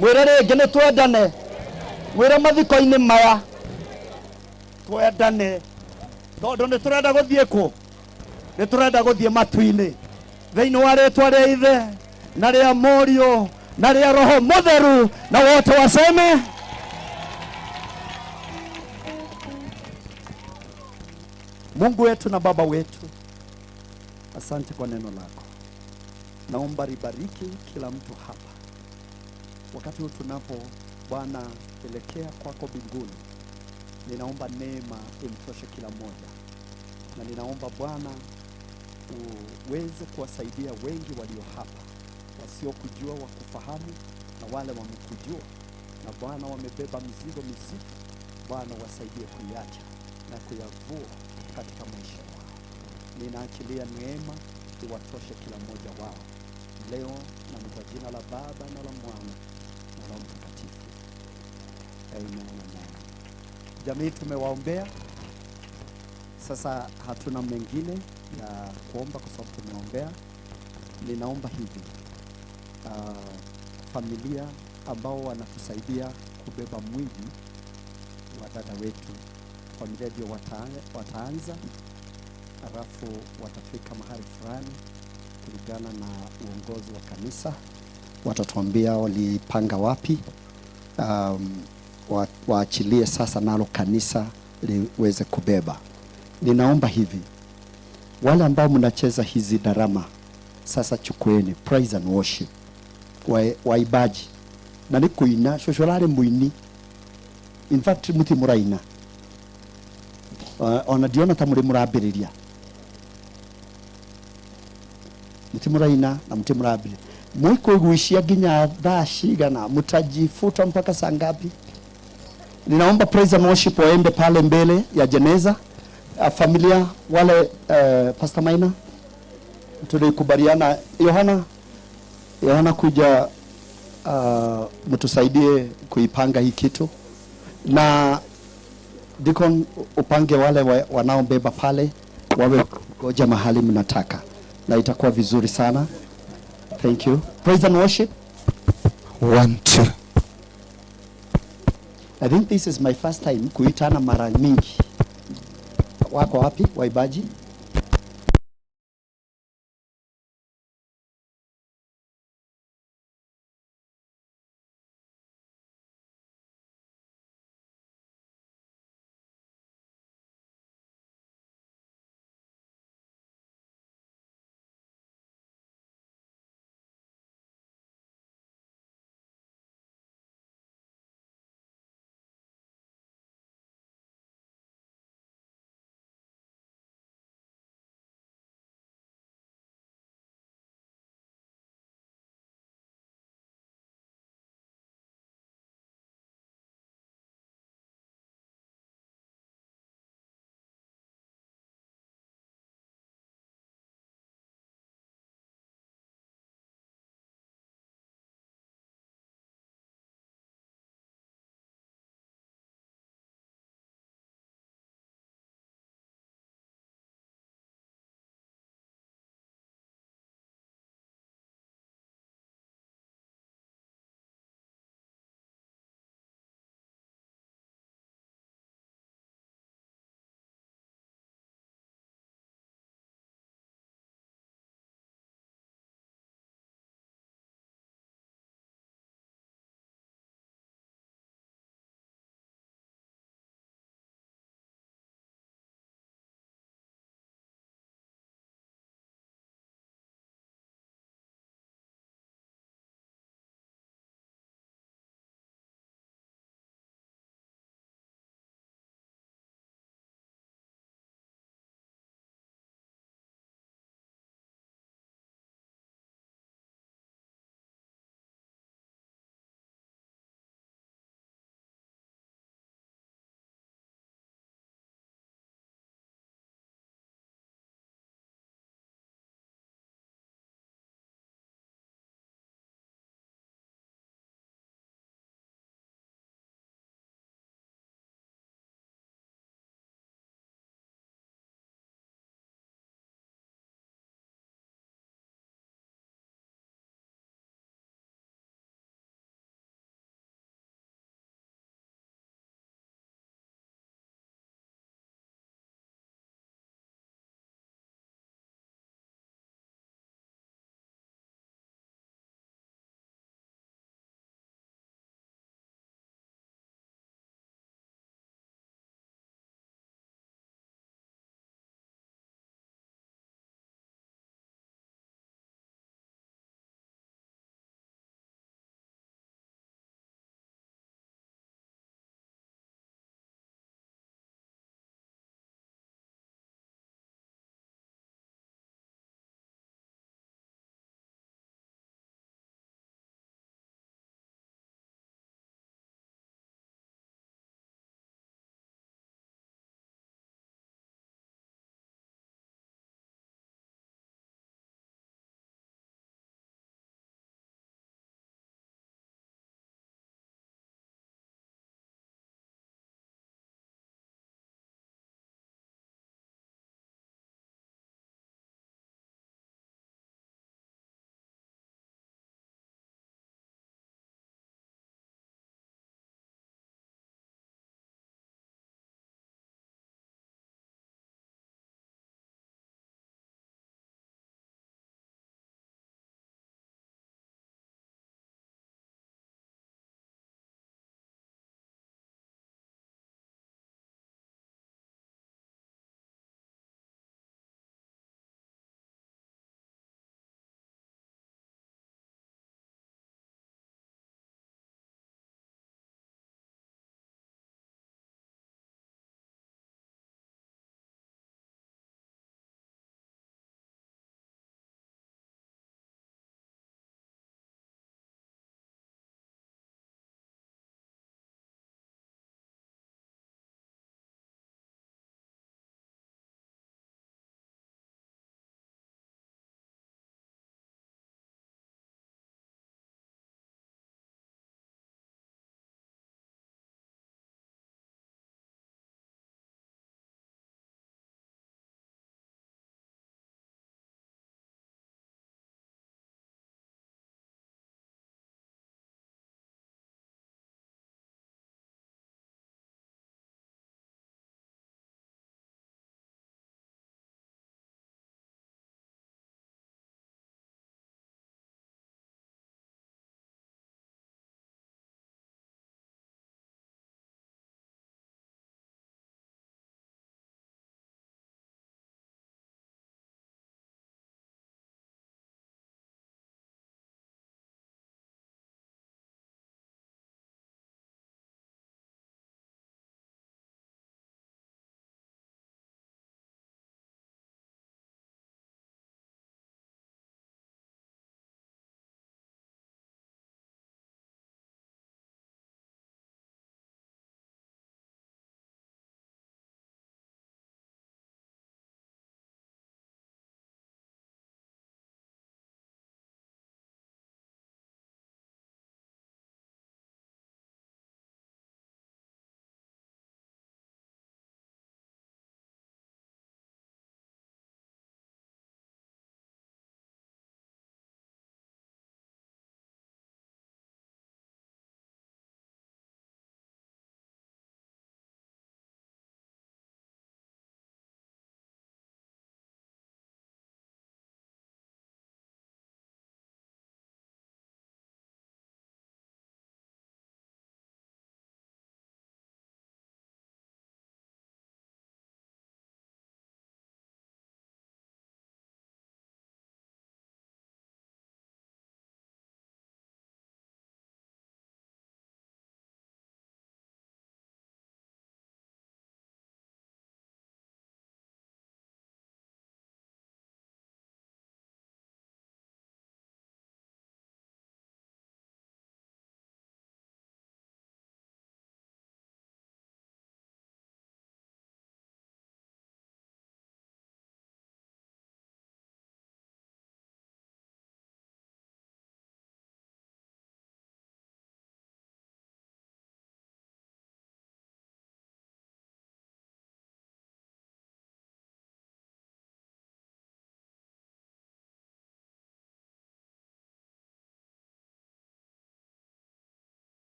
Mwĩre rĩngĩ nĩ twendane. Mwĩre mathiko-inĩ maya twendane. Tondũ nĩ tũrenda gũthiĩ kũ? Nĩ tũrenda gũthiĩ matu-inĩ. Thĩinĩ wa rĩtwa rĩa Ithe na rĩa Mũriũ na rĩa Roho Mũtheru, na wote waseme Mungu wetu na Baba wetu, asante kwa neno lako. Naomba libariki kila mtu hapa. Wakati huu tunapo Bwana elekea kwako mbinguni, ninaomba neema imtoshe kila mmoja. Na ninaomba Bwana uweze kuwasaidia wengi walio hapa, wasiokujua wakufahamu na wale wamekujua. Na Bwana wamebeba mizigo mizito, Bwana wasaidie kuiacha na kuyavua katika maisha yao. Ninaachilia neema iwatoshe kila mmoja wao leo, na ni kwa jina la Baba na la Mwana na la Mtakatifu. Amen, amen. Jamii tumewaombea. Sasa hatuna mengine ya kuomba kwa sababu tumeombea. Ninaomba hivi, familia ambao wanatusaidia kubeba mwili wa dada wetu, familia ndio wataanza, alafu watafika mahali fulani kulingana na uongozi wa kanisa, watatuambia walipanga wapi. Waachilie sasa nalo kanisa liweze kubeba. Ninaomba hivi, wale ambao mnacheza hizi darama sasa chukueni praise and worship waibaji na ni kuina shosholare muini, in fact muti muraina ona diona ta muri murambiriria muti muraina na muti murambiriria mwikuiguishia nginya thaa cigana, mutajifuta mpaka saa ngapi? Ninaomba praise and worship waende pale mbele ya jeneza. Familia wale, Pastor Maina tulikubaliana, Yohana kuja mtusaidie kuipanga hii kitu, na Deacon upange wale wanaobeba pale wawe goja mahali mnataka, na itakuwa vizuri sana. Thank you. Praise and worship. 1 2. I think this is my first time kuitana mara mingi. Wako wapi waibaji?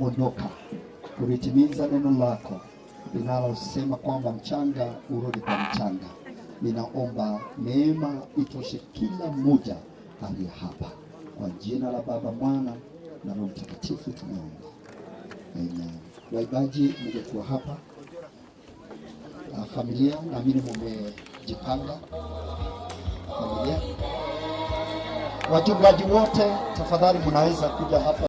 Ondoka kulitimiza neno lako linalosema kwamba mchanga urudi kwa mchanga. Ninaomba neema itoshe kila mmoja aliye hapa, kwa jina la Baba, Mwana na Roho Mtakatifu tunaomba, amen. Waimbaji mngekuwa hapa. Familia, naamini mumejipanga. Familia, wachungaji wote, tafadhali mnaweza kuja hapa.